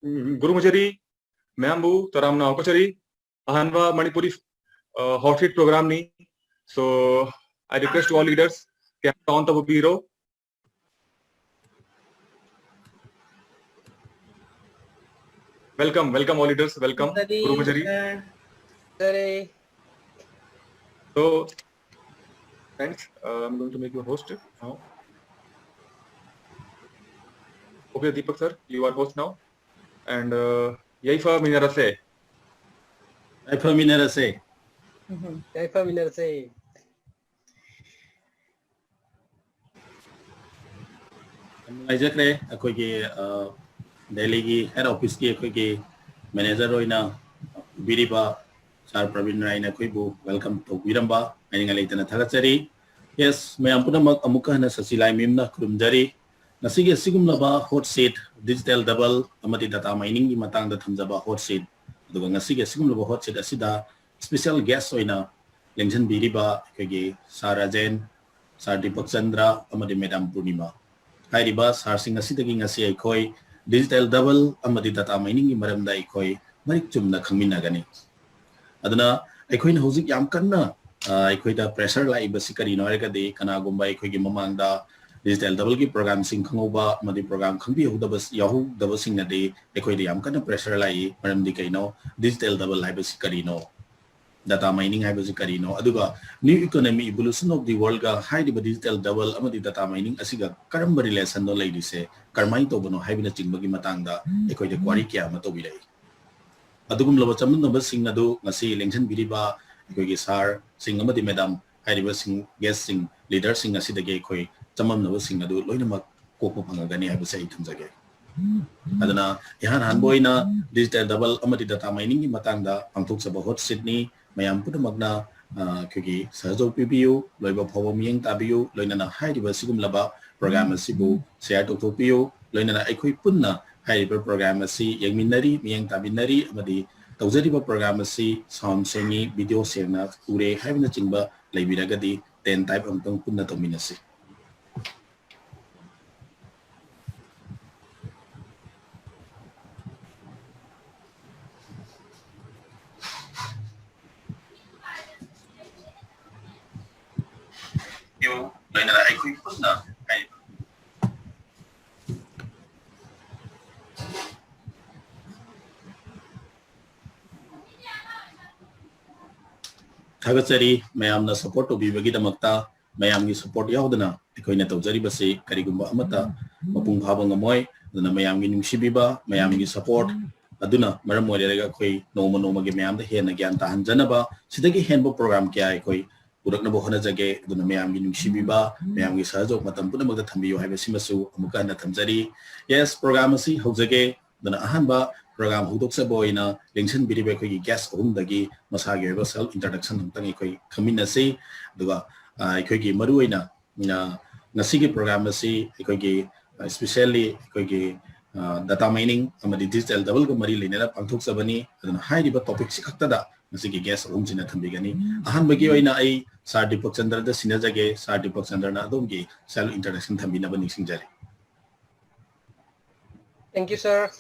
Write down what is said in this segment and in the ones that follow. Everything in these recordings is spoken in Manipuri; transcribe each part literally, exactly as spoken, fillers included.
ꯎꯝ, ꯒꯨꯔꯨ ꯃꯖꯔꯤ, ꯃꯌꯥꯝꯕꯨ ꯇꯔꯥꯝꯅ ꯍꯧꯒꯠꯆꯔꯤ꯫ ꯑꯍꯥꯟꯕ ꯃꯅꯤꯄꯨꯔꯤ, ꯑ, hot seat program ꯅꯤ꯫ So, I request to all leaders, camera on ꯇꯧꯕꯤꯔꯣ꯫ Welcome, welcome all leaders, welcome. Guru ꯃꯖꯔꯤ. So, friends, uh, I'm going to make you host now. Okay, Deepak sir, you are host now. And, uh, ꯌꯥꯏꯐꯃꯤꯟꯅꯔꯁꯦ. ꯌꯥꯏꯐꯃꯤꯟꯅꯔꯁꯦ. ꯌꯥꯏꯐꯃꯤꯟꯅꯔꯁꯦ. ꯌꯥꯝ ꯅꯨꯡꯉꯥꯏꯖꯈ꯭ꯔꯦ꯫ ꯑꯩꯈꯣꯏꯒꯤ, ꯑ, ꯗꯦꯜꯂꯤꯒꯤ head office ꯀꯤ ꯑꯩꯈꯣꯏꯒꯤ manager ꯑꯣꯏꯅ ꯄꯤꯕꯤꯔꯤꯕ sir ꯄ꯭ꯔꯕꯤꯟ ꯔꯥꯏꯅ ꯑꯩꯈꯣꯏꯕꯨ welcome ꯇꯧꯕꯤꯔꯝꯕ ꯍꯥꯏꯅꯤꯡꯉꯥꯏ ꯂꯩꯇꯅ ꯊꯥꯒꯠꯆꯔꯤ꯫ Yes, ꯃꯌꯥꯝ ꯄꯨꯝꯅꯃꯛ ꯑꯃꯨꯛꯀ ꯍꯟꯅ ꯁꯁꯤ ꯂꯥꯏꯃꯌꯨꯝꯅ ꯈꯨꯔꯨꯝꯖꯔꯤ꯫ ꯉꯁꯤꯒꯤ ꯑꯁꯤꯒꯨꯝꯂꯕ hot seat, digital double ꯑꯃꯗꯤ data mining ꯒꯤ ꯃꯇꯥꯡꯗ ꯊꯝꯖꯕ hot seat, ꯑꯗꯨꯒ ꯉꯁꯤꯒꯤ ꯑꯁꯤꯒꯨꯝꯂꯕ hot seat ꯑꯁꯤꯗ special guest ꯑꯣꯏꯅ ꯂꯦꯡꯁꯤꯟꯕꯤꯔꯤꯕ ꯑꯩꯈꯣꯏꯒꯤ sir ꯔꯥꯖꯦꯟ, sir ꯗꯤꯄꯛ ꯆꯟꯗ꯭ꯔ ꯑꯃꯗꯤ madam ꯄꯨꯔꯅꯤꯃꯥ꯫ ꯍꯥꯏꯔꯤꯕ sir ꯁꯤꯡ ꯑꯁꯤꯗꯒꯤ ꯉꯁꯤ ꯑꯩꯈꯣꯏ digital double ꯑꯃꯗꯤ data mining ꯒꯤ ꯃꯔꯝꯗ ꯑꯩꯈꯣꯏ ꯃꯔꯤꯛ ꯆꯨꯝꯅ ꯈꯪꯃꯤꯟꯅꯒꯅꯤ꯫ ꯑꯗꯨꯅ ꯑꯩꯈꯣꯏꯅ ꯍꯧꯖꯤꯛ ꯌꯥꯝ ꯀꯟꯅ, ꯑ, ꯑꯩꯈꯣꯏꯗ pressure ꯂꯥꯛꯏꯕꯁꯤ ꯀꯔꯤꯅꯣ ꯍꯥꯏꯔꯒꯗꯤ, ꯀꯅꯥꯒꯨꯝꯕ ꯑꯩꯈꯣꯏꯒꯤ ꯃꯃꯥꯡꯗ digital double ꯒꯤ program ꯁꯤꯡ ꯈꯪꯍꯧꯕ ꯑꯃꯗꯤ program ꯈꯪꯕꯤꯍꯧꯗꯕ, ꯌꯥꯎꯍꯧꯗꯕꯁꯤꯡꯅꯗꯤ ꯑꯩꯈꯣꯏꯗ ꯌꯥꯝ ꯀꯟꯅ pressure ꯂꯥꯛꯏ꯫ ꯃꯔꯝꯗꯤ ꯀꯩꯅꯣ? Digital double ꯍꯥꯏꯕꯁꯤ ꯀꯔꯤꯅꯣ? Data mining ꯍꯥꯏꯕꯁꯤ ꯀꯔꯤꯅꯣ? ꯑꯗꯨꯒ new economy evolution of the world ꯒ ꯍꯥꯏꯔꯤꯕ digital double ꯑꯃꯗꯤ data mining ꯑꯁꯤꯒ ꯀꯔꯝꯕ relation ꯅꯣ ꯂꯩꯔꯤꯁꯦ, ꯀꯔꯝꯍꯥꯏꯅ ꯇꯧꯕꯅꯣ ꯍꯥꯏꯕꯅꯆꯤꯡꯕꯒꯤ ꯃꯇꯥꯡꯗ ꯑꯩꯈꯣꯏꯗ query ꯀꯌꯥ ꯑꯃ ꯇꯧꯕꯤꯔꯛꯏ꯫ ꯑꯗꯨꯒꯨꯝꯂꯕ ꯆꯃꯝꯅꯕꯁꯤꯡ ꯑꯗꯨ ꯉꯁꯤ ꯂꯦꯡꯁꯤꯟꯕꯤꯔꯤꯕ ꯑꯩꯈꯣꯏꯒꯤ sir ꯁꯤꯡ ꯑꯃꯗꯤ madam ꯍꯥꯏꯔꯤꯕꯁꯤꯡ, guest ꯁꯤꯡ, leader ꯁꯤꯡ ꯑꯁꯤꯗꯒꯤ ꯑꯩꯈꯣꯏ ꯆꯃꯝꯅꯕꯁꯤꯡ ꯑꯗꯨ ꯂꯣꯏꯅꯃꯛ ꯀꯣꯛꯄ ꯐꯪꯉꯒꯅꯤ ꯍꯥꯏꯕꯁꯦ ꯑꯩ ꯊꯝꯖꯒꯦ꯫ ꯑꯗꯨꯅ ꯏꯍꯥꯟ ꯍꯥꯟꯕ ꯑꯣꯏꯅ digital double ꯑꯃꯗꯤ data mining ꯒꯤ ꯃꯇꯥꯡꯗ ꯄꯥꯡꯊꯣꯛꯆꯕ hot seat ꯅꯤ꯫ ꯃꯌꯥꯝ ꯄꯨꯝꯅꯃꯛꯅ, ꯑ, ꯑꯩꯈꯣꯏꯒꯤ ꯁꯍꯖꯣꯛ ꯄꯤꯕꯤꯌꯨ, ꯂꯣꯏꯕ ꯐꯥꯎꯕ ꯃꯤꯠꯌꯦꯡ ꯇꯥꯕꯤꯌꯨ, ꯂꯣꯏꯅꯅ ꯍꯥꯏꯔꯤꯕ ꯑꯁꯤꯒꯨꯝꯂꯕ program ꯑꯁꯤꯕꯨ share ꯇꯧꯊꯣꯛꯄꯤꯌꯨ, ꯂꯣꯏꯅꯅ ꯑꯩꯈꯣꯏ ꯄꯨꯟꯅ ꯍꯥꯏꯔꯤꯕ program ꯑꯁꯤ ꯌꯦꯡꯃꯤꯟꯅꯔꯤ, ꯃꯤꯠꯌꯦꯡ ꯇꯥꯃꯤꯟꯅꯔꯤ ꯑꯃꯗꯤ ꯇꯧꯖꯔꯤꯕ program ꯑꯁꯤ sound ꯁꯦꯡꯉꯤ, video ꯁꯦꯡꯅ ꯎꯔꯦ ꯍꯥꯏꯕꯅꯆꯤꯡꯕ ꯂꯩꯕꯤꯔꯒꯗꯤ ten type ꯑꯃꯨꯛꯇꯪ ꯄꯨꯟꯅ ꯇꯧꯃꯤꯟꯅꯁꯤ꯫ ꯑꯩꯈꯣꯏ ꯄꯨꯟꯅ ꯍꯥꯏ-, ꯊꯥꯒꯠꯆꯔꯤ ꯃꯌꯥꯝꯅ ꯁꯄꯣꯔꯠ ꯇꯧꯕꯤꯕꯒꯤꯗꯃꯛꯇ꯫ ꯃꯌꯥꯝꯒꯤ ꯁꯄꯣꯔꯠ ꯌꯥꯎꯗꯅ ꯑꯩꯈꯣꯏꯅ ꯇꯧꯖꯔꯤꯕꯁꯤ ꯀꯔꯤꯒꯨꯝꯕ ꯑꯃꯠꯇ ꯃꯄꯨꯡ ꯐꯥꯕ ꯉꯝꯃꯣꯏ꯫ ꯑꯗꯨꯅ ꯃꯌꯥꯝꯒꯤ ꯅꯨꯡꯁꯤꯕꯤꯕ, ꯃꯌꯥꯝꯒꯤ ꯁꯄꯣꯔꯠ ꯑꯗꯨꯅ ꯃꯔꯝ ꯑꯣꯏꯔꯒ ꯑꯩꯈꯣꯏ ꯅꯣꯡꯃ ꯅꯣꯡꯃꯒꯤ ꯃꯌꯥꯝꯗ ꯍꯦꯟꯅ ꯒ꯭ꯌꯥꯟ ꯇꯥꯍꯟꯖꯅꯕ, ꯁꯤꯗꯒꯤ ꯍꯦꯟꯕ ꯄ꯭ꯔꯣꯒ꯭ꯔꯥꯝ ꯀꯌꯥ ꯑꯩꯈꯣꯏ ꯄꯨꯔꯛꯅꯕ ꯍꯣꯠꯅꯖꯒꯦ꯫ ꯑꯗꯨꯅ ꯃꯌꯥꯝꯒꯤ ꯅꯨꯡꯁꯤꯕꯤꯕ, ꯃꯌꯥꯝꯒꯤ ꯁꯍꯖꯣꯛ ꯃꯇꯝ ꯄꯨꯝꯅꯃꯛꯇ ꯊꯝꯕꯤꯌꯨ ꯍꯥꯏꯕꯁꯤꯃꯁꯨ ꯑꯃꯨꯛꯀ ꯍꯟꯅ ꯊꯝꯖꯔꯤ꯫ ꯌꯦꯁ, ꯄ꯭ꯔꯣꯒ꯭ꯔꯥꯝ ꯑꯁꯤ ꯍꯧꯖꯒꯦ꯫ ꯑꯗꯨꯅ ꯑꯍꯥꯟꯕ ꯄ꯭ꯔꯣꯒ꯭ꯔꯥꯝ ꯍꯧꯗꯣꯛꯆꯕ ꯑꯣꯏꯅ ꯂꯦꯡꯁꯤꯟꯕꯤꯔꯤꯕ ꯑꯩꯈꯣꯏꯒꯤ ꯒꯦꯁ ꯑꯍꯨꯝꯗꯒꯤ ꯃꯁꯥꯒꯤ ꯑꯣꯏꯕ ꯁꯦꯜꯐ ꯏꯟꯇ꯭ꯔꯣꯗꯛꯁꯟ ꯑꯃꯨꯛꯇꯪ ꯑꯩꯈꯣꯏ ꯈꯪꯃꯤꯟꯅꯁꯤ꯫ ꯑꯗꯨꯒ, ꯑ, ꯑꯩꯈꯣꯏꯒꯤ ꯃꯔꯨꯑꯣꯏꯅ, ꯑ, ꯉꯁꯤꯒꯤ ꯄ꯭ꯔꯣꯒ꯭ꯔꯥꯝ ꯑꯁꯤ ꯑꯩꯈꯣꯏꯒꯤ, ꯑ, ꯏꯁꯄꯤꯁꯦꯜꯂꯤ ꯑꯩꯈꯣꯏꯒꯤ, ꯑ, ꯗꯥꯇꯥ ꯃꯥꯏꯅꯤꯡ ꯑꯃꯗꯤ ꯗꯤꯖꯤꯇꯦꯜ ꯗꯕꯜꯒ ꯃꯔꯤ ꯂꯩꯅꯅ ꯄꯥꯡꯊꯣꯛꯆꯕꯅꯤ꯫ ꯑꯗꯨꯅ ꯍꯥꯏꯔꯤꯕ ꯇꯣꯄꯤꯛꯁꯤ ꯈꯛꯇꯗ ꯉꯁꯤꯒꯤ ꯒꯦꯁ ꯑꯍꯨꯝꯁꯤꯅ ꯊꯝꯕꯤꯒꯅꯤ꯫ ꯑꯍꯥꯟꯕꯒꯤ ꯑꯣꯏꯅ ꯑꯩ ꯁꯥꯔ ꯗꯤꯄꯛ ꯆꯟꯗ꯭ꯔꯗ ꯁꯤꯟꯅꯖꯒꯦ꯫ ꯁꯥꯔ ꯗꯤꯄꯛ ꯆꯟꯗ꯭ꯔꯅ ꯑꯗꯣꯝꯒꯤ ꯁꯦꯜꯐ ꯏꯟꯇ꯭ꯔꯣꯗꯛꯁꯟ ꯊꯝꯕꯤꯅꯕ ꯅꯤꯡꯁꯤꯡꯖꯔꯤ꯫ Thank you, sir.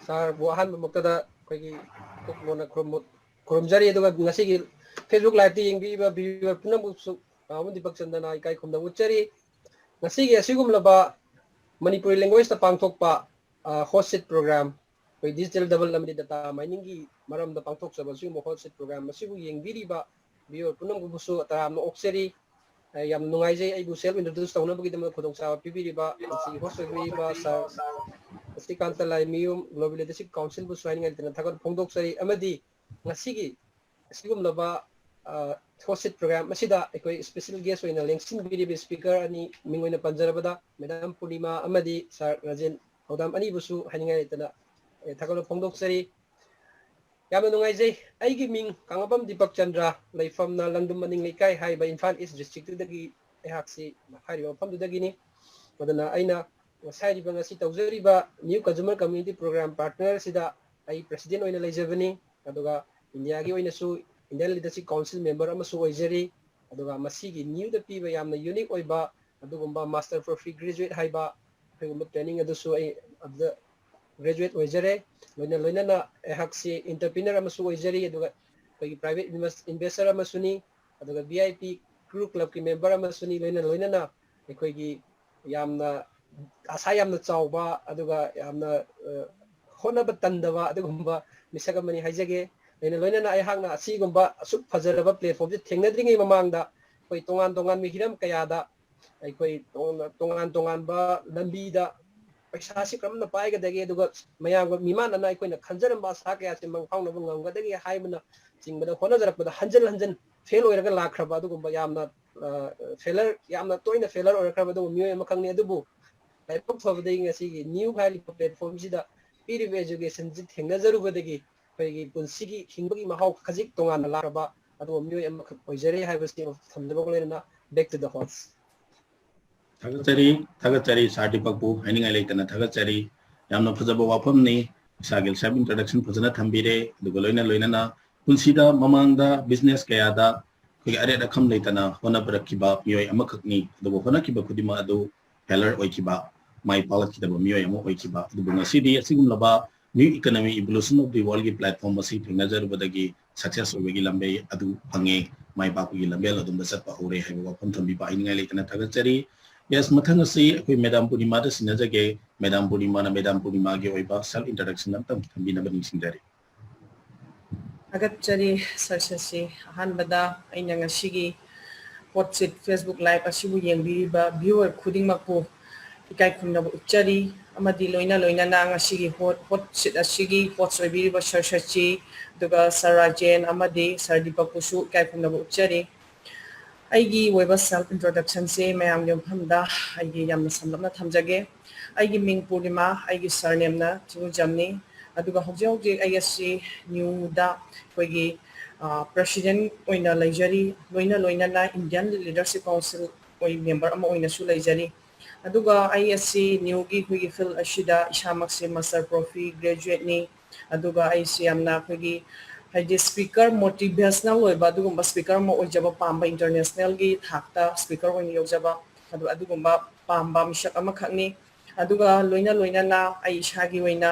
ꯁꯥꯔꯕꯨ ꯑꯍꯥꯟꯕꯃꯛꯇꯗ ꯑꯩꯈꯣꯏꯒꯤ ꯄꯨꯛꯅꯤꯡ ꯈꯨꯔꯨꯝ-, ꯈꯨꯔꯨꯝꯖꯔꯤ꯫ ꯑꯗꯨꯒ ꯉꯁꯤꯒꯤ Facebook Liveꯇ ꯌꯦꯡꯕꯤꯔꯤꯕ viewer ꯄꯨꯝꯅꯃꯛꯁꯨ ꯀꯥꯎꯕ ꯗꯤꯄꯛ ꯆꯟꯗ꯭ꯔꯅ ꯏꯀꯥꯏ ꯈꯨꯝꯅꯕ ꯎꯠꯆꯔꯤ꯫ ꯉꯁꯤꯒꯤ ꯑꯁꯤꯒꯨꯝꯂꯕ ꯃꯅꯤꯄꯨꯔꯤ languageꯄꯥꯡꯊꯣꯛꯄ ꯍꯣꯠ ꯁꯤꯠ ꯄ꯭ꯔꯣꯒ꯭ꯔꯥꯝ, ꯑꯩꯈꯣꯏ ꯗꯤꯖꯤꯇꯦꯜ ꯗꯕꯜ ꯑꯃꯗꯤ ꯗꯥꯇꯥ ꯃꯥꯏꯅꯤꯡꯒꯤ ꯃꯔꯝꯗ ꯄꯥꯡꯊꯣꯛꯆꯕ ꯑꯁꯤꯒꯨꯝꯕ ꯍꯣꯠ ꯁꯤꯠ ꯄ꯭ꯔꯣꯒ꯭ꯔꯥꯝ ꯑꯁꯤꯕꯨ ꯌꯦꯡꯕꯤꯔꯤꯕ viewer ꯄꯨꯝꯅꯃꯛꯄꯨꯁꯨ ꯇꯔꯥꯝꯅ ꯑꯣꯛꯆꯔꯤ꯫ ꯑ, ꯌꯥꯝ ꯅꯨꯡꯉꯥꯏꯖꯩ ꯑꯩꯕꯨ self introduce ꯇꯧꯅꯕꯒꯤꯗꯃꯛ ꯈꯨꯗꯣꯡꯆꯥꯕ ꯄꯤꯕꯤꯔꯤꯕ ꯉꯁꯤꯒꯤ host ꯑꯣꯏꯕꯤꯔꯤꯕ ꯁꯥꯔ ꯁ꯭ꯔꯤꯀꯥꯟꯇ ꯂꯥꯏꯃꯌꯨꯝ Global Leadership Councilꯕꯨꯁꯨ ꯍꯥꯏꯅꯤꯡꯉꯥꯏ ꯂꯩꯇꯅ ꯊꯥꯒꯠꯄ ꯐꯣꯡꯗꯣꯛꯆꯔꯤ꯫ ꯑꯃꯗꯤ ꯉꯁꯤꯒꯤ ꯑꯁꯤꯒꯨꯝꯂꯕ, ꯑ, ꯍꯣꯠ ꯁꯤꯠ ꯄ꯭ꯔꯣꯒ꯭ꯔꯥꯝ ꯑꯁꯤꯗ ꯑꯩꯈꯣꯏ special guest ꯑꯣꯏꯅ ꯂꯦꯡꯁꯤꯟꯕꯤꯔꯤꯕ speaker ꯑꯅꯤ ꯃꯤꯡ ꯑꯣꯏꯅ ꯄꯟꯖꯔꯕꯗ Madam Purnima ꯑꯃꯗꯤ ꯁꯥꯔ ꯔꯥꯖꯦꯟ ꯊꯧꯗꯥꯝ ꯑꯅꯤꯕꯨꯁꯨ ꯍꯥꯏꯅꯤꯡꯉꯥꯏ ꯂꯩꯇꯅ, ꯑꯦ, ꯊꯥꯒꯠꯄ ꯐꯣꯡꯗꯣꯛꯆꯔꯤ꯫ ꯌꯥꯝꯅ ꯅꯨꯡꯉꯥꯏꯖꯩ꯫ ꯑꯩꯒꯤ ꯃꯤꯡ ꯀꯥꯡꯉꯕꯝ ꯗꯤꯄꯛ ꯆꯟꯗ꯭ꯔ, ꯂꯩꯐꯝꯅ ꯂꯪꯗꯨꯝ ꯃꯅꯤꯡ ꯂꯩꯀꯥꯏ ꯍꯥꯏꯔꯤꯕ ꯏꯝꯐꯥꯜ ꯏꯁ ꯗꯤꯁꯇ꯭ꯔꯤꯛꯇꯨꯗꯒꯤ ꯑꯩꯍꯥꯛꯁꯤ ꯍꯥꯏꯔꯤꯕ ꯃꯐꯝꯗꯨꯗꯒꯤꯅꯤ꯫ ꯑꯗꯨꯅ ꯑꯩꯅ ꯉꯁꯥꯏꯔꯤꯕ ꯉꯁꯤ ꯇꯧꯖꯔꯤꯕ New Consumer Community Program partner ꯑꯁꯤꯗ ꯑꯩ president ꯑꯣꯏꯅ ꯂꯩꯖꯕꯅꯤ꯫ ꯑꯗꯨꯒ ꯏꯟꯗꯤꯌꯥꯒꯤ ꯑꯣꯏꯅꯁꯨ Indian Leadership Council member ꯑꯃꯁꯨ ꯑꯣꯏꯖꯔꯤ꯫ ꯑꯗꯨꯒ ꯃꯁꯤꯒꯤ ꯅ꯭ꯌꯨꯗ ꯄꯤꯕ ꯌꯥꯝꯅ unique ꯑꯣꯏꯕ ꯑꯗꯨꯒꯨꯝꯕ Master for Free Graduate ꯍꯥꯏꯕ ꯑꯗꯨꯒꯨꯝꯕ training ꯑꯗꯨꯁꯨ ꯑꯩ ꯑꯗꯨꯗ graduate ꯑꯣꯏꯖꯔꯦ꯫ ꯂꯣꯏꯅ ꯂꯣꯏꯅꯅ ꯑꯩꯍꯥꯛꯁꯤ entrepreneur ꯑꯃꯁꯨ ꯑꯣꯏꯖꯔꯤ, ꯑꯗꯨꯒ ꯑꯩꯈꯣꯏꯒꯤ private invest-, investor ꯑꯃꯁꯨꯅꯤ꯫ ꯑꯗꯨꯒ V I P ꯀ꯭ꯔꯨ ꯀ꯭ꯂꯕꯀꯤ ꯃꯦꯝꯕꯔ ꯑꯃꯁꯨꯅꯤ꯫ ꯂꯣꯏꯅ ꯂꯣꯏꯅꯅ ꯑꯩꯈꯣꯏꯒꯤ ꯌꯥꯝꯅ ꯑꯁꯥ ꯌꯥꯝꯅ ꯆꯥꯎꯕ, ꯑꯗꯨꯒ ꯌꯥꯝꯅ, ꯑ, ꯍꯣꯠꯅꯕ ꯇꯟꯗꯕ ꯑꯗꯨꯒꯨꯝꯕ ꯃꯤꯁꯛ ꯑꯃꯅꯤ ꯍꯥꯏꯖꯒꯦ꯫ ꯂꯣꯏꯅ ꯂꯣꯏꯅꯅ ꯑꯩꯍꯥꯛꯅ ꯑꯁꯤꯒꯨꯝꯕ ꯑꯁꯨꯛ ꯐꯖꯔꯕ platformꯁꯦ ꯊꯦꯡꯅꯗ꯭ꯔꯤꯉꯩ ꯃꯃꯥꯡꯗ ꯑꯩꯈꯣꯏ ꯇꯣꯉꯥꯟ ꯇꯣꯉꯥꯟꯕ ꯍꯤꯔꯝ ꯀꯌꯥꯗ ꯑꯩꯈꯣꯏ ꯇꯣꯉꯥꯟ ꯇꯣꯉꯥꯟ ꯇꯣꯉꯥꯟꯕ ꯂꯝꯕꯤꯗ ꯄꯩꯁꯥꯁꯤ ꯀꯔꯝꯅ ꯄꯥꯏꯒꯗꯒꯦ, ꯑꯗꯨꯒ ꯃꯌꯥꯝꯒ ꯃꯤꯃꯥꯟꯅꯅ ꯑꯩꯈꯣꯏꯅ ꯈꯟꯖꯔꯝꯕ ꯑꯁꯥ ꯀꯌꯥꯁꯤ ꯃꯪꯐꯥꯎꯅꯕ ꯉꯝꯒꯗꯒꯦ ꯍꯥꯏꯕꯅ ꯆꯤꯡꯕꯗ ꯍꯣꯠꯅꯖꯔꯛꯄꯗ ꯍꯟꯖꯤꯟ ꯍꯟꯖꯤꯟ ꯐꯦꯜ ꯑꯣꯏꯔꯒ ꯂꯥꯛꯈ꯭ꯔꯕ ꯑꯗꯨꯒꯨꯝꯕ ꯌꯥꯝꯅ, ꯑ, ꯐꯦꯂꯔ, ꯌꯥꯝꯅ ꯇꯣꯏꯅ ꯐꯦꯂꯔ ꯑꯣꯏꯔꯛꯈ꯭ꯔꯕ ꯑꯗꯨꯒꯨꯝꯕ ꯃꯤꯑꯣꯏ ꯑꯃꯈꯛꯅꯤ꯫ ꯑꯗꯨꯕꯨ ꯂꯥꯏꯕꯛ ꯐꯕꯗꯒꯤ ꯉꯁꯤꯒꯤ ꯅ꯭ꯌꯨ ꯍꯥꯏꯔꯤꯕ platformꯁꯤꯗ ꯄꯤꯔꯤꯕ educationꯁꯤ ꯊꯦꯡꯅꯖꯔꯨꯕꯗꯒꯤ ꯑꯩꯈꯣꯏꯒꯤ ꯄꯨꯟꯁꯤꯒꯤ ꯍꯤꯡꯕꯒꯤ ꯃꯍꯥꯎ ꯈꯖꯤꯛ ꯇꯣꯉꯥꯟꯅ ꯂꯥꯛꯂꯕ ꯑꯗꯨꯒꯨꯝꯕ ꯃꯤꯑꯣꯏ ꯑꯃꯈꯛ ꯑꯣꯏꯖꯔꯦ ꯍꯥꯏꯕꯁꯤ ꯊꯝꯖꯕꯒ ꯂꯣꯏꯅꯅ back to the host꯫ ꯊꯥꯒꯠꯆꯔꯤ, ꯊꯥꯒꯠꯆꯔꯤ ꯁꯥꯔ ꯗꯤꯄꯛꯄꯨ, ꯍꯥꯏꯅꯤꯡꯉꯥꯏ ꯂꯩꯇꯅ ꯊꯥꯒꯠꯆꯔꯤ꯫ ꯌꯥꯝꯅ ꯐꯖꯕ ꯋꯥꯐꯝꯅꯤ꯫ ꯏꯁꯥꯒꯤ self introduction ꯐꯖꯅ ꯊꯝꯕꯤꯔꯦ꯫ ꯑꯗꯨꯒ ꯂꯣꯏꯅ ꯂꯣꯏꯅꯅ ꯄꯨꯟꯁꯤꯗ ꯃꯃꯥꯡꯗ business ꯀꯌꯥꯗ ꯑꯩꯈꯣꯏꯒꯤ ꯑꯔꯦꯠ ꯑꯈꯝ ꯂꯩꯇꯅ ꯍꯣꯠꯅꯕꯤꯔꯛꯈꯤꯕ ꯃꯤꯑꯣꯏ ꯑꯃꯈꯛꯅꯤ꯫ ꯑꯗꯨꯕꯨ ꯍꯣꯠꯅꯈꯤꯕ ꯈꯨꯗꯤꯡꯃꯛ ꯑꯗꯨ failure ꯑꯣꯏꯈꯤꯕ, ꯃꯥꯏ ꯄꯥꯛꯂꯛꯈꯤꯗꯕ ꯃꯤꯑꯣꯏ ꯑꯃ ꯑꯣꯏꯈꯤꯕ꯫ ꯑꯗꯨꯕꯨ ꯉꯁꯤꯗꯤ ꯑꯁꯤꯒꯨꯝꯂꯕ New Economic Evolution of the Worldꯒꯤ platform ꯑꯁꯤ ꯊꯦꯡꯅꯖꯔꯨꯕꯗꯒꯤ success ꯑꯣꯏꯕꯒꯤ ꯂꯝꯕꯤ ꯑꯗꯨ ꯐꯪꯉꯦ, ꯃꯥꯏ ꯄꯥꯛꯄꯒꯤ ꯂꯝꯕꯦꯜ ꯑꯗꯣꯝꯗ ꯆꯠꯄ ꯍꯧꯔꯦ ꯍꯥꯏꯕ ꯋꯥꯐꯝ ꯊꯝꯕꯤꯕ ꯍꯥꯏꯅꯤꯡꯉꯥꯏ ꯂꯩꯇꯅ ꯊꯥꯒꯠꯆꯔꯤ꯫ Yes, ꯃꯊꯪ ꯑꯁꯤ ꯑꯩꯈꯣꯏ ꯃꯦꯗꯥꯝ ꯄꯨꯔꯅꯤꯃꯥꯗ ꯁꯤꯟꯅꯖꯒꯦ꯫ ꯃꯦꯗꯥꯝ ꯄꯨꯔꯅꯤꯃꯥꯅ ꯃꯦꯗꯥꯝ ꯄꯨꯔꯅꯤꯃꯥꯒꯤ ꯑꯣꯏꯕ self introduction ꯑꯝꯇꯪ ꯊꯝꯕꯤꯅꯕ ꯅꯤꯡꯁꯤꯡꯖꯔꯤ꯫ ꯊꯥꯒꯠꯆꯔꯤ ꯁꯥꯔ ꯁꯤ꯫ ꯑꯍꯥꯟꯕꯗ ꯑꯩꯅ ꯉꯁꯤꯒꯤ Hot Seat Facebook Live ꯑꯁꯤꯕꯨ ꯌꯦꯡꯕꯤꯔꯤꯕ viewer ꯈꯨꯗꯤꯡꯃꯛꯄꯨ ꯏꯀꯥꯏ ꯈꯨꯝꯅꯕ ꯎꯠꯆꯔꯤ꯫ ꯑꯃꯗꯤ ꯂꯣꯏꯅ ꯂꯣꯏꯅꯅ ꯉꯁꯤꯒꯤ Hot, Hot Seat ꯑꯁꯤꯒꯤ host ꯑꯣꯏꯕꯤꯔꯤꯕ ꯁꯥꯔ ꯁꯆꯤ, ꯑꯗꯨꯒ ꯁꯥꯔ ꯔꯥꯖꯦꯟ ꯑꯃꯗꯤ ꯁꯥꯔ ꯗꯤꯄꯛꯄꯨꯁꯨ ꯏꯀꯥꯏ ꯈꯨꯝꯅꯕ ꯎꯠꯆꯔꯤ꯫ ꯑꯩꯒꯤ ꯑꯣꯏꯕ self introductionꯁꯦ ꯃꯌꯥꯝꯒꯤ ꯃꯐꯝꯗ ꯑꯩꯒꯤ ꯌꯥꯝꯅ ꯁꯝꯂꯞꯅ ꯊꯝꯖꯒꯦ꯫ ꯑꯩꯒꯤ ꯃꯤꯡ ꯄꯨꯔꯅꯤꯃꯥ, ꯑꯩꯒꯤ surnameꯅ ꯆꯤꯡꯉꯨꯖꯝꯅꯤ꯫ ꯑꯗꯨꯒ ꯍꯧꯖꯤꯛ ꯍꯧꯖꯤꯛ ꯑꯩ ꯑꯁꯤ ꯅ꯭ꯌꯨꯗ ꯑꯩꯈꯣꯏꯒꯤ, ꯑ, president ꯑꯣꯏꯅ ꯂꯩꯖꯔꯤ꯫ ꯂꯣꯏꯅ ꯂꯣꯏꯅꯅ Indian Leadership Council ꯑꯣꯏ member ꯑꯃ ꯑꯣꯏꯅꯁꯨ ꯂꯩꯖꯔꯤ꯫ ꯑꯗꯨꯒ ꯑꯩ ꯑꯁꯤ ꯅ꯭ꯌꯨꯒꯤ ꯑꯩꯈꯣꯏꯒꯤ field ꯑꯁꯤꯗ ꯏꯁꯥꯃꯛꯁꯦ master prof graduateꯅꯤ꯫ ꯑꯗꯨꯒ ꯑꯩꯁꯦ ꯌꯥꯝꯅ ꯑꯩꯈꯣꯏꯒꯤ ꯍꯥꯏꯗꯤ speaker, motivational ꯑꯣꯏꯕ ꯑꯗꯨꯒꯨꯝꯕ speaker ꯑꯃ ꯑꯣꯏꯖꯕ ꯄꯥꯝꯕ, internationalꯒꯤ ꯊꯥꯛꯇ speaker ꯑꯣꯏꯅ ꯌꯧꯖꯕ ꯑꯗꯨ, ꯑꯗꯨꯒꯨꯝꯕ ꯄꯥꯝꯕ ꯃꯤꯁꯛ ꯑꯃꯈꯛꯅꯤ꯫ ꯑꯗꯨꯒ ꯂꯣꯏꯅ ꯂꯣꯏꯅꯅ ꯑꯩ ꯏꯁꯥꯒꯤ ꯑꯣꯏꯅ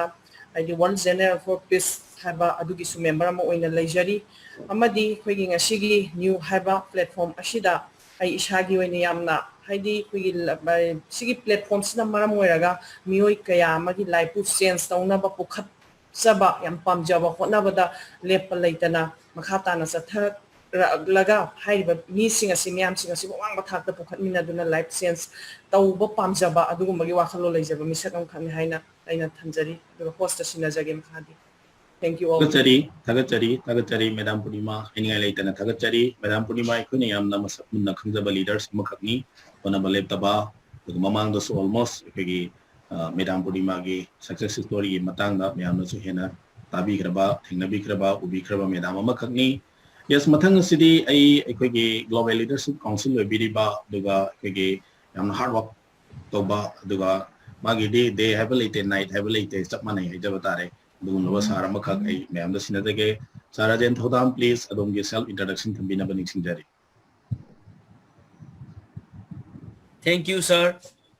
ꯍꯥꯏꯗꯤ World Journal for Peace ꯍꯥꯏꯕ ꯑꯗꯨꯒꯤꯁꯨ member ꯑꯃ ꯑꯣꯏꯅ ꯂꯩꯖꯔꯤ꯫ ꯑꯃꯗꯤ ꯑꯩꯈꯣꯏꯒꯤ ꯉꯁꯤꯒꯤ ꯅ꯭ꯌꯨ ꯍꯥꯏꯕ platform ꯑꯁꯤꯗ ꯑꯩ ꯏꯁꯥꯒꯤ ꯑꯣꯏꯅ ꯌꯥꯝꯅ, ꯍꯥꯏꯗꯤ, ꯑꯩꯈꯣꯏꯒꯤ ꯂ-, ꯁꯤꯒꯤ platformꯁꯤꯅ ꯃꯔꯝ ꯑꯣꯏꯔꯒ ꯃꯤꯑꯣꯏ ꯀꯌꯥ ꯑꯃꯒꯤ lifeꯄꯨ change ꯇꯧꯅꯕ ꯄꯨꯈꯠꯆꯕ, ꯌꯥꯝ ꯄꯥꯝꯖꯕ, ꯍꯣꯠꯅꯕꯗ ꯂꯦꯞꯄ ꯂꯩꯇꯅ ꯃꯈꯥ ꯇꯥꯅ ꯆꯠꯊꯔꯛꯂꯒ ꯍꯥꯏꯔꯤꯕ ꯃꯤꯁꯤꯡ ꯑꯁꯤ, ꯃꯌꯥꯝꯁꯤꯡ ꯑꯁꯤꯕꯨ ꯑꯋꯥꯡꯕ ꯊꯥꯛꯇ ꯄꯨꯈꯠꯃꯤꯟꯅꯗꯨꯅ life change ꯇꯧꯕ ꯄꯥꯝꯖꯕ ꯑꯗꯨꯒꯨꯝꯕꯒꯤ ꯋꯥꯈꯜꯂꯣꯟ ꯂꯩꯖꯕ ꯃꯤꯁꯛ ꯑꯃꯈꯛꯅꯤ ꯍꯥꯏꯅ ꯑꯩꯅ ꯊꯝꯖꯔꯤ꯫ ꯑꯗꯨꯒ hostꯇ ꯁꯤꯟꯅꯖꯒꯦ ꯃꯈꯥꯗꯤ꯫ Thank you all. ꯊꯥꯒꯠꯆꯔꯤ, ꯊꯥꯒꯠꯆꯔꯤ, ꯊꯥꯒꯠꯆꯔꯤ, ꯃꯦꯗꯥꯝ ꯄꯨꯔꯅꯤꯃꯥ, ꯍꯥꯏꯅꯤꯡꯉꯥꯏ ꯂꯩꯇꯅ ꯊꯥꯒꯠꯆꯔꯤ꯫ ꯃꯦꯗꯥꯝ ꯄꯨꯔꯅꯤꯃꯥ, ꯑꯩꯈꯣꯏꯅ ꯌꯥꯝꯅ ꯃꯁꯛ ꯃꯨꯟꯅ ꯈꯪꯖꯕ leaders ꯑꯃꯈꯛꯅꯤ꯫ ꯍꯣꯠꯅꯕ ꯂꯦꯞꯇꯕ, ꯑꯗꯨꯒ ꯃꯃꯥꯡꯗꯁꯨ almost ꯑꯩꯈꯣꯏꯒꯤ, ꯑ, ꯃꯦꯗꯥꯝ ꯄꯨꯔꯅꯤꯃꯥꯒꯤ success storyꯒꯤ ꯃꯇꯥꯡꯗ ꯃꯌꯥꯝꯅꯁꯨ ꯍꯦꯟꯅ ꯇꯥꯕꯤꯈ꯭ꯔꯕ, ꯊꯦꯡꯅꯕꯤꯈ꯭ꯔꯕ, ꯎꯕꯤꯈ꯭ꯔꯕ ꯃꯦꯗꯥꯝ ꯑꯃꯈꯛꯅꯤ꯫ Yes, ꯃꯊꯪ ꯑꯁꯤꯗꯤ ꯑꯩ ꯑꯩꯈꯣꯏꯒꯤ Global Leadership Council ꯑꯣꯏꯕꯤꯔꯤꯕ, ꯑꯗꯨꯒ ꯑꯩꯈꯣꯏꯒꯤ ꯌꯥꯝꯅ hard work ꯇꯧꯕ, ꯑꯗꯨꯒ ꯃꯥꯒꯤ day, day ꯍꯥꯏꯕ ꯂꯩꯇꯦ, night ꯍꯥꯏꯕ ꯂꯩꯇꯦ, ꯆꯞ ꯃꯥꯟꯅꯩ ꯍꯥꯏꯖꯕ ꯇꯥꯔꯦ꯫ ꯑꯗꯨꯒꯨꯝꯂꯕ sir ꯑꯃꯈꯛ ꯑꯩ ꯃꯌꯥꯝꯗ ꯁꯤꯟꯅꯖꯒꯦ꯫ Sir ꯔꯥꯖꯦꯟ ꯊꯧꯗꯥꯝ, please, ꯑꯗꯣꯝꯒꯤ self introduction ꯊꯝꯕꯤꯅꯕ ꯅꯤꯡꯁꯤꯡꯖꯔꯤ꯫ Thank you, sir.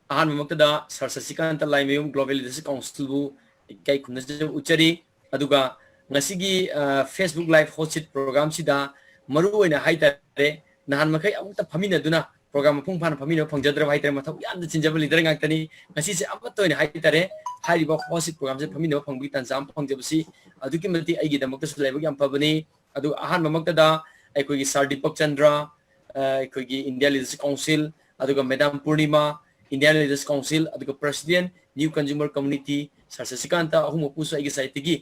ꯑꯍꯥꯟꯕꯃꯛꯇꯗ Sir ꯁꯁꯤꯀꯥꯟꯇ Laimayum Global Leadership Councilꯕꯨ ꯏꯀꯥꯏ ꯈꯨꯝꯅꯖꯕ ꯎꯠꯆꯔꯤ꯫ ꯑꯗꯨꯒ ꯉꯁꯤꯒꯤ, ꯑ, Facebook Live hosted programꯁꯤꯗ ꯃꯔꯨ ꯑꯣꯏꯅ ꯍꯥꯏꯇꯥꯔꯦ, ꯅꯍꯥꯟ ꯃꯈꯩ ꯑꯃꯨꯛꯇ ꯐꯝꯃꯤꯟꯅꯗꯨꯅ program ꯃꯄꯨꯡ ꯐꯥꯅ ꯐꯝꯃꯤꯟꯅꯕ ꯐꯪꯖꯗ꯭ꯔꯕ ꯍꯥꯏꯇꯥꯔꯦ, ꯃꯊꯧ ꯌꯥꯝꯅ ꯆꯤꯟꯖꯕ leader ꯉꯥꯛꯇꯅꯤ꯫ ꯉꯁꯤꯁꯦ ꯑꯃꯠꯇ ꯑꯣꯏꯅ ꯍꯥꯏꯇꯥꯔꯦ, ꯍꯥꯏꯔꯤꯕ hosted programꯁꯦ ꯐꯝꯃꯤꯟꯅꯕ ꯐꯪꯕꯒꯤ ꯇꯥꯟꯖꯥ ꯑꯃ ꯐꯪꯖꯕꯁꯤ ꯑꯗꯨꯛꯀꯤ ꯃꯇꯤꯛ ꯑꯩꯒꯤꯗꯃꯛꯇꯁꯨ ꯂꯥꯏꯕꯛ ꯌꯥꯝ ꯐꯕꯅꯤ꯫ ꯑꯗꯨ ꯑꯍꯥꯟꯕꯃꯛꯇꯗ ꯑꯩꯈꯣꯏꯒꯤ Sir ꯗꯤꯄꯛ ꯆꯟꯗ꯭ꯔ, ꯑ, ꯑꯩꯈꯣꯏꯒꯤ India Leaders Council, ꯑꯗꯨꯒ ꯃꯦꯗꯥꯝ ꯄꯨꯔꯅꯤꯃꯥ, India Leaders Council, ꯑꯗꯨꯒ President, New Consumer Community, Sir ꯁꯁꯤꯀꯥꯟꯇ, ꯑꯍꯨꯝꯃꯛꯄꯨꯁꯨ ꯑꯩꯒꯤ sideꯇꯒꯤ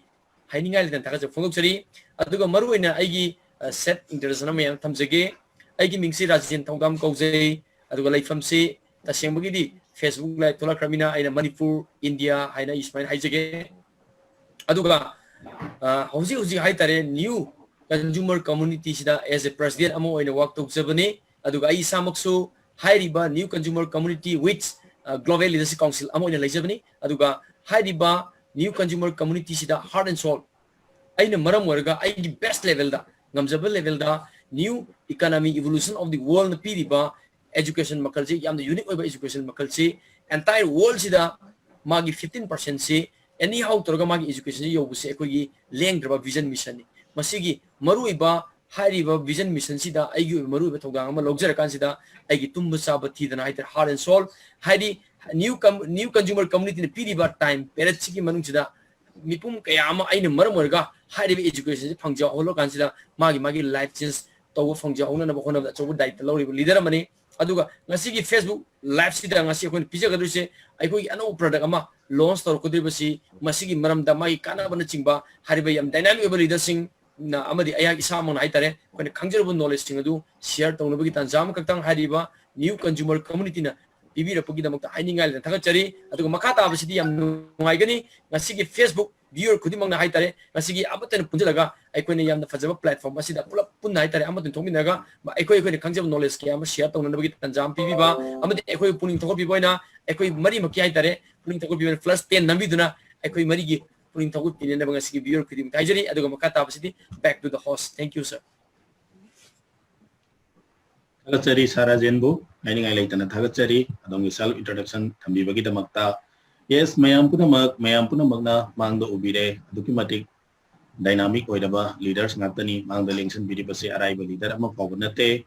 ꯍꯥꯏꯅꯤꯡꯉꯥꯏ ꯂꯩꯇꯅ ꯊꯥꯒꯠꯆꯕ ꯐꯣꯡꯗꯣꯛꯆꯔꯤ꯫ ꯑꯗꯨꯒ ꯃꯔꯨꯑꯣꯏꯅ ꯑꯩꯒꯤ, ꯑ, self introduction ꯑꯃ ꯌꯥꯝ ꯊꯝꯖꯒꯦ꯫ ꯑꯩꯒꯤ ꯃꯤꯡꯁꯤ ꯔꯥꯖꯦꯟ ꯊꯧꯗꯥꯝ ꯀꯧꯖꯩ꯫ ꯑꯗꯨꯒ ꯂꯩꯐꯝꯁꯤ ꯇꯁꯦꯡꯕꯒꯤꯗꯤ Facebook Live ꯊꯣꯛꯂꯛꯈ꯭ꯔꯕꯅꯤꯅ ꯑꯩꯅ ꯃꯅꯤꯄꯨꯔ, ꯏꯟꯗꯤꯌꯥ ꯍꯥꯏꯅ ꯑꯩ ꯁꯨꯃꯥꯏꯅ ꯍꯥꯏꯖꯒꯦ꯫ ꯑꯗꯨꯒ, ꯑ, ꯍꯧꯖꯤꯛ ꯍꯧꯖꯤꯛ ꯍꯥꯏꯇꯥꯔꯦ, New Consumer Communityꯁꯤꯗ as a president ꯑꯃ ꯑꯣꯏꯅ work ꯇꯧꯖꯕꯅꯤ꯫ ꯑꯗꯨꯒ ꯑꯩ ꯏꯁꯥꯃꯛꯁꯨ ꯍꯥꯏꯔꯤꯕ New Consumer Community with, ꯑ, Global Leadership Council ꯑꯃ ꯑꯣꯏꯅ ꯂꯩꯖꯕꯅꯤ꯫ ꯑꯗꯨꯒ ꯍꯥꯏꯔꯤꯕ New Consumer Communityꯁꯤꯗ heart and soul ꯑꯩꯅ ꯃꯔꯝ ꯑꯣꯏꯔꯒ ꯑꯩꯒꯤ best levelꯗ, ꯉꯝꯖꯕ levelꯗ New Economy Evolution of the Worldꯅ ꯄꯤꯔꯤꯕ education ꯃꯈꯜꯁꯤ, ꯌꯥꯝꯅ unique ꯑꯣꯏꯕ education ꯃꯈꯜꯁꯤ, entire worldꯁꯤꯗ ꯃꯥꯒꯤ fifteen percentꯁꯤ anyhow ꯇꯧꯔꯒ ꯃꯥꯒꯤ educationꯁꯤ ꯌꯧꯕꯁꯦ ꯑꯩꯈꯣꯏꯒꯤ ꯂꯦꯡꯗ꯭ꯔꯕ vision missionꯅꯤ꯫ ꯃꯁꯤꯒꯤ ꯃꯔꯨꯑꯣꯏꯕ ꯍꯥꯏꯔꯤꯕ vision mission ꯁꯤꯗ ꯑꯩꯒꯤ ꯑꯣꯏꯕ ꯃꯔꯨꯑꯣꯏꯕ ꯊꯧꯗꯥꯡ ꯑꯃ ꯂꯧꯖꯔꯀꯥꯟꯁꯤꯗ ꯑꯩꯒꯤ ꯇꯨꯝꯕ ꯆꯥꯕ ꯊꯤꯗꯅ ꯍꯥꯏꯇꯥꯔꯦ, heart and soul, ꯍꯥꯏꯗꯤ new com-, new consumer community ꯅ ꯄꯤꯔꯤꯕ time period ꯁꯤꯒꯤ ꯃꯅꯨꯡꯁꯤꯗ ꯃꯤꯄꯨꯝ ꯀꯌꯥ ꯑꯃ ꯑꯩꯅ ꯃꯔꯝ ꯑꯣꯏꯔꯒ ꯍꯥꯏꯔꯤꯕ education ꯁꯤ ꯐꯪꯖꯍꯧꯔꯀꯥꯟꯁꯤꯗ ꯃꯥꯒꯤ ꯃꯥꯒꯤ life change ꯇꯧꯕ ꯐꯪꯖꯍꯧꯅꯅꯕ ꯍꯣꯠꯅꯕꯗ ꯑꯆꯧꯕ ꯗꯥꯌꯤꯠꯇ ꯂꯧꯔꯤꯕ leader ꯑꯃꯅꯤ꯫ ꯑꯗꯨꯒ ꯉꯁꯤꯒꯤ Facebook live ꯁꯤꯗ ꯉꯁꯤ ꯑꯩꯈꯣꯏꯅ ꯄꯤꯖꯒꯗꯣꯏꯁꯦ ꯑꯩꯈꯣꯏꯒꯤ ꯑꯅꯧꯕ product ꯑꯃ launch ꯇꯧꯔꯛꯀꯗꯧꯔꯤꯕꯁꯤ, ꯃꯁꯤꯒꯤ ꯃꯔꯝꯗ ꯃꯥꯒꯤ ꯀꯥꯟꯅꯕꯅꯆꯤꯡꯕ ꯍꯥꯏꯔꯤꯕ ꯌꯥꯝ dynamic ꯑꯣꯏꯕ leader ꯁꯤꯡꯅ ꯑꯃꯗꯤ ꯑꯩꯍꯥꯛ ꯏꯁꯥꯃꯛꯅ ꯍꯥꯏꯇꯥꯔꯦ, ꯑꯩꯈꯣꯏꯅ ꯈꯪꯖꯔꯕ knowledge ꯁꯤꯡ ꯑꯗꯨ share ꯇꯧꯅꯕꯒꯤ ꯇꯥꯟꯖꯥ ꯑꯃꯈꯛꯇꯪ ꯍꯥꯏꯔꯤꯕ new consumer community ꯅ ꯄꯤꯕꯤꯔꯛꯄꯒꯤꯗꯃꯛꯇ ꯍꯥꯏꯅꯤꯡꯉꯥꯏ ꯂꯩꯅ ꯊꯥꯒꯠꯆꯔꯤ꯫ ꯑꯗꯨꯒ ꯃꯈꯥ ꯇꯥꯕꯁꯤꯗꯤ ꯌꯥꯝ ꯅꯨꯡꯉꯥꯏꯒꯅꯤ꯫ ꯉꯁꯤꯒꯤ Facebook viewer ꯈꯨꯗꯤꯡꯃꯛꯅ ꯍꯥꯏꯇꯥꯔꯦ, ꯉꯁꯤꯒꯤ ꯑꯃꯠꯇ ꯑꯣꯏꯅ ꯄꯨꯟꯁꯤꯜꯂꯒ ꯑꯩꯈꯣꯏꯅ ꯌꯥꯝꯅ ꯐꯖꯕ platform ꯑꯁꯤꯗ ꯄꯨꯂꯞ ꯄꯨꯟꯅ ꯍꯥꯏꯇꯥꯔꯦ, ꯑꯃꯠꯇ ꯑꯣꯏꯅ ꯊꯣꯛꯃꯤꯟꯅꯔꯒ ꯑꯩꯈꯣꯏ ꯑꯩꯈꯣꯏꯅ ꯈꯪꯖꯕ knowledge ꯀꯌꯥ ꯑꯃ share ꯇꯧꯅꯅꯕꯒꯤ ꯇꯥꯟꯖꯥ ꯑꯃ ꯄꯤꯕꯤꯕ, ꯑꯃꯗꯤ ꯑꯩꯈꯣꯏ ꯄꯨꯛꯅꯤꯡ ꯊꯧꯒꯠꯄꯤꯕ ꯑꯣꯏꯅ ꯑꯩꯈꯣꯏ ꯃꯔꯤꯃꯛꯀꯤ ꯍꯥꯏꯇꯥꯔꯦ, ꯄꯨꯛꯅꯤꯡ ꯊꯧꯒꯠꯄꯤꯕ ꯑꯣꯏꯅ plus ten ꯅꯝꯕꯤꯗꯨꯅ ꯑꯩꯈꯣꯏ ꯃꯔꯤꯒꯤ ꯄꯨꯛꯅꯤꯡ ꯊꯧꯒꯠꯄꯤꯅꯅꯕ ꯉꯁꯤꯒꯤ viewer ꯈꯨꯗꯤꯡꯃꯛꯇ ꯍꯥꯏꯖꯔꯤ꯫ ꯑꯗꯨꯒ ꯃꯈꯥ ꯇꯥꯕꯁꯤꯗꯤ back to the host. Thank you, sir. ꯊꯥꯒꯠꯆꯔꯤ ꯁꯥꯔ ꯔꯥꯖꯦꯟꯕꯨ, ꯍꯥꯏꯅꯤꯡꯉꯥꯏ ꯂꯩꯇꯅ ꯊꯥꯒꯠꯆꯔꯤ ꯑꯗꯣꯝꯒꯤ self introduction ꯊꯝꯕꯤꯕꯒꯤꯗꯃꯛꯇ꯫ Yes, ꯃꯌꯥꯝ ꯄꯨꯝꯅꯃꯛ, ꯃꯌꯥꯝ ꯄꯨꯝꯅꯃꯛꯅ ꯃꯥꯡꯗ ꯎꯕꯤꯔꯦ, ꯑꯗꯨꯛꯀꯤ ꯃꯇꯤꯛ dynamic ꯑꯣꯏꯔꯕ leaders ꯉꯥꯛꯇꯅꯤ꯫ ꯃꯥꯡꯗ ꯂꯦꯡꯁꯤꯟꯕꯤꯔꯤꯕꯁꯤ ꯑꯔꯥꯏꯕ leader ꯑꯃ ꯐꯥꯎꯕ ꯅꯠꯇꯦ꯫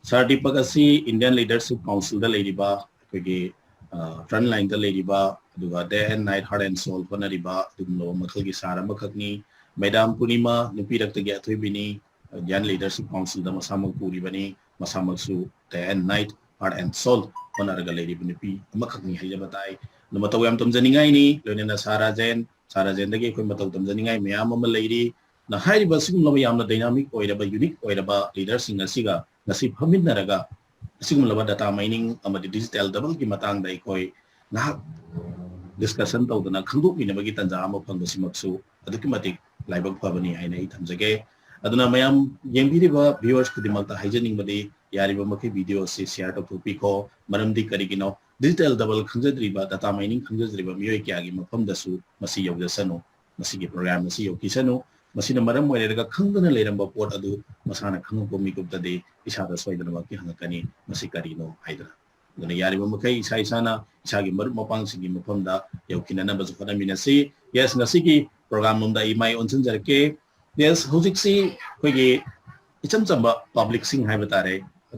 ꯁꯥꯔ ꯗꯤꯄꯛ ꯑꯁꯤ Indian Leadership Council ꯗ ꯂꯩꯔꯤꯕ, ꯑꯩꯈꯣꯏꯒꯤ, ꯑ, front line ꯗ ꯂꯩꯔꯤꯕ, ꯑꯗꯨꯒ day and night heart and soul ꯍꯣꯠꯅꯔꯤꯕ ꯑꯗꯨꯒꯨꯝꯂꯕ ꯃꯈꯜꯒꯤ ꯁꯥꯔ ꯑꯃꯈꯛꯅꯤ꯫ ꯃꯦꯗꯥꯝ ꯄꯨꯔꯅꯤꯃꯥ, ꯅꯨꯄꯤ ꯔꯛꯇꯒꯤ ꯑꯊꯣꯏꯕꯤꯅꯤ, Indian Leadership Council ꯗ ꯃꯁꯥꯃꯛ ꯄꯨꯔꯤꯕꯅꯤ꯫ ꯃꯁꯥꯃꯛꯁꯨ day and night heart and soul ꯍꯣꯠꯅꯔꯒ ꯂꯩꯔꯤꯕ ꯅꯨꯄꯤ ꯑꯃꯈꯛꯅꯤ ꯍꯥꯏꯖꯕ ꯇꯥꯏ꯫ ꯑꯗꯨ ꯃꯇꯧ ꯌꯥꯝ ꯇꯝꯖꯅꯤꯡꯉꯥꯏꯅꯤ꯫ ꯂꯣꯏꯅꯅ ꯁꯥꯔ ꯔꯥꯖꯦꯟ, ꯁꯥꯔ ꯔꯥꯖꯦꯟꯗꯒꯤ ꯑꯩꯈꯣꯏ ꯃꯇꯧ ꯇꯝꯖꯅꯤꯡꯉꯥꯏ ꯃꯌꯥꯝ ꯑꯃ ꯂꯩꯔꯤ꯫ ꯅ ꯍꯥꯏꯔꯤꯕ ꯑꯁꯤꯒꯨꯝꯂꯕ ꯌꯥꯝꯅ dynamic ꯑꯣꯏꯔꯕ, unique ꯑꯣꯏꯔꯕ leader ꯁꯤꯡ ꯑꯁꯤꯒ ꯉꯁꯤ ꯐꯝꯃꯤꯟꯅꯔꯒ ꯑꯁꯤꯒꯨꯝꯂꯕ data mining ꯑꯃꯗꯤ digital double ꯒꯤ ꯃꯇꯥꯡꯗ ꯑꯩꯈꯣꯏ ꯉꯥꯏꯍꯥꯛ discussion ꯇꯧꯗꯅ ꯈꯪꯗꯣꯛꯃꯤꯟꯅꯕꯒꯤ ꯇꯥꯟꯖꯥ ꯑꯃ ꯐꯪꯕꯁꯤꯃꯛꯁꯨ ꯑꯗꯨꯛꯀꯤ ꯃꯇꯤꯛ ꯂꯥꯏꯕꯛ ꯐꯕꯅꯤ ꯍꯥꯏꯅ ꯑꯩ ꯊꯝꯖꯒꯦ꯫ ꯑꯗꯨꯅ ꯃꯌꯥꯝ ꯌꯦꯡꯕꯤꯔꯤꯕ viewers ꯈꯨꯗꯤꯡꯃꯛꯇ ꯍꯥꯏꯖꯅꯤꯡꯕꯗꯤ, ꯌꯥꯔꯤꯕ ꯃꯈꯩ video ꯑꯁꯤ share ꯇꯧꯊꯣꯛꯄꯤꯈꯣ꯫ ꯃꯔꯝꯗꯤ ꯀꯔꯤꯒꯤꯅꯣ, digital double ꯈꯪꯖꯗ꯭ꯔꯤꯕ, data mining ꯈꯪꯖꯗ꯭ꯔꯤꯕ ꯃꯤꯑꯣꯏ ꯀꯌꯥꯒꯤ ꯃꯐꯝꯗꯁꯨ ꯃꯁꯤ ꯌꯧꯖꯁꯅꯨ, ꯃꯁꯤꯒꯤ program ꯑꯁꯤ ꯌꯧꯈꯤꯁꯅꯨ꯫ ꯃꯁꯤꯅ ꯃꯔꯝ ꯑꯣꯏꯔꯒ ꯈꯪꯗꯅ ꯂꯩꯔꯝꯕ ꯄꯣꯠ ꯑꯗꯨ ꯃꯁꯥꯅ ꯈꯪꯉꯛꯄ ꯃꯤꯀꯨꯞꯇꯗꯤ ꯏꯁꯥꯗ ꯁꯣꯏꯗꯅꯃꯛꯀꯤ ꯍꯪꯉꯛꯀꯅꯤ, "ꯃꯁꯤ ꯀꯔꯤꯅꯣ?" ꯍꯥꯏꯗꯅ꯫ ꯑꯗꯨꯅ ꯌꯥꯔꯤꯕ ꯃꯈꯩ ꯏꯁꯥ ꯏꯁꯥꯅ ꯏꯁꯥꯒꯤ ꯃꯔꯨꯞ ꯃꯄꯥꯡꯁꯤꯡꯒꯤ ꯃꯐꯝꯗ ꯌꯧꯈꯤꯅꯅꯕꯁꯨ ꯍꯣꯠꯅꯃꯤꯟꯅꯁꯤ꯫ Yes, ꯉꯁꯤꯒꯤ program ꯂꯣꯝꯗ ꯑꯩ ꯃꯥꯏ ꯑꯣꯟꯁꯤꯟꯖꯔꯛꯀꯦ꯫ Yes, ꯍꯧꯖꯤꯛꯁꯤ ꯑꯩꯈꯣꯏꯒꯤ ꯏꯆꯝ ꯆꯝꯕ ꯄꯕ꯭ꯂꯤꯛꯁꯤꯡ ꯍꯥꯏꯕ ꯇꯥꯔꯦ,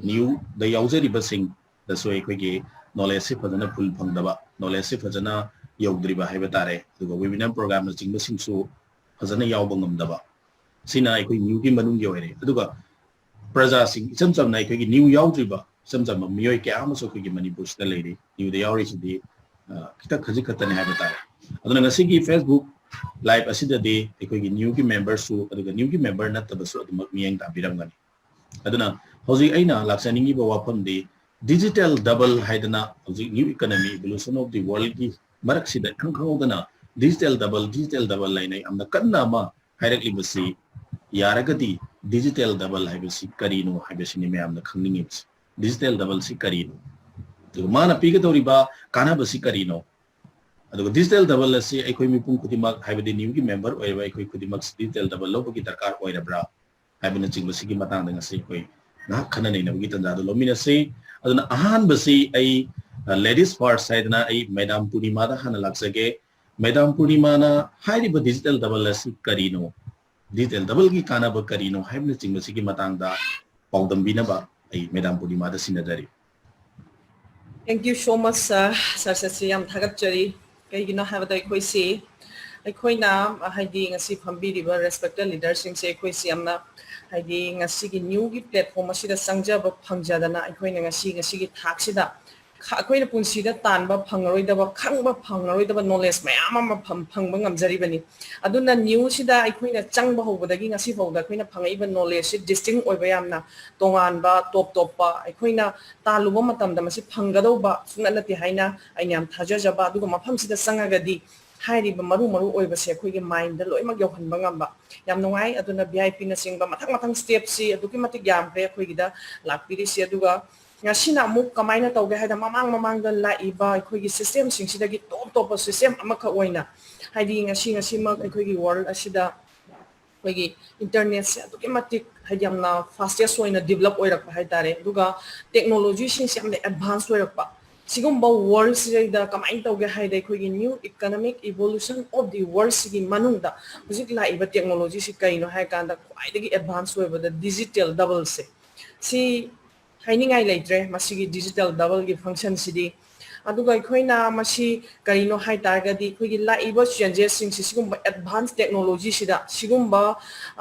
ꯅ꯭ꯌꯨꯗ ꯌꯥꯎꯖꯔꯤꯕꯁꯤꯡꯗꯁꯨ ꯑꯩꯈꯣꯏꯒꯤ ꯅꯣꯂꯦꯖꯁꯤ ꯐꯖꯅ ꯐꯨꯜ ꯐꯪꯗꯕ, ꯅꯣꯂꯦꯖꯁꯤ ꯐꯖꯅ ꯌꯧꯗ꯭ꯔꯤꯕ ꯍꯥꯏꯕ ꯇꯥꯔꯦ꯫ ꯑꯗꯨꯒ ꯋꯦꯕꯤꯅꯥꯔ ꯄ꯭ꯔꯣꯒ꯭ꯔꯥꯝꯅꯆꯤꯡꯕꯁꯤꯡꯁꯨ ꯐꯖꯅ ꯌꯥꯎꯕ ꯉꯝꯗꯕ, ꯁꯤꯅ ꯑꯩꯈꯣꯏ ꯅ꯭ꯌꯨꯒꯤ ꯃꯅꯨꯡꯒꯤ ꯑꯣꯏꯔꯦ꯫ ꯑꯗꯨꯒ ꯄ꯭ꯔꯖꯥꯁꯤꯡ, ꯏꯆꯝ ꯆꯝꯅ ꯑꯩꯈꯣꯏꯒꯤ ꯅ꯭ꯌꯨ ꯌꯥꯎꯗ꯭ꯔꯤꯕ ꯏꯆꯝ ꯆꯝꯕ ꯃꯤꯑꯣꯏ ꯀꯌꯥ ꯑꯃꯁꯨ ꯑꯩꯈꯣꯏꯒꯤ ꯃꯅꯤꯄꯨꯔꯁꯤꯗ ꯂꯩꯔꯤ꯫ ꯅ꯭ꯌꯨꯗ ꯌꯥꯎꯔꯤꯁꯤꯗꯤ, ꯑ, ꯈꯤꯇꯪ ꯈꯖꯤꯛ ꯈꯛꯇꯅꯤ ꯍꯥꯏꯕ ꯇꯥꯔꯦ꯫ ꯑꯗꯨꯅ ꯉꯁꯤꯒꯤ Facebook Live ꯑꯁꯤꯗꯗꯤ ꯑꯩꯈꯣꯏꯒꯤ ꯅ꯭ꯌꯨꯒꯤ ꯃꯦꯝꯕꯔꯁꯨ ꯑꯗꯨꯒ ꯅ꯭ꯌꯨꯒꯤ ꯃꯦꯝꯕꯔ ꯅꯠꯇꯕꯁꯨ ꯑꯗꯨꯃꯛ ꯃꯤꯠꯌꯦꯡ ꯇꯥꯕꯤꯔꯝꯒꯅꯤ꯫ ꯑꯗꯨꯅ ꯍꯧꯖꯤꯛ ꯑꯩꯅ ꯂꯥꯛꯆꯅꯤꯡꯉꯤꯕ ꯋꯥꯐꯝꯗꯤ digital double ꯍꯥꯏꯗꯅ ꯍꯧꯖꯤꯛ new economy evolution of the worldꯀꯤ ꯃꯔꯛꯁꯤꯗ ꯏꯈꯪ ꯈꯪꯍꯧꯗꯅ digital double, digital double ꯍꯥꯏꯅ ꯌꯥꯝꯅ ꯀꯟꯅ ꯑꯃ ꯍꯥꯏꯔꯛꯂꯤꯕꯁꯤ, ꯌꯥꯔꯒꯗꯤ digital double ꯍꯥꯏꯕꯁꯤ ꯀꯔꯤꯅꯣ ꯍꯥꯏꯕꯁꯤꯅꯤ ꯃꯌꯥꯝꯅ ꯈꯪꯅꯤꯡꯉꯤꯕꯁꯤ꯫ Digital doubleꯁꯤ ꯀꯔꯤꯅꯣ? ꯑꯗꯨꯒ ꯃꯥꯅ ꯄꯤꯒꯗꯧꯔꯤꯕ ꯀꯥꯟꯅꯕꯁꯤ ꯀꯔꯤꯅꯣ? ꯑꯗꯨꯒ digital double ꯑꯁꯤ ꯑꯩꯈꯣꯏ ꯃꯤꯄꯨꯝ ꯈꯨꯗꯤꯡꯃꯛ, ꯍꯥꯏꯕꯗꯤ ꯅ꯭ꯌꯨꯒꯤ ꯃꯦꯝꯕꯔ ꯑꯣꯏꯔꯤꯕ ꯑꯩꯈꯣꯏ ꯈꯨꯗꯤꯡꯃꯛ digital double ꯂꯧꯕꯒꯤ ꯗꯔꯀꯥꯔ ꯑꯣꯏꯔꯕ꯭ꯔꯥ ꯍꯥꯏꯕꯅꯆꯤꯡꯕꯁꯤꯒꯤ ꯃꯇꯥꯡꯗ ꯉꯁꯤ ꯑꯩꯈꯣꯏ ꯉꯥꯏꯍꯥꯛ ꯈꯟꯅ ꯅꯩꯅꯕꯒꯤ ꯇꯥꯟꯖꯥꯗꯨ ꯂꯧꯃꯤꯟꯅꯁꯤ꯫ ꯑꯗꯨꯅ ꯑꯍꯥꯟꯕꯁꯤ ꯑꯩ, ꯑ, ladies first ꯍꯥꯏꯗꯅ ꯑꯩ ꯃꯦꯗꯥꯝ ꯄꯨꯔꯅꯤꯃꯥꯗ ꯍꯥꯟꯅ ꯂꯥꯛꯆꯒꯦ꯫ ꯃꯦꯗꯥꯝ ꯄꯨꯔꯅꯤꯃꯥꯅ ꯍꯥꯏꯔꯤꯕ digital double ꯑꯁꯤ ꯀꯔꯤꯅꯣ, digital doubleꯒꯤ ꯀꯥꯟꯅꯕ ꯀꯔꯤꯅꯣ ꯍꯥꯏꯕꯅꯆꯤꯡꯕꯁꯤꯒꯤ ꯃꯇꯥꯡꯗ ꯄꯥꯎꯗꯝꯕꯤꯅꯕ ꯑꯩ ꯃꯦꯗꯥꯝ ꯄꯨꯔꯅꯤꯃꯥꯗ ꯁꯤꯟꯅꯖꯔꯤ꯫ Thank you so much, sir. Sir, ꯁꯦ ꯌꯥꯝ ꯊꯥꯒꯠꯆꯔꯤ꯫ ꯀꯩꯒꯤꯅꯣ ꯍꯥꯏꯕꯗ ꯑꯩꯈꯣꯏꯁꯤ, ꯑꯩꯈꯣꯏꯅ, ꯍꯥꯏꯗꯤ, ꯉꯁꯤ ꯐꯝꯕꯤꯔꯤꯕ respected leaderꯁꯤꯡꯁꯦ ꯑꯩꯈꯣꯏꯁꯤ ꯌꯥꯝꯅ, ꯍꯥꯏꯗꯤ, ꯉꯁꯤꯒꯤ ꯅ꯭ꯌꯨꯒꯤ platform ꯑꯁꯤꯗ ꯆꯪꯖꯕ ꯐꯪꯖꯗꯅ ꯑꯩꯈꯣꯏꯅ ꯉꯁꯤ, ꯉꯁꯤꯒꯤ ꯊꯥꯛꯁꯤꯗ ꯈ-, ꯑꯩꯈꯣꯏꯅ ꯄꯨꯟꯁꯤꯗ ꯇꯥꯟꯕ ꯐꯪꯉꯔꯣꯏꯗꯕ, ꯈꯪꯕ ꯐꯪꯉꯔꯣꯏꯗꯕ knowledge ꯃꯌꯥꯝ ꯑꯃ ꯐꯪ-, ꯐꯪꯕ ꯉꯝꯖꯔꯤꯕꯅꯤ꯫ ꯑꯗꯨꯅ ꯅ꯭ꯌꯨꯁꯤꯗ ꯑꯩꯈꯣꯏꯅ ꯆꯪꯕ ꯍꯧꯕꯗꯒꯤ ꯉꯁꯤ ꯐꯥꯎꯗ ꯑꯩꯈꯣꯏꯅ ꯐꯪꯉꯛꯏꯕ knowledgeꯁꯤ distinct ꯑꯣꯏꯕ, ꯌꯥꯝꯅ ꯇꯣꯉꯥꯟꯕ, ꯇꯣꯞ ꯇꯣꯞꯄ, ꯑꯩꯈꯣꯏꯅ ꯇꯥꯜꯂꯨꯕ ꯃꯇꯝꯗ ꯃꯁꯤ ꯐꯪꯒꯗꯧꯕ ꯁꯨꯡꯅꯠ ꯅꯠꯇꯦ ꯍꯥꯏꯅ ꯑꯩꯅ ꯌꯥꯝ ꯊꯥꯖꯖꯕ꯫ ꯑꯗꯨꯒ ꯃꯐꯝꯁꯤꯗ ꯆꯪꯉꯒꯗꯤ ꯍꯥꯏꯔꯤꯕ ꯃꯔꯨ ꯃꯔꯨ ꯑꯣꯏꯕꯁꯦ ꯑꯩꯈꯣꯏꯒꯤ mindꯗ ꯂꯣꯏꯅꯃꯛ ꯌꯧꯍꯟꯕ ꯉꯝꯕ꯫ ꯌꯥꯝ ꯅꯨꯡꯉꯥꯏ꯫ ꯑꯗꯨꯅ VIPꯅꯆꯤꯡꯕ ꯃꯊꯪ ꯃꯊꯪ stepꯁꯤ ꯑꯗꯨꯛꯀꯤ ꯃꯇꯤꯛ ꯌꯥꯝꯈ꯭ꯔꯦ ꯑꯩꯈꯣꯏꯒꯤꯗ ꯂꯥꯛꯄꯤꯔꯤꯁꯤ꯫ ꯑꯗꯨꯒ ꯉꯁꯤꯅ ꯑꯃꯨꯛ ꯀꯃꯥꯏꯅ ꯇꯧꯒꯦ ꯍꯥꯏꯗ, ꯃꯃꯥꯡ ꯃꯃꯥꯡꯗ ꯂꯥꯛꯏꯕ ꯑꯩꯈꯣꯏꯒꯤ systemꯁꯤꯡꯁꯤꯗꯒꯤ ꯇꯣꯞ ꯇꯣꯞꯄ system ꯑꯃꯈꯛ ꯑꯣꯏꯅ, ꯍꯥꯏꯗꯤ, ꯉꯁꯤ ꯉꯁꯤꯃꯛ ꯑꯩꯈꯣꯏꯒꯤ world ꯑꯁꯤꯗ ꯑꯩꯈꯣꯏꯒꯤ internetꯁꯦ ꯑꯗꯨꯛꯀꯤ ꯃꯇꯤꯛ, ꯍꯥꯏꯗꯤ, ꯌꯥꯝꯅ fastest ꯑꯣꯏꯅ develop ꯑꯣꯏꯔꯛꯄ ꯍꯥꯏꯇꯥꯔꯦ, ꯑꯗꯨꯒ technologyꯁꯤꯡꯁꯦ ꯌꯥꯝꯅ advance ꯑꯣꯏꯔꯛꯄ꯫ ꯁꯤꯒꯨꯝꯕ ꯋꯥꯔꯜꯁꯤꯗꯩꯗ ꯀꯃꯥꯏꯅ ꯇꯧꯒꯦ ꯍꯥꯏꯗꯤ ꯑꯩꯈꯣꯏꯒꯤ new economic evolution of the world ꯁꯤꯒꯤ ꯃꯅꯨꯡꯗ ꯍꯧꯖꯤꯛ ꯂꯥꯛꯏꯕ ꯇꯦꯛꯅꯣꯂꯣꯖꯤꯁꯤ ꯀꯩꯅꯣ ꯍꯥꯏ ꯀꯥꯟꯗ ꯈ꯭ꯋꯥꯏꯗꯒꯤ ꯑꯦꯗꯚꯥꯟꯁ ꯑꯣꯏꯕꯗ ꯗꯤꯖꯤꯇꯦꯜ ꯗꯕꯜꯁꯦ ꯁꯤ ꯍꯥꯏꯅꯤꯡꯉꯥꯏ ꯂꯩꯇ꯭ꯔꯦ꯫ ꯃꯁꯤꯒꯤ ꯗꯤꯖꯤꯇꯦꯜ ꯗꯕꯜꯒꯤ ꯐꯪꯁꯟꯁꯤꯗꯤ ꯑꯗꯨꯒ ꯑꯩꯈꯣꯏꯅ ꯃꯁꯤ ꯀꯔꯤꯅꯣ ꯍꯥꯏ ꯇꯥꯔꯒꯗꯤ ꯑꯩꯈꯣꯏꯒꯤ ꯂꯥꯛꯏꯕ ꯆꯦꯟꯖꯦꯁꯁꯤꯡꯁꯤ ꯁꯤꯒꯨꯝꯕ ꯑꯦꯗꯚꯥꯟꯁ ꯇꯦꯛꯅꯣꯂꯣꯖꯤꯁꯤꯗ ꯁꯤꯒꯨꯝꯕ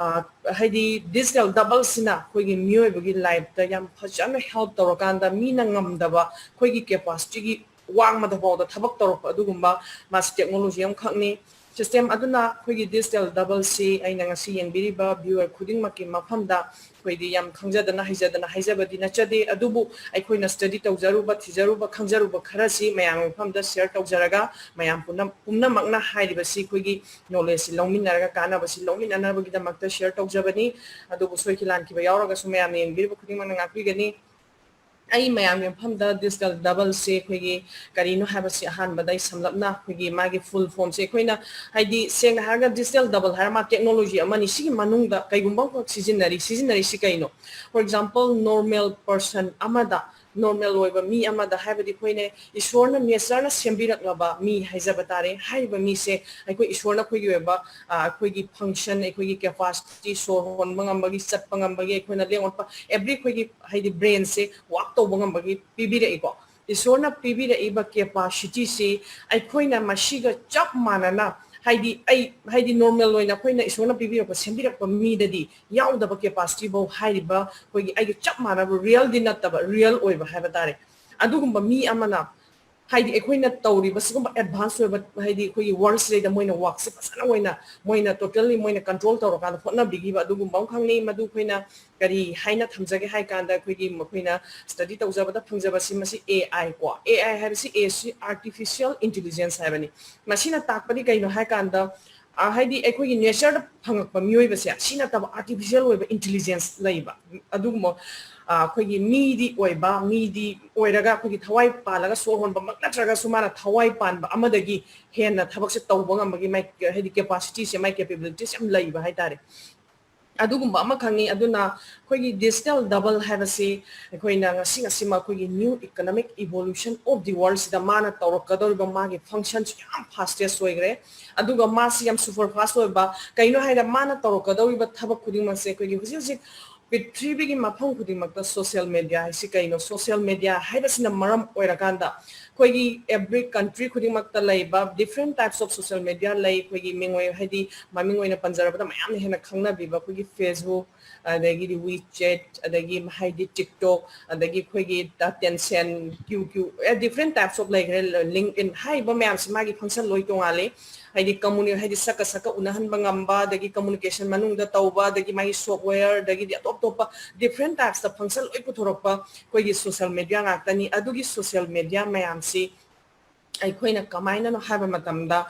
ꯍꯥꯏꯗꯤ ꯗꯤꯖꯤꯇꯦꯜ ꯗꯕꯜꯁꯤꯅ ꯑꯩꯈꯣꯏꯒꯤ ꯃꯤꯑꯣꯏꯕꯒꯤ ꯂꯥꯏꯐꯇ ꯌꯥꯝ ꯐꯖꯅ ꯍꯦꯜꯞ ꯇꯧꯔꯀꯥꯟꯗ ꯃꯤꯅ ꯉꯝꯗꯕ ꯑꯩꯈꯣꯏꯒꯤ ꯀꯦꯄꯥꯁꯤꯇꯤꯒꯤ ꯋꯥꯡꯃꯗ ꯐꯥꯎꯗ ꯊꯕꯛ ꯇꯧꯔꯛꯄ ꯑꯗꯨꯒꯨꯝꯕ ꯃꯥꯁꯤ ꯇꯦꯛꯅꯣꯂꯣꯖꯤ ꯑꯃꯈꯛꯅꯤ꯫ ꯁꯤꯁꯇꯦꯝ ꯑꯗꯨꯅ ꯑꯩꯈꯣꯏꯒꯤ ꯗꯤꯖꯤꯇꯦꯜ ꯗꯕꯜꯁꯤ ꯑꯩꯅ ꯉꯁꯤ ꯌꯦꯡꯕꯤꯔꯤꯕ ꯚ꯭ꯌꯨꯋꯔ ꯈꯨꯗꯤꯡꯃꯛꯀꯤ ꯃꯐꯝꯗ ꯑꯩꯈꯣꯏꯗꯤ ꯌꯥꯝ ꯈꯪꯖꯗꯅ ꯍꯩꯖꯗꯅ ꯍꯥꯏꯖꯕꯗꯤ ꯅꯠꯆꯗꯦ꯫ ꯑꯗꯨꯕꯨ ꯑꯩꯈꯣꯏꯅ ꯁ꯭ꯇꯗꯤ ꯇꯧꯖꯔꯨꯕ, ꯊꯤꯖꯔꯨꯕ, ꯈꯪꯖꯔꯨꯕ ꯈꯔꯁꯤ ꯃꯌꯥꯝꯒꯤ ꯃꯐꯝꯗ ꯁꯤꯌꯔ ꯇꯧꯖꯔꯒ ꯃꯌꯥꯝ ꯄꯨꯝꯅ-, ꯄꯨꯝꯅꯃꯛꯅ ꯍꯥꯏꯔꯤꯕꯁꯤ ꯑꯩꯈꯣꯏꯒꯤ ꯅꯣꯂꯦꯖꯁꯤ ꯂꯧꯃꯤꯟꯅꯔꯒ ꯀꯥꯟꯅꯕꯁꯤ ꯂꯧꯃꯤꯟꯅꯅꯕꯒꯤꯗꯃꯛꯇ ꯁꯤꯌꯔ ꯇꯧꯖꯕꯅꯤ꯫ ꯑꯗꯨꯕꯨ ꯁꯣꯏꯈꯤ ꯂꯥꯟꯈꯤꯕ ꯌꯥꯎꯔꯒꯁꯨ ꯃꯌꯥꯝꯅ ꯌꯦꯡꯕꯤꯔꯤꯕ ꯈꯨꯗꯤꯡꯃꯛꯅ ꯉꯥꯛꯄꯤꯒꯅꯤ꯫ ꯑꯩ ꯃꯌꯥꯝꯒꯤ ꯃꯐꯝꯗ ꯗꯤꯖꯤꯇꯦꯜ ꯗꯕꯜꯁꯦ ꯑꯩꯈꯣꯏꯒꯤ ꯀꯔꯤꯅꯣ ꯍꯥꯏꯕꯁꯤ ꯑꯍꯥꯟꯕꯗ ꯑꯩ ꯁꯝꯂꯞꯅ ꯑꯩꯈꯣꯏꯒꯤ ꯃꯥꯒꯤ ꯐꯨꯜ ꯐꯣꯝꯁꯦ ꯑꯩꯈꯣꯏꯅ ꯍꯥꯏꯗꯤ ꯁꯦꯡꯅ ꯍꯥꯏꯔꯒ ꯗꯤꯖꯤꯇꯦꯜ ꯗꯕꯜ ꯍꯥꯏꯔ ꯃꯥ ꯇꯦꯛꯅꯣꯂꯣꯖꯤ ꯑꯃꯅꯤ꯫ ꯁꯤꯒꯤ ꯃꯅꯨꯡꯗ ꯀꯩꯒꯨꯝꯕ ꯑꯃꯈꯛ ꯁꯤꯖꯤꯟꯅꯔꯤ, ꯁꯤꯖꯤꯟꯅꯔꯤꯁꯤ ꯀꯩꯅꯣ? For example, ꯅꯣꯔꯃꯦꯜ ꯄꯔꯁꯟ ꯑꯃꯗ, ꯅꯣꯔꯃꯦꯜ ꯑꯣꯏꯕ ꯃꯤ ꯑꯃꯗ ꯍꯥꯏꯕꯗꯤ ꯑꯩꯈꯣꯏꯅ ꯏꯁꯣꯔꯅ ꯅꯦꯆꯔꯅ ꯁꯦꯝꯕꯤꯔꯛꯂꯕ ꯃꯤ ꯍꯥꯏꯖꯕ ꯇꯥꯔꯦ꯫ ꯍꯥꯏꯔꯤꯕ ꯃꯤꯁꯦ ꯑꯩꯈꯣꯏ ꯏꯁꯣꯔꯅ ꯑꯩꯈꯣꯏꯒꯤ ꯑꯣꯏꯕ ꯑ, ꯑꯩꯈꯣꯏꯒꯤ ꯐꯪꯁꯟ, ꯑꯩꯈꯣꯏꯒꯤ ꯀꯦꯄꯥꯁꯤꯇꯤ, ꯁꯣꯔ ꯍꯣꯟꯕ ꯉꯝꯕꯒꯤ, ꯆꯠꯄ ꯉꯝꯕꯒꯤ, ꯑꯩꯈꯣꯏꯅ ꯂꯦꯡ ꯑꯣꯠꯄ, ꯑꯦꯕ꯭ꯔꯤ ꯑꯩꯈꯣꯏꯒꯤ ꯍꯥꯏꯗꯤ ꯕ꯭ꯔꯦꯟꯁꯦ ꯋꯥꯛ ꯇꯧꯕ ꯉꯝꯕꯒꯤ ꯄꯤꯕꯤꯔꯛꯏꯀꯣ꯫ ꯏꯁꯣꯔꯅ ꯄꯤꯕꯤꯔꯛꯏꯕ ꯀꯦꯄꯥꯁꯤꯇꯤꯁꯤ ꯑꯩꯈꯣꯏꯅ ꯃꯁꯤꯒ ꯆꯞ ꯃꯥꯟꯅꯅ ꯍꯥꯏꯗꯤ ꯑꯩ ꯍꯥꯏꯗꯤ ꯅꯣꯔꯃꯦꯜ ꯑꯣꯏꯅ ꯑꯩꯈꯣꯏꯅ ꯏꯁꯣꯔꯅ ꯄꯤꯕꯤꯔꯛꯄ, ꯁꯦꯝꯕꯤꯔꯛꯄ ꯃꯤꯗꯗꯤ ꯌꯥꯎꯗꯕ ꯀꯦꯄꯥꯁꯤꯇꯤ ꯐꯥꯎ ꯍꯥꯏꯔꯤꯕ ꯑꯩꯈꯣꯏꯒꯤ ꯑꯩꯒ ꯆꯞ ꯃꯥꯟꯅꯕ, ꯔꯤꯌꯦꯜꯗꯤ ꯅꯠꯇꯕ, ꯔꯤꯌꯦꯜ ꯑꯣꯏꯕ ꯍꯥꯏꯕ ꯇꯥꯔꯦ꯫ ꯑꯗꯨꯒꯨꯝꯕ ꯃꯤ ꯑꯃꯅ ꯍꯥꯏꯗꯤ ꯑꯩꯈꯣꯏꯅ ꯇꯧꯔꯤꯕ ꯁꯤꯒꯨꯝꯕ ꯑꯦꯗꯚꯥꯟꯁ ꯑꯣꯏꯕ ꯍꯥꯏꯗꯤ ꯑꯩꯈꯣꯏꯒꯤ ꯋꯥꯔꯜꯁꯤꯗꯩꯗ ꯃꯣꯏꯅ ꯋꯥꯛꯁꯦ ꯐꯖꯅ ꯑꯣꯏꯅ ꯃꯣꯏꯅ ꯇꯣꯇꯦꯜꯂꯤ ꯃꯣꯏꯅ ꯀꯟꯇ꯭ꯔꯣꯜ ꯇꯧꯔꯀꯥꯟꯗ ꯍꯣꯠꯅꯕꯤꯈꯤꯕ ꯑꯗꯨꯒꯨꯝꯕ ꯑꯃꯈꯛꯅꯤ꯫ ꯃꯗꯨ ꯑꯩꯈꯣꯏꯅ ꯀꯔꯤ ꯍꯥꯏꯅ ꯊꯝꯖꯒꯦ ꯍꯥꯏ ꯀꯥꯟꯗ ꯑꯩꯈꯣꯏꯒꯤ ꯃꯈꯣꯏꯅ ꯁ꯭ꯇꯗꯤ ꯇꯧꯖꯕꯗ ꯐꯪꯖꯕꯁꯤ ꯃꯁꯤ ꯑꯦ ꯑꯥꯏ ꯀꯣ, ꯑꯦ ꯑꯥꯏ ꯍꯥꯏꯕꯁꯤ ꯑꯦ ꯁꯤ ꯑꯥꯔꯇꯤꯐꯤꯁꯤꯌꯦꯜ ꯏꯟꯇꯤꯂꯤꯖꯦꯟꯁ ꯍꯥꯏꯕꯅꯤ꯫ ꯃꯁꯤꯅ ꯇꯥꯛꯄꯗꯤ ꯀꯩꯅꯣ ꯍꯥꯏ ꯀꯥꯟꯗ ꯑ, ꯍꯥꯏꯗꯤ ꯑꯩꯈꯣꯏꯒꯤ ꯅꯦꯆꯔꯗ ꯐꯪꯉꯛꯄ ꯃꯤꯑꯣꯏꯕꯁꯦ ꯁꯤ ꯅꯠꯇꯕ ꯑꯥꯔꯇꯤꯐꯤꯁꯤꯌꯦꯜ ꯑꯣꯏꯕ ꯏꯟꯇꯤꯂꯤꯖꯦꯟꯁ ꯂꯩꯕ ꯑꯗꯨꯒꯨꯝꯕ ꯑ, ꯑꯩꯈꯣꯏꯒꯤ ꯃꯤꯗꯤ ꯑꯣꯏꯕ, ꯃꯤꯗꯤ ꯑꯣꯏꯔꯒ ꯑꯩꯈꯣꯏꯒꯤ ꯊꯋꯥꯏ ꯄꯥꯜꯂꯒ ꯁꯣꯔ ꯍꯣꯟꯕꯃꯛ ꯅꯠꯇ꯭ꯔꯒꯁꯨ ꯃꯥꯅ ꯊꯋꯥꯏ ꯄꯥꯟꯕ ꯑꯃꯗꯒꯤ ꯍꯦꯟꯅ ꯊꯕꯛꯁꯦ ꯇꯧꯕ ꯉꯝꯕꯒꯤ ꯃꯥꯏ ꯍꯥꯏꯗꯤ ꯀꯦꯄꯥꯁꯤꯇꯤꯁꯦ, ꯃꯥꯏ ꯀꯦꯄꯦꯕꯤꯂꯤꯇꯤꯁꯦ ꯌꯥꯝ ꯂꯩꯕ ꯍꯥꯏꯇꯥꯔꯦ꯫ ꯑꯗꯨꯒꯨꯝꯕ ꯑꯃ ꯈꯪꯉꯤ꯫ ꯑꯗꯨꯅ ꯑꯩꯈꯣꯏꯒꯤ digital double ꯍꯥꯏꯕꯁꯤ ꯑꯩꯈꯣꯏꯅ ꯉꯁꯤ ꯉꯁꯤꯃꯛ ꯑꯩꯈꯣꯏꯒꯤ new economic evolution of the world ꯁꯤꯗ ꯃꯥꯅ ꯇꯧꯔꯛꯀꯗꯧꯔꯤꯕ ꯃꯥꯒꯤ functionꯁꯨ ꯌꯥꯝ fastest ꯑꯣꯏꯈ꯭ꯔꯦ꯫ ꯑꯗꯨꯒ ꯃꯥꯁꯤ ꯌꯥꯝ super fast ꯑꯣꯏꯕ, ꯀꯩꯅꯣ ꯍꯥꯏꯔ ꯃꯥꯅ ꯇꯧꯔꯛꯀꯗꯧꯔꯤꯕ ꯊꯕꯛ ꯈꯨꯗꯤꯡꯃꯛꯁꯦ ꯑꯩꯈꯣꯏꯒꯤ ꯍꯧꯖꯤꯛ ꯍꯧꯖꯤꯛ ꯄ꯭ꯔꯤꯊꯤꯕꯤꯒꯤ ꯃꯐꯝ ꯈꯨꯗꯤꯡꯃꯛꯇ social media ꯍꯥꯏꯁꯤ ꯀꯩꯅꯣ? Social media ꯍꯥꯏꯕꯁꯤꯅ ꯃꯔꯝ ꯑꯣꯏꯔꯀꯥꯟꯗ ꯑꯩꯈꯣꯏꯒꯤ every country ꯈꯨꯗꯤꯡꯃꯛꯇ ꯂꯩꯕ different types of social media ꯂꯩ꯫ ꯑꯩꯈꯣꯏꯒꯤ ꯃꯤꯡꯑꯣꯏ ꯍꯥꯏꯗꯤ ꯃꯃꯤꯡ ꯑꯣꯏꯅ ꯄꯟꯖꯔꯕꯗ ꯃꯌꯥꯝꯅ ꯍꯦꯟꯅ ꯈꯪꯅꯕꯤꯕ ꯑꯩꯈꯣꯏꯒꯤ Facebook, ꯑꯗꯒꯤꯗꯤ WeChat, ꯑꯗꯒꯤ ꯍꯥꯏꯗꯤ TikTok, ꯑꯗꯒꯤ ꯑꯩꯈꯣꯏꯒꯤ Tencent, Q Q, different types of ꯂꯩꯈ꯭ꯔꯦ꯫ LinkedIn ꯍꯥꯏꯔꯤꯕ ꯃꯌꯥꯝꯁꯤ ꯃꯥꯒꯤ function ꯂꯣꯏ ꯇꯣꯡꯉꯥꯜꯂꯤ꯫ ꯍꯥꯏꯗꯤ ꯀꯝꯃꯨꯅꯤ ꯍꯥꯏꯗꯤ ꯁꯛꯀ ꯁꯛꯀ ꯎꯅꯍꯟꯕ ꯉꯝꯕ, ꯑꯗꯒꯤ communication ꯃꯅꯨꯡꯗ ꯇꯧꯕ, ꯑꯗꯒꯤ ꯃꯥꯒꯤ software, ꯑꯗꯒꯤꯗꯤ ꯑꯇꯣꯞ ꯑꯇꯣꯞꯄ different typesꯇ function ꯂꯣꯏ ꯄꯨꯊꯣꯔꯛꯄ ꯑꯩꯈꯣꯏꯒꯤ social media ꯉꯥꯛꯇꯅꯤ꯫ ꯑꯗꯨꯒꯤ social media ꯃꯌꯥꯝꯁꯤ ꯑꯩꯈꯣꯏꯅ ꯀꯃꯥꯏꯅꯅꯣ ꯍꯥꯏꯕ ꯃꯇꯝꯗ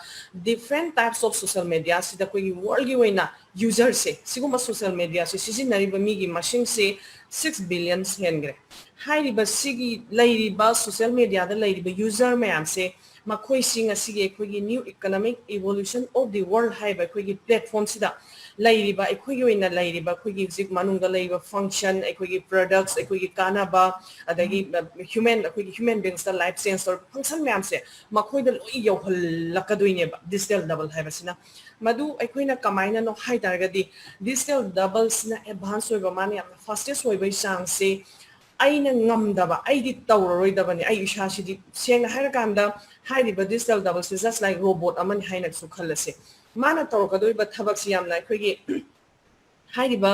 different types of social mediaꯁꯤꯗ ꯑꯩꯈꯣꯏꯒꯤ worldꯒꯤ ꯑꯣꯏꯅ userꯁꯦ ꯁꯤꯒꯨꯝꯕ social mediaꯁꯦ ꯁꯤꯖꯤꯟꯅꯔꯤꯕ ꯃꯤꯒꯤ ꯃꯁꯤꯡꯁꯦ six billion ꯍꯦꯟꯈ꯭ꯔꯦ꯫ ꯍꯥꯏꯔꯤꯕ ꯁꯤꯒꯤ ꯂꯩꯔꯤꯕ social mediaꯗ ꯂꯩꯔꯤꯕ user ꯃꯌꯥꯝꯁꯦ ꯃꯈꯣꯏꯁꯤ ꯉꯁꯤꯒꯤ ꯑꯩꯈꯣꯏꯒꯤ new economic evolution of the world ꯍꯥꯏꯔꯤꯕ ꯑꯩꯈꯣꯏꯒꯤ platformꯁꯤꯗ ꯂꯩꯔꯤꯕ ꯑꯩꯈꯣꯏꯒꯤ ꯑꯣꯏꯅ ꯂꯩꯔꯤꯕ ꯑꯩꯈꯣꯏꯒꯤ ꯍꯧꯖꯤꯛ ꯃꯅꯨꯡꯗ ꯂꯩꯔꯤꯕ function, ꯑꯩꯈꯣꯏꯒꯤ products, ꯑꯩꯈꯣꯏꯒꯤ ꯀꯥꯟꯅꯕ, ꯑꯗꯒꯤ human ꯑꯩꯈꯣꯏꯒꯤ human beingsꯇ life change ꯇꯧꯔꯤꯕ function ꯃꯌꯥꯝꯁꯦ ꯃꯈꯣꯏꯗ ꯂꯣꯏ ꯌꯧꯍꯜꯂꯛꯀꯗꯣꯏꯅꯦꯕ digital double ꯍꯥꯏꯕꯁꯤꯅ꯫ ꯃꯗꯨ ꯑꯩꯈꯣꯏꯅ ꯀꯃꯥꯏꯅꯅꯣ ꯍꯥꯏ ꯇꯥꯔꯒꯗꯤ digital doubleꯁꯤꯅ advance ꯑꯣꯏꯕ, ꯃꯥꯅ ꯌꯥꯝꯅ fastest ꯑꯣꯏꯕꯒꯤ ꯆꯥꯡꯁꯦ ꯑꯩꯅ ꯉꯝꯗꯕ, ꯑꯩꯗꯤ ꯇꯧꯔꯔꯣꯏꯗꯕꯅꯤ꯫ ꯑꯩ ꯏꯁꯥꯁꯤꯗꯤ ꯁꯦꯡꯅ ꯍꯥꯏꯔꯀꯥꯟꯗ ꯍꯥꯏꯔꯤꯕ digital doubleꯁꯦ just like robot ꯑꯃꯅꯤ ꯍꯥꯏꯅꯁꯨ ꯈꯜꯂꯁꯦ꯫ ꯃꯥꯅ ꯇꯧꯔꯛꯀꯗꯧꯔꯤꯕ ꯊꯕꯛꯁꯤ ꯌꯥꯝꯅ ꯑꯩꯈꯣꯏꯒꯤ ꯍꯥꯏꯔꯤꯕ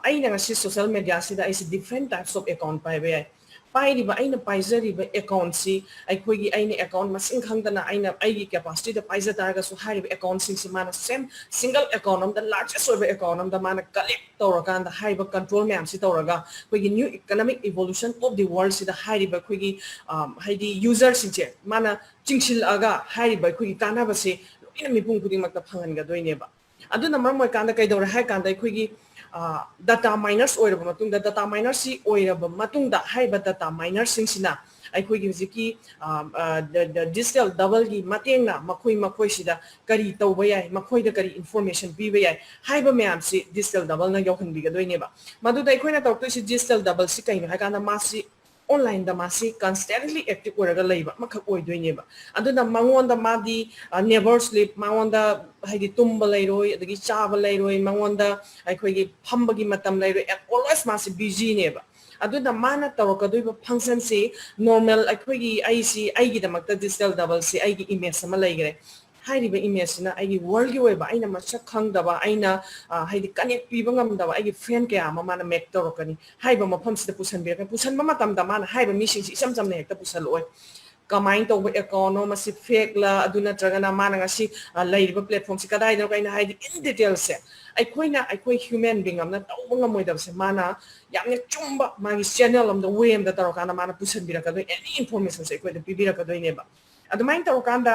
ꯑꯩꯅ ꯉꯁꯤ social mediaꯁꯤꯗ ꯑꯩꯁꯦ different types of account ꯄꯥꯏꯕ ꯌꯥꯏ꯫ ꯄꯥꯏꯔꯤꯕ ꯑꯩꯅ ꯄꯥꯏꯖꯔꯤꯕ accountꯁꯤ ꯑꯩꯈꯣꯏꯒꯤ ꯑꯩꯅ account ꯃꯁꯤꯡ ꯈꯪꯗꯅ ꯑꯩꯅ ꯑꯩꯒꯤ capacityꯗ ꯄꯥꯏꯖ ꯇꯥꯔꯒꯁꯨ ꯍꯥꯏꯔꯤꯕ accountꯁꯤꯡꯁꯤ ꯃꯥꯅ same single account ꯑꯃꯗ largest ꯑꯣꯏꯕ account ꯑꯃꯗ ꯃꯥꯅ collect ꯇꯧꯔꯀꯥꯟꯗ ꯍꯥꯏꯔꯤꯕ control ꯃꯌꯥꯝꯁꯤ ꯇꯧꯔꯒ ꯑꯩꯈꯣꯏꯒꯤ new economic evolution of the worldꯁꯤꯗ ꯍꯥꯏꯔꯤꯕ ꯑꯩꯈꯣꯏꯒꯤ ꯍꯥꯏꯗꯤ userꯁꯤꯡꯁꯦ ꯃꯥꯅ ꯆꯤꯡꯁꯤꯜꯂꯛꯑꯒ ꯍꯥꯏꯔꯤꯕ ꯑꯩꯈꯣꯏꯒꯤ ꯀꯥꯟꯅꯕꯁꯦ ꯂꯣꯏꯅ ꯃꯤꯄꯨꯝ ꯈꯨꯗꯤꯡꯃꯛꯇ ꯐꯪꯍꯟꯒꯗꯣꯏꯅꯦꯕ꯫ ꯑꯗꯨꯅ ꯃꯔꯝ ꯑꯣꯏꯔꯀꯥꯟꯗ ꯀꯩꯗꯧꯔꯦ ꯍꯥꯏ ꯀꯥꯟꯗ ꯑꯩꯈꯣꯏꯒꯤ data miners ꯑꯣꯏꯔꯕ ꯃꯇꯨꯡꯗ, data minerꯁꯤ ꯑꯣꯏꯔꯕ ꯃꯇꯨꯡꯗ ꯍꯥꯏꯔꯤꯕ data minerꯁꯤꯡꯁꯤꯅ ꯑꯩꯈꯣꯏꯒꯤ ꯍꯧꯖꯤꯛꯀꯤ digital doubleꯒꯤ ꯃꯇꯦꯡꯅ ꯃꯈꯣꯏ ꯃꯈꯣꯏꯁꯤꯗ ꯀꯔꯤ ꯇꯧꯕ ꯌꯥꯏ, ꯃꯈꯣꯏꯗ ꯀꯔꯤ information ꯄꯤꯕ ꯌꯥꯏ ꯍꯥꯏꯕ ꯃꯌꯥꯝꯁꯤ digital doubleꯅ ꯌꯧꯍꯟꯕꯤꯒꯗꯣꯏꯅꯦꯕ꯫ ꯃꯗꯨꯗ ꯑꯩꯈꯣꯏꯅ ꯇꯧꯔꯛꯇꯣꯏꯁꯤ digital doubleꯁꯤ ꯀꯩꯅꯣ ꯍꯥꯏꯀꯥꯟꯗ ꯃꯥꯁꯤ onlineꯗ ꯃꯥꯁꯤ constantly active ꯑꯣꯏꯔꯒ ꯂꯩꯕ ꯑꯃꯈꯛ ꯑꯣꯏꯗꯣꯏꯅꯦꯕ꯫ ꯑꯗꯨꯅ ꯃꯉꯣꯟꯗ ꯃꯥꯗꯤ never sleep, ꯃꯉꯣꯟꯗ ꯍꯥꯏꯗꯤ ꯇꯨꯝꯕ ꯂꯩꯔꯣꯏ, ꯑꯗꯒꯤ ꯆꯥꯕ ꯂꯩꯔꯣꯏ, ꯃꯉꯣꯟꯗ ꯑꯩꯈꯣꯏꯒꯤ ꯐꯝꯕꯒꯤ ꯃꯇꯝ ꯂꯩꯔꯣꯏ, at always ꯃꯥꯁꯤ busyꯅꯦꯕ꯫ ꯑꯗꯨꯅ ꯃꯥꯅ ꯇꯧꯔꯛꯀꯗꯣꯏꯕ functionꯁꯤ normal ꯑꯩꯈꯣꯏꯒꯤ ꯑꯩꯁꯤ ꯑꯩꯒꯤꯗꯃꯛꯇ digital doubleꯁꯤ ꯑꯩꯒꯤ image ꯑꯃ ꯂꯩꯈ꯭ꯔꯦ꯫ ꯍꯥꯏꯔꯤꯕ imageꯁꯤꯅ ꯑꯩꯒꯤ worldꯒꯤ ꯑꯣꯏꯕ ꯑꯩꯅ ꯃꯁꯛ ꯈꯪꯗꯕ, ꯑꯩꯅ ꯍꯥꯏꯗꯤ connect ꯄꯤꯕ ꯉꯝꯗꯕ ꯑꯩꯒꯤ friend ꯀꯌꯥ ꯑꯃ ꯃꯥꯅ make ꯇꯧꯔꯛꯀꯅꯤ꯫ ꯍꯥꯏꯔꯤꯕ ꯃꯐꯝꯁꯤꯗ ꯄꯨꯁꯟꯕꯤꯔꯛꯀꯅꯤ꯫ ꯄꯨꯁꯟꯕ ꯃꯇꯝꯗ ꯃꯥꯅ ꯍꯥꯏꯔꯤꯕ ꯃꯤꯁꯤꯡꯁꯤ ꯏꯆꯝ ꯆꯝꯅ ꯍꯦꯛꯇ ꯄꯨꯁꯜꯂꯛꯑꯣꯏ꯫ ꯀꯃꯥꯏꯅ ꯇꯧꯕ accountꯅꯣ, ꯃꯁꯤ fakeꯂ, ꯑꯗꯨ ꯅꯠꯇ꯭ꯔꯒꯅ ꯃꯥꯅ ꯉꯁꯤ ꯂꯩꯔꯤꯕ platformꯁꯤ ꯀꯗꯥꯏꯗꯅꯣ, ꯀꯩꯅꯣ ꯍꯥꯏꯗꯤ in detailꯁꯦ ꯑꯩꯈꯣꯏꯅ, ꯑꯩꯈꯣꯏ human being ꯑꯃꯅ ꯇꯧꯕ ꯉꯝꯃꯣꯏꯗꯕꯁꯦ ꯃꯥꯅ ꯌꯥꯝꯅ ꯆꯨꯝꯕ ꯃꯥꯒꯤ channel ꯑꯃꯗ, way ꯑꯃꯗ ꯇꯧꯔꯀꯥꯟꯗ ꯃꯥꯅ ꯄꯨꯁꯟꯕꯤꯔꯛꯀꯗꯣꯏ, any informationꯁꯦ ꯑꯩꯈꯣꯏꯗ ꯄꯤꯕꯤꯔꯛꯀꯗꯣꯏꯅꯦꯕ꯫ ꯑꯗꯨꯃꯥꯏꯅ ꯇꯧꯔꯀꯥꯟꯗ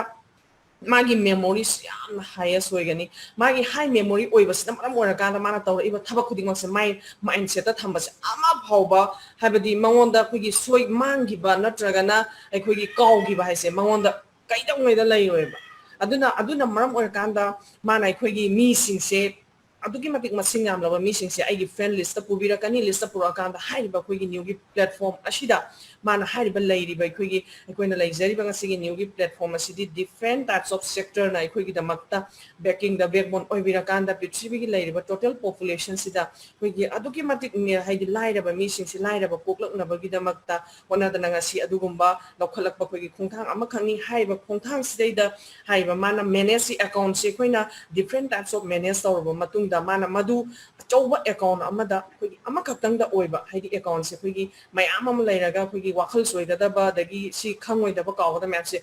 ꯃꯥꯒꯤ memoryꯁꯤ ꯌꯥꯝꯅ highest ꯑꯣꯏꯒꯅꯤ꯫ ꯃꯥꯒꯤ high memory ꯑꯣꯏꯕꯁꯤꯅ ꯃꯔꯝ ꯑꯣꯏꯔꯀꯥꯟꯗ ꯃꯥꯅ ꯇꯧꯔꯛꯏꯕ ꯊꯕꯛ ꯈꯨꯗꯤꯡꯃꯛꯁꯦ ꯃꯥꯏ mindsetꯇ ꯊꯝꯕꯁꯦ ꯑꯃ ꯐꯥꯎꯕ, ꯍꯥꯏꯕꯗꯤ ꯃꯉꯣꯟꯗ ꯑꯩꯈꯣꯏꯒꯤ ꯁꯣꯏ ꯃꯥꯡꯈꯤꯕ ꯅꯠꯇ꯭ꯔꯒꯅ ꯑꯩꯈꯣꯏꯒꯤ ꯀꯥꯎꯈꯤꯕ ꯍꯥꯏꯁꯦ ꯃꯉꯣꯟꯗ ꯀꯩꯗꯧꯉꯩꯗ ꯂꯩꯔꯣꯏꯕ꯫ ꯑꯗꯨꯅ, ꯑꯗꯨꯅ ꯃꯔꯝ ꯑꯣꯏꯔꯀꯥꯟꯗ ꯃꯥꯅ ꯑꯩꯈꯣꯏꯒꯤ ꯃꯤꯁꯤꯡꯁꯦ ꯑꯗꯨꯛꯀꯤ ꯃꯇꯤꯛ ꯃꯁꯤꯡ ꯌꯥꯝꯂꯕ ꯃꯤꯁꯤꯡꯁꯦ ꯑꯩꯒꯤ friend listꯇ ꯄꯨꯕꯤꯔꯛꯀꯅꯤ꯫ Listꯇ ꯄꯨꯔꯛꯑꯀꯥꯟꯗ ꯍꯥꯏꯔꯤꯕ ꯑꯩꯈꯣꯏꯒꯤ newꯒꯤ platform ꯑꯁꯤꯗ ꯃꯥꯅ ꯍꯥꯏꯔꯤꯕ ꯂꯩꯔꯤꯕ ꯑꯩꯈꯣꯏꯒꯤ, ꯑꯩꯈꯣꯏꯅ ꯂꯩꯖꯔꯤꯕ ꯉꯁꯤꯒꯤ newꯒꯤ platform ꯑꯁꯤꯗꯤ different types of sectorꯅ ꯑꯩꯈꯣꯏꯒꯤꯗꯃꯛꯇ backingꯗ backbone ꯑꯣꯏꯕꯤꯔꯀꯥꯟꯗ ꯄ꯭ꯔꯤꯊꯤꯕꯤꯒꯤ ꯂꯩꯔꯤꯕ total populationꯁꯤꯗ ꯑꯩꯈꯣꯏꯒꯤ ꯑꯗꯨꯛꯀꯤ ꯃꯇꯤꯛ ꯃꯤ-, ꯍꯥꯏꯗꯤ ꯂꯥꯏꯔꯕ ꯃꯤꯁꯤꯡꯁꯤ ꯂꯥꯏꯔꯕ ꯀꯣꯛꯂꯛꯅꯕꯒꯤꯗꯃꯛꯇ ꯍꯣꯠꯅꯗꯅ ꯉꯁꯤ ꯑꯗꯨꯒꯨꯝꯕ ꯂꯧꯈꯠꯂꯛꯄ ꯑꯩꯈꯣꯏꯒꯤ ꯈꯣꯡꯊꯥꯡ ꯑꯃꯈꯛꯅꯤ꯫ ꯍꯥꯏꯔꯤꯕ ꯈꯣꯡꯊꯥꯡꯁꯤꯗꯩꯗ ꯍꯥꯏꯔꯤꯕ ꯃꯥꯅ manageꯁꯤ, accountꯁꯤ ꯑꯩꯈꯣꯏꯅ different types of manage ꯇꯧꯔꯕ ꯃꯇꯨꯡꯗ ꯃꯥꯅ ꯃꯗꯨ ꯑꯆꯧꯕ account ꯑꯃꯗ ꯑꯩꯈꯣꯏꯒꯤ ꯑꯃꯈꯛꯇꯪꯗ ꯑꯣꯏꯕ, ꯍꯥꯏꯗꯤ accountꯁꯦ ꯑꯩꯈꯣꯏꯒꯤ ꯃꯌꯥꯝ ꯑꯃ ꯂꯩꯔꯒ ꯑꯩꯈꯣꯏꯒꯤ ꯋꯥꯈꯜ ꯆꯣꯏꯒꯗꯕ ꯑꯗꯒꯤ ꯁꯤ ꯈꯪꯉꯣꯏꯗꯕ ꯀꯥꯎꯒꯗꯕ ꯃꯌꯥꯝꯁꯦ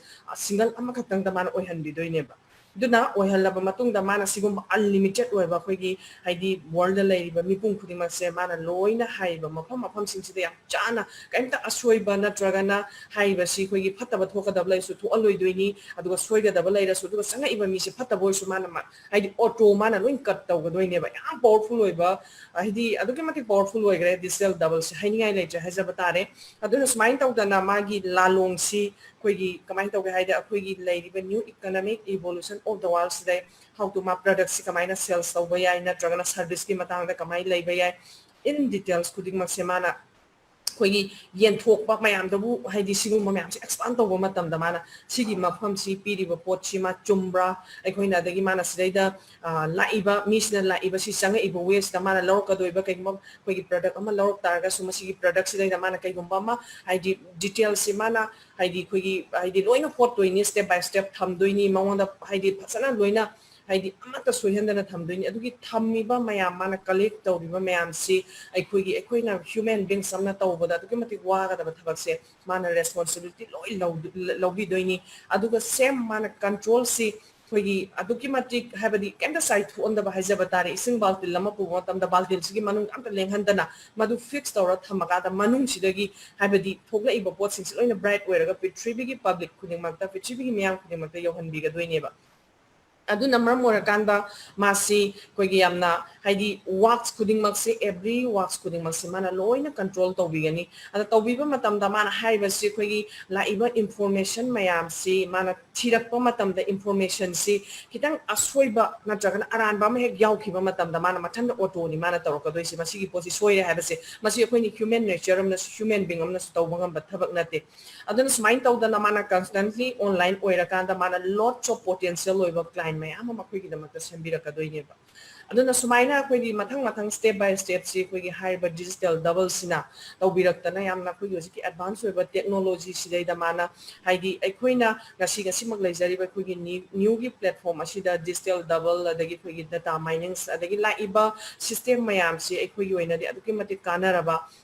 single ꯑꯃꯈꯛꯇꯪꯗ ꯃꯥꯅ ꯑꯣꯏꯍꯟꯕꯤꯗꯣꯏꯅꯦꯕ꯫ ꯑꯗꯨꯅ ꯑꯣꯏꯍꯜꯂꯕ ꯃꯇꯨꯡꯗ ꯃꯥꯅ ꯁꯤꯒꯨꯝꯕ unlimited ꯑꯣꯏꯕ ꯑꯩꯈꯣꯏꯒꯤ ꯍꯥꯏꯗꯤ worldꯗ ꯂꯩꯔꯤꯕ ꯃꯤꯄꯨꯝ ꯈꯨꯗꯤꯡꯃꯛꯁꯦ ꯃꯥꯅ ꯂꯣꯏꯅ ꯍꯥꯏꯔꯤꯕ ꯃꯐꯝ ꯃꯐꯝꯁꯤꯡꯁꯤꯗ ꯌꯥꯝ ꯆꯥꯅ ꯀꯔꯤꯝꯇ ꯑꯁꯣꯏꯕ ꯅꯠꯇ꯭ꯔꯒꯅ ꯍꯥꯏꯔꯤꯕꯁꯤ ꯑꯩꯈꯣꯏꯒꯤ ꯐꯠꯇꯕ ꯊꯣꯛꯀꯗꯕ ꯂꯩꯔꯁꯨ ꯊꯣꯛꯍꯜꯂꯣꯏꯗꯣꯏꯅꯤ, ꯑꯗꯨꯒ ꯁꯣꯏꯒꯗꯕ ꯂꯩꯔꯁꯨ, ꯑꯗꯨꯒ ꯆꯪꯉꯛꯏꯕ ꯃꯤꯁꯦ ꯐꯠꯇꯕ ꯑꯣꯏꯔꯁꯨ ꯃꯥꯅ ꯃ-, ꯍꯥꯏꯗꯤ auto ꯃꯥꯅ ꯂꯣꯏ cut ꯇꯧꯒꯗꯣꯏꯅꯦꯕ꯫ ꯌꯥꯝ powerful ꯑꯣꯏꯕ, ꯍꯥꯏꯗꯤ ꯑꯗꯨꯛꯀꯤ ꯃꯇꯤꯛ powerful ꯑꯣꯏꯈ꯭ꯔꯦ digital doubleꯁꯦ, ꯍꯥꯏꯅꯤꯡꯉꯥꯏ ꯂꯩꯇ꯭ꯔꯦ ꯍꯥꯏꯖꯕ ꯇꯥꯔꯦ꯫ ꯑꯗꯨꯅ ꯁꯨꯃꯥꯏꯅ ꯇꯧꯗꯅ ꯃꯥꯒꯤ ꯂꯥꯂꯣꯡꯁꯤ ꯑꯩꯈꯣꯏꯒꯤ ꯀꯃꯥꯏꯅ ꯇꯧꯒꯦ ꯍꯥꯏꯗꯤ ꯑꯩꯈꯣꯏꯒꯤ ꯂꯩꯔꯤꯕ new economic evolution of the worldꯁꯤꯗ how to ꯃꯥ productꯁꯤ ꯀꯃꯥꯏꯅ sales ꯇꯧꯕ ꯌꯥꯏ ꯅꯠꯇ꯭ꯔꯒꯅ serviceꯀꯤ ꯃꯇꯥꯡꯗ ꯀꯃꯥꯏꯅ ꯂꯩꯕ ꯌꯥꯏ, in details ꯈꯨꯗꯤꯡꯃꯛꯁꯦ ꯃꯥꯅ ꯑꯩꯈꯣꯏꯒꯤ ꯌꯦꯟꯊꯣꯛꯄ ꯃꯌꯥꯝꯗꯕꯨ ꯍꯥꯏꯗꯤ ꯁꯤꯒꯨꯝꯕ ꯃꯌꯥꯝꯁꯦ expand ꯇꯧꯕ ꯃꯇꯝꯗ ꯃꯥꯅ ꯁꯤꯒꯤ ꯃꯐꯝꯁꯤ ꯄꯤꯔꯤꯕ ꯄꯣꯠꯁꯤ ꯃꯥ ꯆꯨꯝꯕ꯭ꯔꯥ, ꯑꯩꯈꯣꯏꯅ ꯑꯗꯒꯤ ꯃꯥꯅ ꯁꯤꯗꯩꯗ ꯑ, ꯂꯥꯛꯏꯕ ꯃꯤꯁꯤꯅ ꯂꯥꯛꯏꯕ ꯁꯤ ꯆꯪꯉꯛꯏꯕ wasteꯇ ꯃꯥꯅ ꯂꯧꯔꯛꯀꯗꯣꯏꯕ ꯀꯩꯒꯨꯝꯕ ꯑꯩꯈꯣꯏꯒꯤ product ꯑꯃ ꯂꯧꯔꯛ ꯇꯥꯔꯒꯁꯨ ꯃꯁꯤꯒꯤ productꯁꯤꯗꯩꯗ ꯃꯥꯅ ꯀꯩꯒꯨꯝꯕ ꯑꯃ ꯍꯥꯏꯗꯤ detailꯁꯤ ꯃꯥꯅ ꯍꯥꯏꯗꯤ ꯑꯩꯈꯣꯏꯒꯤ ꯍꯥꯏꯗꯤ ꯂꯣꯏꯅ ꯍꯣꯠꯇꯣꯏꯅꯤ, step by step ꯊꯝꯗꯣꯏꯅꯤ ꯃꯉꯣꯟꯗ, ꯍꯥꯏꯗꯤ ꯐꯖꯅ ꯂꯣꯏꯅ ꯍꯥꯏꯗꯤ ꯑꯃꯠꯇ ꯁꯣꯏꯍꯟꯗꯅ ꯊꯝꯗꯣꯏꯅꯤ꯫ ꯑꯗꯨꯒꯤ ꯊꯝꯃꯤꯕ ꯃꯌꯥꯝ ꯃꯥꯅ collect ꯇꯧꯔꯤꯕ ꯃꯌꯥꯝꯁꯤ ꯑꯩꯈꯣꯏꯒꯤ ꯑꯩꯈꯣꯏꯅ human beings ꯑꯃꯅ ꯇꯧꯕꯗ ꯑꯗꯨꯛꯀꯤ ꯃꯇꯤꯛ ꯋꯥꯒꯗꯕ ꯊꯕꯛꯁꯦ ꯃꯥꯅ responsibility ꯂꯣꯏ ꯂꯧ-, ꯂꯧꯕꯤꯗꯣꯏꯅꯤ꯫ ꯑꯗꯨꯒ same ꯃꯥꯅ controlꯁꯤ ꯑꯩꯈꯣꯏꯒꯤ ꯑꯗꯨꯛꯀꯤ ꯃꯇꯤꯛ ꯍꯥꯏꯕꯗꯤ ꯀꯩꯝꯇ ꯆꯥꯏꯊꯣꯛꯍꯟꯗꯕ ꯍꯥꯏꯖꯕ ꯇꯥꯔꯦ꯫ ꯏꯁꯤꯡ ꯕꯥꯜꯇꯤꯟ ꯑꯃ ꯄꯨꯕ ꯃꯇꯝꯗ ꯕꯥꯜꯇꯤꯟꯁꯤꯒꯤ ꯃꯅꯨꯡꯗ ꯑꯝꯇ ꯂꯦꯡꯍꯟꯗꯅ ꯃꯗꯨ fix ꯇꯧꯔ ꯊꯝꯃꯀꯥꯟꯗ ꯃꯅꯨꯡꯁꯤꯗꯒꯤ ꯍꯥꯏꯕꯗꯤ ꯊꯣꯛꯂꯛꯏꯕ ꯄꯣꯠꯁꯤꯡꯁꯤ ꯂꯣꯏꯅ bright ꯑꯣꯏꯔꯒ ꯄ꯭ꯔꯤꯊꯤꯕꯤꯒꯤ public ꯈꯨꯗꯤꯡꯃꯛꯇ, ꯄ꯭ꯔꯤꯊꯤꯕꯤꯒꯤ ꯃꯤꯌꯥꯝ ꯈꯨꯗꯤꯡꯃꯛꯇ ꯌꯧꯍꯟꯕꯤꯒꯗꯣꯏꯅꯦꯕ꯫ ꯑꯗꯨꯅ ꯃꯔꯝ ꯑꯣꯏꯔꯀꯥꯟꯗ ꯃꯥꯁꯤ ꯑꯩꯈꯣꯏꯒꯤ ꯌꯥꯝꯅ ꯍꯥꯏꯗꯤ works ꯈꯨꯗꯤꯡꯃꯛꯁꯦ, every works ꯈꯨꯗꯤꯡꯃꯛꯁꯦ ꯃꯥꯅ ꯂꯣꯏꯅ control ꯇꯧꯕꯤꯒꯅꯤ꯫ ꯑꯗ ꯇꯧꯕꯤꯕ ꯃꯇꯝꯗ ꯃꯥꯅ ꯍꯥꯏꯔꯤꯕꯁꯤ ꯑꯩꯈꯣꯏꯒꯤ ꯂꯥꯛꯏꯕ information ꯃꯌꯥꯝꯁꯤ ꯃꯥꯅ ꯊꯤꯔꯛꯄ ꯃꯇꯝꯗ informationꯁꯤ ꯈꯤꯇꯪ ꯑꯁꯣꯏꯕ ꯅꯠꯇ꯭ꯔꯒꯅ ꯑꯔꯥꯟꯕ ꯑꯃ ꯍꯦꯛ ꯌꯥꯎꯈꯤꯕ ꯃꯇꯝꯗ ꯃꯥꯅ ꯃꯊꯟꯇ autoꯅꯤ ꯃꯥꯅ ꯇꯧꯔꯛꯀꯗꯣꯏꯁꯦ꯫ ꯃꯁꯤꯒꯤ ꯄꯣꯠꯁꯤ ꯁꯣꯏꯔꯦ ꯍꯥꯏꯕꯁꯦ ꯃꯁꯤ ꯑꯩꯈꯣꯏꯅ human nature ꯑꯃꯅꯁꯨ, human being ꯑꯃꯅꯁꯨ ꯇꯧꯕ ꯉꯝꯕ ꯊꯕꯛ ꯅꯠꯇꯦ꯫ ꯑꯗꯨꯅ ꯁꯨꯃꯥꯏꯅ ꯇꯧꯗꯅ ꯃꯥꯅ constantly online ꯑꯣꯏꯔꯀꯥꯟꯗ ꯃꯥꯅ lots of potential ꯑꯣꯏꯕ client ꯃꯌꯥꯝ ꯑꯃ ꯑꯩꯈꯣꯏꯒꯤꯗꯃꯛꯇ ꯁꯦꯝꯕꯤꯔꯛꯀꯗꯣꯏꯅꯦꯕ꯫ ꯑꯗꯨꯅ ꯁꯨꯃꯥꯏꯅ ꯑꯩꯈꯣꯏꯒꯤ ꯃꯊꯪ ꯃꯊꯪ step by step ꯁꯤ ꯑꯩꯈꯣꯏꯒꯤ ꯍꯥꯏꯔꯤꯕ digital double ꯁꯤꯅ ꯇꯧꯕꯤꯔꯛꯇꯅ ꯌꯥꯝꯅ ꯑꯩꯈꯣꯏꯒꯤ ꯍꯧꯖꯤꯛꯀꯤ advance ꯑꯣꯏꯕ technology ꯁꯤꯗꯩꯗ ꯃꯥꯅ, ꯍꯥꯏꯗꯤ ꯑꯩꯈꯣꯏꯅ ꯉꯁꯤ ꯉꯁꯤꯃꯛ ꯂꯩꯖꯔꯤꯕ ꯑꯩꯈꯣꯏꯒꯤ new ꯒꯤ platform ꯑꯁꯤꯗ digital double, ꯑꯗꯒꯤ ꯑꯩꯈꯣꯏꯒꯤ data mining, ꯑꯗꯒꯤ ꯂꯥꯛꯏꯕ system ꯃꯌꯥꯝꯁꯤ ꯑꯩꯈꯣꯏꯒꯤ ꯑꯣꯏꯅꯗꯤ ꯑꯗꯨꯛꯀꯤ ꯃꯇꯤꯛ ꯀꯥꯟꯅꯔꯕ,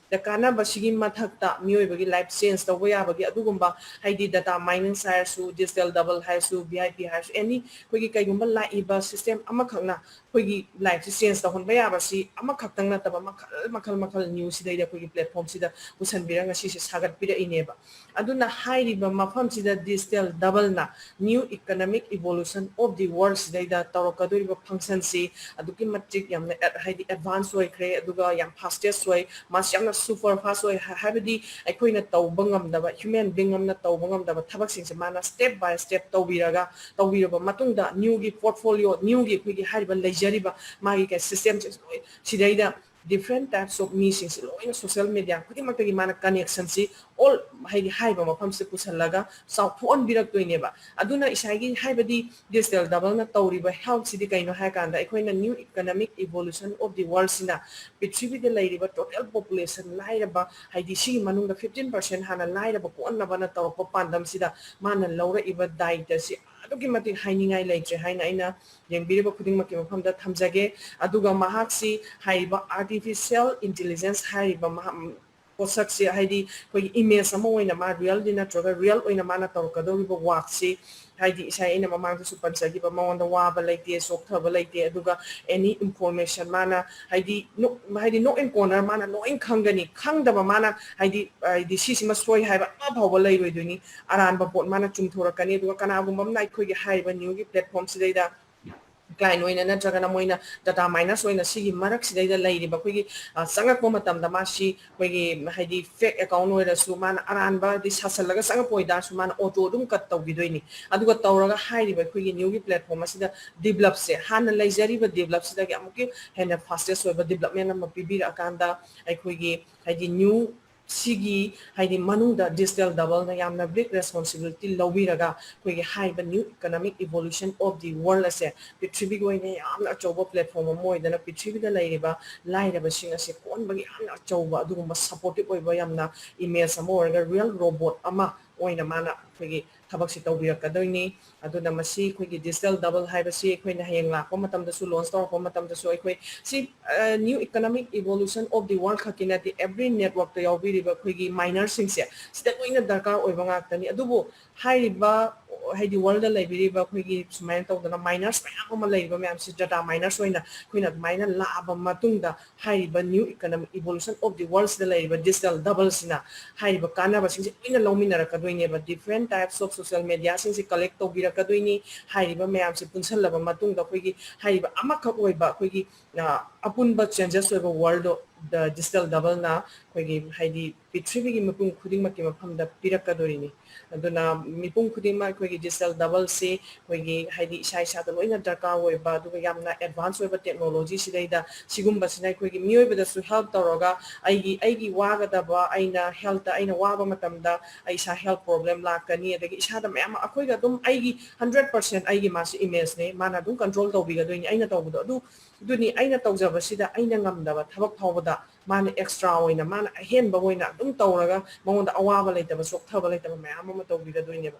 ꯀꯥꯟꯅꯕꯁꯤꯒꯤ ꯃꯊꯛꯇ ꯃꯤꯑꯣꯏꯕꯒꯤ life change ꯇꯧꯕ ꯌꯥꯕꯒꯤ ꯑꯗꯨꯒꯨꯝꯕ, ꯍꯥꯏꯗꯤ data mining ꯍꯥꯏꯔꯁꯨ, digital double ꯍꯥꯏꯔꯁꯨ, V I P ꯍꯥꯏꯔꯁꯨ, any ꯑꯩꯈꯣꯏꯒꯤ ꯀꯩꯒꯨꯝꯕ ꯂꯥꯛꯏꯕ system ꯑꯃꯈꯛꯅ ꯑꯩꯈꯣꯏꯒꯤ life ꯁꯤ change ꯇꯧꯍꯟꯕ ꯌꯥꯕꯁꯤ ꯑꯃꯈꯛꯇꯪ ꯅꯠꯇꯕ ꯃꯈꯜ ꯃꯈꯜ ꯃꯈꯜ new ꯁꯤꯗꯩꯗ ꯑꯩꯈꯣꯏꯒꯤ platform ꯁꯤꯗ ꯄꯨꯁꯟꯕꯤꯔ ꯉꯁꯤꯁꯦ ꯁꯥꯒꯠꯄꯤꯔꯛꯏꯅꯦꯕ꯫ ꯑꯗꯨꯅ ꯍꯥꯏꯔꯤꯕ ꯃꯐꯝꯁꯤꯗ digital double ꯅ new economic evolution of the world ꯁꯤꯗꯩꯗ ꯇꯧꯔꯛꯀꯗꯧꯔꯤꯕ function ꯁꯤ ꯑꯗꯨꯛꯀꯤ ꯃꯇꯤꯛ ꯌꯥꯝꯅ ad-, ꯍꯥꯏꯗꯤ advance ꯑꯣꯏꯈ꯭ꯔꯦ, ꯑꯗꯨꯒ ꯌꯥꯝ fastest ꯑꯣꯏ, ꯃꯥꯁꯤ ꯌꯥꯝꯅ super fast ꯑꯣꯏ꯫ ꯍꯥ-, ꯍꯥꯏꯕꯗꯤ ꯑꯩꯈꯣꯏꯅ ꯇꯧꯕ ꯉꯝꯗꯕ, human being ꯑꯃꯅ ꯇꯧꯕ ꯉꯝꯗꯕ ꯊꯕꯛꯁꯤꯡꯁꯦ ꯃꯥꯅ step by step ꯇꯧꯕꯤꯔꯒ, ꯇꯧꯕꯤꯔꯕ ꯃꯇꯨꯡꯗ new ꯒꯤ portfolio, new ꯒꯤ ꯑꯩꯈꯣꯏꯒꯤ ꯍꯥꯏꯔꯤꯕ ꯂꯩꯖꯔꯤꯕ ꯃꯥꯒꯤ ꯀꯩ system ꯁꯦ ꯂꯣꯏ ꯁꯤꯗꯩꯗ different types of ꯃꯤꯁꯤꯡꯁꯦ ꯂꯣꯏꯅ social media ꯈꯨꯗꯤꯡꯃꯛꯇꯒꯤ ꯃꯥꯅ connection ꯁꯤ all, ꯍꯥꯏꯗꯤ ꯍꯥꯏꯔꯤꯕ ꯃꯐꯝꯁꯤꯗ ꯄꯨꯁꯜꯂꯒ ꯆꯥꯎꯊꯣꯛꯍꯟꯕꯤꯔꯛꯇꯣꯏꯅꯦꯕ꯫ ꯑꯗꯨꯅ ꯏꯁꯥꯒꯤ ꯍꯥꯏꯕꯗꯤ digital double ꯅ ꯇꯧꯔꯤꯕ help ꯁꯤꯗꯤ ꯀꯩꯅꯣ ꯍꯥꯏ ꯀꯥꯟꯗ, ꯑꯩꯈꯣꯏꯅ new economic evolution of the world ꯁꯤꯅ ꯄ꯭ꯔꯤꯊꯤꯕꯤꯗ ꯂꯩꯔꯤꯕ total population, ꯂꯥꯏꯔꯕ, ꯍꯥꯏꯗꯤ ꯁꯤꯒꯤ ꯃꯅꯨꯡꯗ fifteen percent ꯍꯥꯟꯅ ꯂꯥꯏꯔꯕ ꯀꯣꯛꯍꯟꯅꯕꯅ ꯇꯧꯔꯛꯄ ꯄꯥꯟꯗꯝꯁꯤꯗ ꯃꯥꯅ ꯂꯧꯔꯛꯏꯕ ꯗꯥꯏꯇꯁꯤ ꯑꯗꯨꯛꯀꯤ ꯃꯇꯤꯛ ꯍꯥꯏꯅꯤꯡꯉꯥꯏ ꯂꯩꯇ꯭ꯔꯦ ꯍꯥꯏꯅ ꯑꯩꯅ ꯌꯦꯡꯕꯤꯔꯤꯕ ꯈꯨꯗꯤꯡꯃꯛꯀꯤ ꯃꯐꯝꯗ ꯊꯝꯖꯒꯦ꯫ ꯑꯗꯨꯒ ꯃꯍꯥꯛꯁꯤ ꯍꯥꯏꯔꯤꯕ artificial intelligence ꯍꯥꯏꯔꯤꯕ ꯃꯍꯥꯛ, ꯄꯣꯠꯁꯛꯁꯤ, ꯍꯥꯏꯗꯤ ꯑꯩꯈꯣꯏꯒꯤ image ꯑꯃ ꯑꯣꯏꯅ ꯃꯥ realꯗꯤ ꯅꯠꯇ꯭ꯔꯒ real ꯑꯣꯏꯅ ꯃꯥꯅ ꯇꯧꯔꯛꯀꯗꯧꯔꯤꯕ work ꯁꯤ, ꯍꯥꯏꯗꯤ ꯏꯁꯥ ꯑꯩꯅ ꯃꯃꯥꯡꯗꯁꯨ ꯄꯟꯖꯈꯤꯕ, ꯃꯉꯣꯟꯗ ꯋꯥꯕ ꯂꯩꯇꯦ, ꯆꯣꯛꯊꯕ ꯂꯩꯇꯦ, ꯑꯗꯨꯒ any information ꯃꯥꯅ, ꯍꯥꯏꯗꯤ ꯅꯣꯛ-, ꯍꯥꯏꯗꯤ nook and corner ꯃꯥꯅ ꯂꯣꯏ ꯈꯪꯒꯅꯤ꯫ ꯈꯪꯗꯕ ꯃꯥꯅ, ꯍꯥꯏꯗꯤ, ꯍꯥꯏꯗꯤ ꯁꯤꯁꯤꯃ ꯁꯣꯏ ꯍꯥꯏꯕ ꯑꯃ ꯐꯥꯎꯕ ꯂꯩꯔꯣꯏꯗꯣꯏꯅꯤ꯫ ꯑꯔꯥꯟꯕ ꯄꯣꯠ ꯃꯥꯅ ꯆꯨꯝꯊꯣꯔꯛꯀꯅꯤ꯫ ꯑꯗꯨꯒ ꯀꯅꯥꯒꯨꯝꯕ ꯑꯃꯅ ꯑꯩꯈꯣꯏꯒꯤ ꯍꯥꯏꯔꯤꯕ new ꯒꯤ platform ꯁꯤꯗꯩꯗ client ꯑꯣꯏꯅ ꯅꯠꯇ꯭ꯔꯒꯅ ꯃꯣꯏꯅ data miners ꯑꯣꯏꯅ ꯁꯤꯒꯤ ꯃꯔꯛꯁꯤꯗꯩꯗ ꯂꯩꯔꯤꯕ ꯑꯩꯈꯣꯏꯒꯤ, ꯑ, ꯆꯪꯉꯛꯄ ꯃꯇꯝꯗ ꯃꯥꯁꯤ ꯑꯩꯈꯣꯏꯒꯤ, ꯍꯥꯏꯗꯤ, fake account ꯑꯣꯏꯔꯁꯨ ꯃꯥꯅ ꯑꯔꯥꯟꯕ, ꯍꯥꯏꯗꯤ, ꯁꯥꯁꯜꯂꯒ ꯆꯪꯉꯛꯄ ꯑꯣꯏꯇꯥꯔꯁꯨ ꯃꯥꯅ auto ꯑꯗꯨꯝ cut ꯇꯧꯈꯤꯗꯣꯏꯅꯤ꯫ ꯑꯗꯨꯒ ꯇꯧꯔꯒ ꯍꯥꯏꯔꯤꯕ ꯑꯩꯈꯣꯏꯒꯤ new ꯒꯤ platform ꯑꯁꯤꯗ develop ꯁꯦ, ꯍꯥꯟꯅ ꯂꯩꯖꯔꯤꯕ develop ꯁꯤꯗꯒꯤ ꯑꯃꯨꯛꯀꯤ ꯍꯦꯟꯅ fastest ꯑꯣꯏꯕ development ꯑꯃ ꯄꯤꯕꯤꯔꯛꯑꯀꯥꯟꯗ ꯑꯩꯈꯣꯏꯒꯤ, ꯍꯥꯏꯗꯤ, new ꯁꯤꯒꯤ ꯍꯥꯏꯗꯤ ꯃꯅꯨꯡꯗ digital double ꯅ ꯌꯥꯝꯅ big responsibility ꯂꯧꯕꯤꯔꯒ ꯑꯩꯈꯣꯏꯒꯤ ꯍꯥꯏꯔꯤꯕ new economic evolution of the world ꯑꯁꯦ ꯄ꯭ꯔꯤꯊꯤꯕꯤꯒꯤ ꯑꯣꯏꯅ ꯌꯥꯝꯅ ꯑꯆꯧꯕ platform ꯑꯃ ꯑꯣꯏꯗꯅ ꯄ꯭ꯔꯤꯊꯤꯕꯤꯗ ꯂꯩꯔꯤꯕ ꯂꯥꯏꯔꯕꯁꯤꯡ ꯑꯁꯦ ꯀꯣꯟꯕꯒꯤ ꯌꯥꯝꯅ ꯑꯆꯧꯕ ꯑꯗꯨꯒꯨꯝꯕ supportive ꯑꯣꯏꯕ ꯌꯥꯝꯅ image ꯑꯃ ꯑꯣꯏꯔꯒ real robot ꯑꯃ ꯑꯣꯏꯅ ꯃꯥꯅ ꯑꯩꯈꯣꯏꯒꯤ ꯊꯕꯛꯁꯤ ꯇꯧꯕꯤꯔꯛꯀꯗꯣꯏꯅꯤ꯫ ꯑꯗꯨꯅ ꯃꯁꯤ ꯑꯩꯈꯣꯏꯒꯤ digital double ꯍꯥꯏꯕꯁꯤ ꯑꯩꯈꯣꯏꯅ ꯍꯌꯦꯡ ꯂꯥꯛꯄ ꯃꯇꯝꯗꯁꯨ, launch ꯇꯧꯔꯛꯄ ꯃꯇꯝꯗꯁꯨ ꯑꯩꯈꯣꯏ ꯁꯤ new economic evolution of the world ꯈꯛꯀꯤ ꯅꯠꯇꯦ, every network ꯇ ꯌꯥꯎꯕꯤꯔꯤꯕ ꯑꯩꯈꯣꯏꯒꯤ miners ꯁꯤꯡꯁꯦ ꯁꯤꯗ ꯂꯣꯏꯅ ꯗꯔꯀꯥꯔ ꯑꯣꯏꯕ ꯉꯥꯛꯇꯅꯤ꯫ ꯑꯗꯨꯕꯨ ꯍꯥꯏꯔꯤꯕ ꯍꯥꯏꯗꯤ world ꯗ ꯂꯩꯕꯤꯔꯤꯕ ꯑꯩꯈꯣꯏꯒꯤ ꯁꯨꯃꯥꯏꯅ ꯇꯧꯗꯅ miners ꯃꯌꯥꯝ ꯑꯃ ꯂꯩꯔꯤꯕ ꯃꯌꯥꯝꯁꯤ data miners ꯑꯣꯏꯅ ꯑꯩꯈꯣꯏꯅ ꯑꯗꯨꯃꯥꯏꯅ ꯂꯥꯛꯑꯕ ꯃꯇꯨꯡꯗ ꯍꯥꯏꯔꯤꯕ new economic evolution of the world ꯁꯤꯗ ꯂꯩꯔꯤꯕ digital double ꯁꯤꯅ ꯍꯥꯏꯔꯤꯕ ꯀꯥꯟꯅꯕꯁꯤꯡꯁꯦ ꯂꯣꯏꯅ ꯂꯧꯃꯤꯟꯅꯔꯛꯀꯗꯣꯏꯅꯦꯕ꯫ Different types of social media ꯁꯤꯡꯁꯦ collect ꯇꯧꯕꯤꯔꯛꯀꯗꯣꯏꯅꯤ꯫ ꯍꯥꯏꯔꯤꯕ ꯃꯌꯥꯝꯁꯦ ꯄꯨꯟꯁꯤꯜꯂꯕ ꯃꯇꯨꯡꯗ ꯑꯩꯈꯣꯏꯒꯤ ꯍꯥꯏꯔꯤꯕ ꯑꯃꯈꯛ ꯑꯣꯏꯕ ꯑꯩꯈꯣꯏꯒꯤ ꯑ, ꯑꯄꯨꯟꯕ changes ꯑꯣꯏꯕ world ꯗ digital double ꯅ ꯑꯩꯈꯣꯏꯒꯤ ꯍꯥꯏꯗꯤ ꯄ꯭ꯔꯤꯊꯤꯕꯤꯒꯤ ꯃꯤꯄꯨꯝ ꯈꯨꯗꯤꯡꯃꯛꯀꯤ ꯃꯐꯝꯗ ꯄꯤꯔꯛꯀꯗꯣꯔꯤꯅꯤ꯫ ꯑꯗꯨꯅ ꯃꯤꯄꯨꯝ ꯈꯨꯗꯤꯡꯃꯛ ꯑꯩꯈꯣꯏꯒꯤ digital double ꯁꯤ ꯑꯩꯈꯣꯏꯒꯤ ꯍꯥꯏꯗꯤ ꯏꯁꯥ ꯏꯁꯥꯗ ꯂꯣꯏꯅ ꯗꯔꯀꯥꯔ ꯑꯣꯏꯕ ꯑꯗꯨꯒ ꯌꯥꯝꯅ advance ꯑꯣꯏꯕ technology ꯁꯤꯗꯩꯗ ꯁꯤꯒꯨꯝꯕꯁꯤꯅ ꯑꯩꯈꯣꯏꯒꯤ ꯃꯤꯑꯣꯏꯕꯗꯁꯨ help ꯇꯧꯔꯒ ꯑꯩꯒꯤ ꯑꯩꯒꯤ ꯋꯥꯒꯗꯕ ꯑꯩꯅ health ꯇ ꯑꯩꯅ ꯋꯥꯕ ꯃꯇꯝꯗ ꯑꯩ ꯏꯁꯥ health problem ꯂꯥꯛꯀꯅꯤ, ꯑꯗꯒꯤ ꯏꯁꯥꯗ ꯃꯌꯥꯝ ꯑꯃ ꯑꯩꯈꯣꯏꯒ ꯑꯗꯨꯝ ꯑꯩꯒꯤ hundred percent ꯑꯩꯒꯤ ꯃꯥꯁꯤ image ꯅꯦ, ꯃꯥꯅ ꯑꯗꯨꯝ control ꯇꯧꯕꯤꯒꯗꯣꯏꯅꯤ ꯑꯩꯅ ꯇꯧꯕꯗꯣ꯫ ꯑꯗꯨ ꯑꯗꯨꯅꯤ ꯑꯩꯅ ꯇꯧꯖꯕꯁꯤꯗ ꯑꯩꯅ ꯉꯝꯗꯕ ꯊꯕꯛ ꯐꯥꯎꯕꯗ ꯃꯥꯅ extra ꯑꯣꯏꯅ ꯃꯥꯅ ꯑꯍꯦꯟꯕ ꯑꯣꯏꯅ ꯑꯗꯨꯝ ꯇꯧꯔꯒ ꯃꯉꯣꯟꯗ ꯑꯋꯥꯕ ꯂꯩꯇꯕ ꯆꯣꯛꯊꯕ ꯂꯩꯇꯕ ꯃꯌꯥꯝ ꯑꯃ ꯇꯧꯕꯤꯒꯗꯣꯏꯅꯦꯕ꯫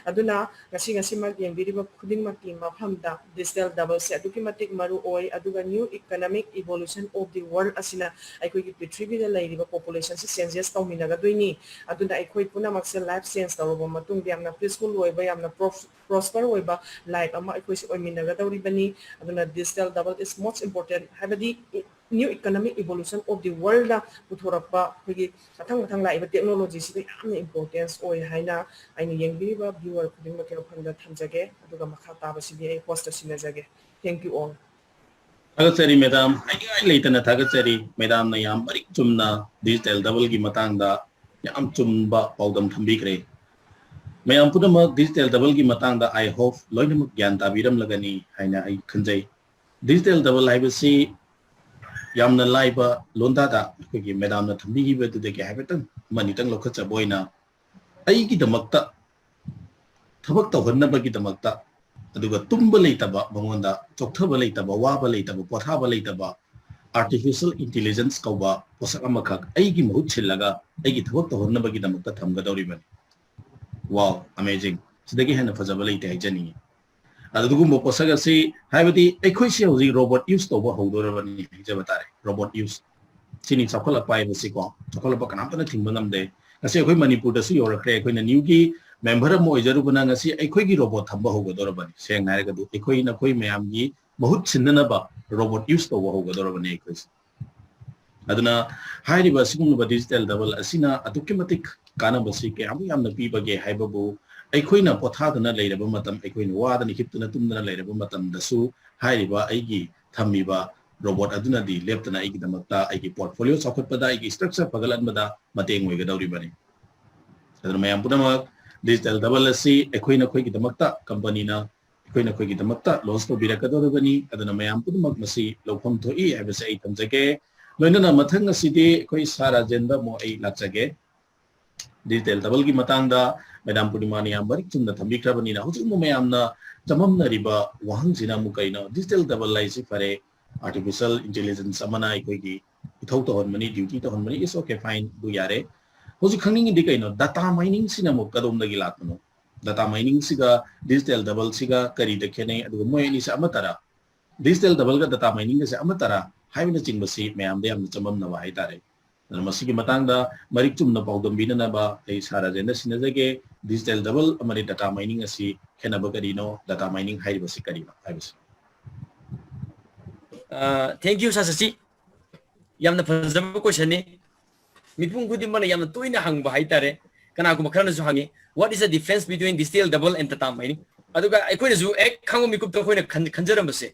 ꯑꯗꯨꯅ ꯉꯁꯤ ꯉꯁꯤꯃꯛ ꯌꯦꯡꯕꯤꯔꯤꯕ ꯈꯨꯗꯤꯡꯃꯛꯀꯤ ꯃꯐꯝꯗ digital double ꯁꯦ ꯑꯗꯨꯛꯀꯤ ꯃꯇꯤꯛ ꯃꯔꯨ ꯑꯣꯏ꯫ ꯑꯗꯨꯒ new economic evolution of the world ꯑꯁꯤꯅ ꯑꯩꯈꯣꯏꯒꯤ ꯄ꯭ꯔꯤꯊꯤꯕꯤꯗ ꯂꯩꯔꯤꯕ population ꯁꯤ changes ꯇꯧꯃꯤꯟꯅꯒꯗꯣꯏꯅꯤ꯫ ꯑꯗꯨꯅ ꯑꯩꯈꯣꯏ ꯄꯨꯝꯅꯃꯛꯁꯦ life change ꯇꯧꯔꯕ ꯃꯇꯨꯡꯗ ꯌꯥꯝꯅ peaceful ꯑꯣꯏꯕ ꯌꯥꯝꯅ pro- prosper ꯑꯣꯏꯕ life ꯑꯃ ꯑꯩꯈꯣꯏꯁꯦ ꯑꯣꯏꯃꯤꯟꯅꯒꯗꯧꯔꯤꯕꯅꯤ꯫ ꯑꯗꯨꯅ digital double is most important ꯍꯥꯏꯕꯗꯤ new economic evolution of the world ꯅ ꯄꯨꯊꯣꯔꯛꯄ ꯑꯩꯈꯣꯏꯒꯤ ꯃꯊꯪ ꯃꯊꯪ ꯂꯥꯛꯏꯕ technology ꯁꯤꯗ ꯌꯥꯝꯅ importance ꯑꯣꯏ ꯍꯥꯏꯅ ꯑꯩꯅ ꯌꯦꯡꯕꯤꯔꯤꯕ viewer ꯈꯨꯗꯤꯡꯃꯛꯀꯤ ꯋꯥꯐꯝꯗ ꯊꯝꯖꯒꯦ꯫ ꯑꯗꯨꯒ ꯃꯈꯥ ꯇꯥꯕꯁꯤꯗꯤ ꯑꯩ host ꯇ ꯁꯤꯟꯅꯖꯒꯦ꯫ Thank you all. ꯊꯥꯒꯠꯆꯔꯤ madam, ꯍꯥꯏꯅꯤꯡꯉꯥꯏ ꯂꯩꯇꯅ ꯊꯥꯒꯠꯆꯔꯤ꯫ Madam ꯅ ꯌꯥꯝ ꯃꯔꯤꯛ ꯆꯨꯝꯅ digital double ꯒꯤ ꯃꯇꯥꯡꯗ ꯌꯥꯝ ꯆꯨꯝꯕ ꯄꯥꯎꯗꯝ ꯊꯝꯕꯤꯈ꯭ꯔꯦ꯫ ꯃꯌꯥꯝ ꯄꯨꯝꯅꯃꯛ digital double ꯒꯤ ꯃꯇꯥꯡꯗ I hope ꯂꯣꯏꯅꯃꯛ ꯒ꯭ꯌꯥꯟ ꯇꯥꯕꯤꯔꯝꯂꯒꯅꯤ ꯍꯥꯏꯅ ꯑꯩ ꯈꯟꯖꯩ꯫ Digital double ꯍꯥꯏꯕꯁꯤ ꯌꯥꯝꯅ ꯂꯥꯏꯕ ꯂꯣꯟꯗꯥꯗ ꯑꯩꯈꯣꯏꯒꯤ ꯃꯦꯗꯥꯝꯅ ꯊꯝꯕꯤꯈꯤꯕꯗꯨꯗꯒꯤ ꯍꯥꯏꯐꯦꯠꯇꯪ ꯑꯃꯅꯤꯇꯪ ꯂꯧꯈꯠꯆꯕ ꯑꯣꯏꯅ, ꯑꯩꯒꯤꯗꯃꯛꯇ ꯊꯕꯛ ꯇꯧꯍꯟꯅꯕꯒꯤꯗꯃꯛꯇ, ꯑꯗꯨꯒ ꯇꯨꯝꯕ ꯂꯩꯇꯕ, ꯃꯉꯣꯟꯗ ꯆꯣꯛꯊꯕ ꯂꯩꯇꯕ, ꯋꯥꯕ ꯂꯩꯇꯕ, ꯄꯣꯊꯥꯕ ꯂꯩꯇꯕ, artificial intelligence ꯀꯧꯕ ꯄꯣꯠꯁꯛ ꯑꯃꯈꯛ ꯑꯩꯒꯤ ꯃꯍꯨꯠ ꯁꯤꯜꯂꯒ ꯑꯩꯒꯤ ꯊꯕꯛ ꯇꯧꯍꯟꯅꯕꯒꯤꯗꯃꯛꯇ ꯊꯝꯒꯗꯧꯔꯤꯕꯅꯤ꯫ Wow, amazing! ꯁꯤꯗꯒꯤ ꯍꯦꯟꯅ ꯐꯖꯕ ꯂꯩꯇꯦ ꯍꯥꯏꯖꯅꯤꯡꯉꯤ꯫ ꯑꯗꯨꯒꯨꯝꯕ ꯄꯣꯠꯁꯛ ꯑꯁꯤ, ꯍꯥꯏꯕꯗꯤ ꯑꯩꯈꯣꯏꯁꯤ ꯍꯧꯖꯤꯛ ꯔꯣꯕꯣꯠ ꯌꯨꯁ ꯇꯧꯕ ꯍꯧꯗꯣꯔꯕꯅꯤ ꯍꯥꯏꯖꯕ ꯇꯥꯔꯦ꯫ ꯔꯣꯕꯣꯠ ꯌꯨꯁ, ꯁꯤꯅꯤ ꯆꯥꯎꯈꯠꯂꯛꯄ ꯍꯥꯏꯕꯁꯤꯀꯣ꯫ ꯆꯥꯎꯈꯠꯂꯛꯄ ꯀꯅꯥꯝꯇꯅ ꯊꯤꯡꯕ ꯉꯝꯗꯦ꯫ ꯉꯁꯤ ꯑꯩꯈꯣꯏ ꯃꯅꯤꯄꯨꯔꯗꯁꯨ ꯌꯧꯔꯛꯈ꯭ꯔꯦ꯫ ꯑꯩꯈꯣꯏꯅ ꯅ꯭ꯌꯨꯒꯤ ꯃꯦꯝꯕꯔ ꯑꯃ ꯑꯣꯏꯖꯔꯨꯕꯅ ꯉꯁꯤ ꯑꯩꯈꯣꯏꯒꯤ ꯔꯣꯕꯣꯠ ꯊꯝꯕ ꯍꯧꯒꯗꯧꯔꯕꯅꯤ꯫ ꯁꯦꯡꯅ ꯍꯥꯏꯔꯒꯗꯤ ꯑꯩꯈꯣꯏ ꯅꯈꯣꯏ ꯃꯌꯥꯝꯒꯤ ꯃꯍꯨꯠ ꯁꯤꯟꯅꯅꯕ ꯔꯣꯕꯣꯠ ꯌꯨꯁ ꯇꯧꯕ ꯍꯧꯒꯗꯧꯔꯕꯅꯤ ꯑꯩꯈꯣꯏꯁꯦ꯫ ꯑꯗꯨꯅ ꯍꯥꯏꯔꯤꯕ ꯑꯁꯤꯒꯨꯝꯂꯕ ꯗꯤꯖꯤꯇꯦꯜ ꯗꯕꯜ ꯑꯁꯤꯅ ꯑꯗꯨꯛꯀꯤ ꯃꯇꯤꯛ ꯀꯥꯟꯅꯕꯁꯤ ꯀꯌꯥꯃꯨꯛ ꯌꯥꯝꯅ ꯄꯤꯕꯒꯦ ꯍꯥꯏꯕꯕꯨ, ꯑꯩꯈꯣꯏꯅ ꯄꯣꯊꯥꯗꯨꯅ ꯂꯩꯔꯕ ꯃꯇꯝ, ꯑꯩꯈꯣꯏꯅ ꯋꯥꯗꯅ ꯍꯤꯞꯇꯨꯅ ꯇꯨꯝꯗꯅ ꯂꯩꯔꯕ ꯃꯇꯝꯗꯁꯨ ꯍꯥꯏꯔꯤꯕ ꯑꯩꯒꯤ ꯊꯝꯃꯤꯕ ꯔꯣꯕꯣꯠ ꯑꯗꯨꯅꯗꯤ ꯂꯦꯞꯇꯅ ꯑꯩꯒꯤꯗꯃꯛꯇ ꯑꯩꯒꯤ ꯄꯣꯔꯠꯐꯣꯂꯤꯑꯣ ꯆꯥꯎꯈꯠꯄꯗ, ꯑꯩꯒꯤ ꯁ꯭ꯇ꯭ꯔꯛꯆꯔ ꯐꯒꯠꯍꯟꯕꯗ ꯃꯇꯦꯡ ꯑꯣꯏꯒꯗꯧꯔꯤꯕꯅꯤ꯫ ꯑꯗꯨꯅ ꯃꯌꯥꯝ ꯄꯨꯝꯅꯃꯛ, ꯗꯤꯖꯤꯇꯦꯜ ꯗꯕꯜ ꯑꯁꯤ ꯑꯩꯈꯣꯏ ꯅꯈꯣꯏꯒꯤꯗꯃꯛꯇ ꯀꯝꯄꯅꯤꯅ ꯑꯩꯈꯣꯏ ꯅꯈꯣꯏꯒꯤꯗꯃꯛꯇ ꯂꯣꯟꯁ ꯇꯧꯕꯤꯔꯛꯀꯗꯧꯔꯤꯕꯅꯤ꯫ ꯑꯗꯨꯅ ꯃꯌꯥꯝ ꯄꯨꯝꯅꯃꯛ ꯃꯁꯤ ꯂꯧꯐꯝ ꯊꯣꯛꯏ ꯍꯥꯏꯕꯁꯤ ꯑꯩ ꯊꯝꯖꯒꯦ꯫ ꯂꯣꯏꯅꯅ ꯃꯊꯪ ꯑꯁꯤꯗꯤ ꯑꯩꯈꯣꯏ ꯁꯥꯔ ꯔꯥꯖꯦꯟꯗ ꯑꯃꯨꯛ ꯑꯩ ꯂꯥꯛꯆꯒꯦ꯫ ꯗꯤꯖꯤꯇꯦꯜ ꯗꯕꯜꯒꯤ ꯃꯇꯥꯡꯗ ꯃꯦꯗꯥꯝ ꯄꯨꯔꯅꯤꯃꯥꯅ ꯌꯥꯝ ꯃꯔꯤꯛ ꯆꯨꯝꯅ ꯊꯝꯕꯤꯈ꯭ꯔꯕꯅꯤꯅ, ꯍꯧꯖꯤꯛ ꯑꯃꯨꯛ ꯃꯌꯥꯝꯅ ꯆꯃꯝꯅꯔꯤꯕ ꯋꯥꯍꯪꯁꯤꯅ ꯑꯃꯨꯛ ꯀꯩꯅꯣ? ꯗꯤꯖꯤꯇꯦꯜ ꯗꯕꯜ ꯍꯥꯏꯁꯤ ꯐꯔꯦ, ꯑꯥꯔꯇꯤꯐꯤꯁꯤꯌꯦꯜ ꯏꯟꯇꯦꯂꯤꯖꯦꯟꯁ ꯑꯃꯅ ꯑꯩꯈꯣꯏꯒꯤ ꯏꯊꯧ ꯇꯧꯍꯟꯕꯅꯤ, ꯗ꯭ꯌꯨꯇꯤ ꯇꯧꯍꯟꯕꯅꯤ, it's okay, fine, ꯑꯗꯨ ꯌꯥꯔꯦ꯫ ꯍꯧꯖꯤꯛ ꯈꯪꯅꯤꯡꯉꯤꯗꯤ ꯀꯩꯅꯣ? ꯗꯥꯇꯥ ꯃꯥꯏꯅꯤꯡꯁꯤꯅ ꯑꯃꯨꯛ ꯀꯗꯣꯝꯗꯒꯤ ꯂꯥꯛꯄꯅꯣ? ꯗꯥꯇꯥ ꯃꯥꯏꯅꯤꯡꯁꯤꯒ ꯗꯤꯖꯤꯇꯦꯜ ꯗꯕꯜꯁꯤꯒ ꯀꯔꯤꯗ ꯈꯦꯠꯅꯩ? ꯑꯗꯨꯒ ꯃꯣꯏ ꯑꯅꯤꯁꯦ ꯑꯃꯠꯇꯔꯥ? ꯗꯤꯖꯤꯇꯦꯜ ꯗꯕꯜꯒ ꯗꯥꯇꯥ ꯃꯥꯏꯅꯤꯡꯒꯁꯦ ꯑꯃꯠꯇꯔꯥ ꯍꯥꯏꯕꯅꯆꯤꯡꯕꯁꯤ ꯃꯌꯥꯝꯗ ꯌꯥꯝꯅ ꯆꯃꯝꯅꯕ ꯍꯥꯏꯇꯥꯔꯦ꯫ ꯑꯗꯨꯅ ꯃꯁꯤꯒꯤ ꯃꯇꯥꯡꯗ ꯃꯔꯤꯛ ꯆꯨꯝꯅ ꯄꯥꯎꯗꯝꯕꯤꯅꯅꯕ ꯑꯩ ꯁꯥꯔ ꯔꯥꯖꯦꯟꯗ ꯁꯤꯟꯅꯖꯒꯦ꯫ ꯗꯤꯖꯤꯇꯦꯜ ꯗꯕꯜ ꯑꯃꯗꯤ ꯗꯥꯇꯥ ꯃꯥꯏꯅꯤꯡ ꯑꯁꯤ ꯈꯦꯠꯅꯕ ꯀꯔꯤꯅꯣ? ꯗꯥꯇꯥ ꯃꯥꯏꯅꯤꯡ ꯍꯥꯏꯔꯤꯕꯁꯤ ꯀꯔꯤꯅꯣ ꯍꯥꯏꯕꯁꯤ꯫ Thank you, ꯁꯥꯔ ꯁꯆꯤ꯫ ꯌꯥꯝꯅ ꯐꯖꯕ ꯀꯣꯏꯁꯟꯅꯤ꯫ ꯃꯤꯄꯨꯝ ꯈꯨꯗꯤꯡꯃꯛꯅ ꯌꯥꯝꯅ ꯇꯣꯏꯅ ꯍꯪꯕ ꯍꯥꯏꯇꯥꯔꯦ꯫ ꯀꯅꯥꯒꯨꯝꯕ ꯈꯔꯅꯁꯨ ꯍꯪꯉꯤ, "What is the difference between digital double and data mining?" ꯑꯗꯨꯒ ꯑꯩꯈꯣꯏꯅꯁꯨ ꯍꯦꯛ ꯈꯪꯕ ꯃꯤꯀꯨꯞꯇ ꯑꯩꯈꯣꯏꯅ ꯈꯟ- ꯈꯟꯖꯔꯝꯕꯁꯦ,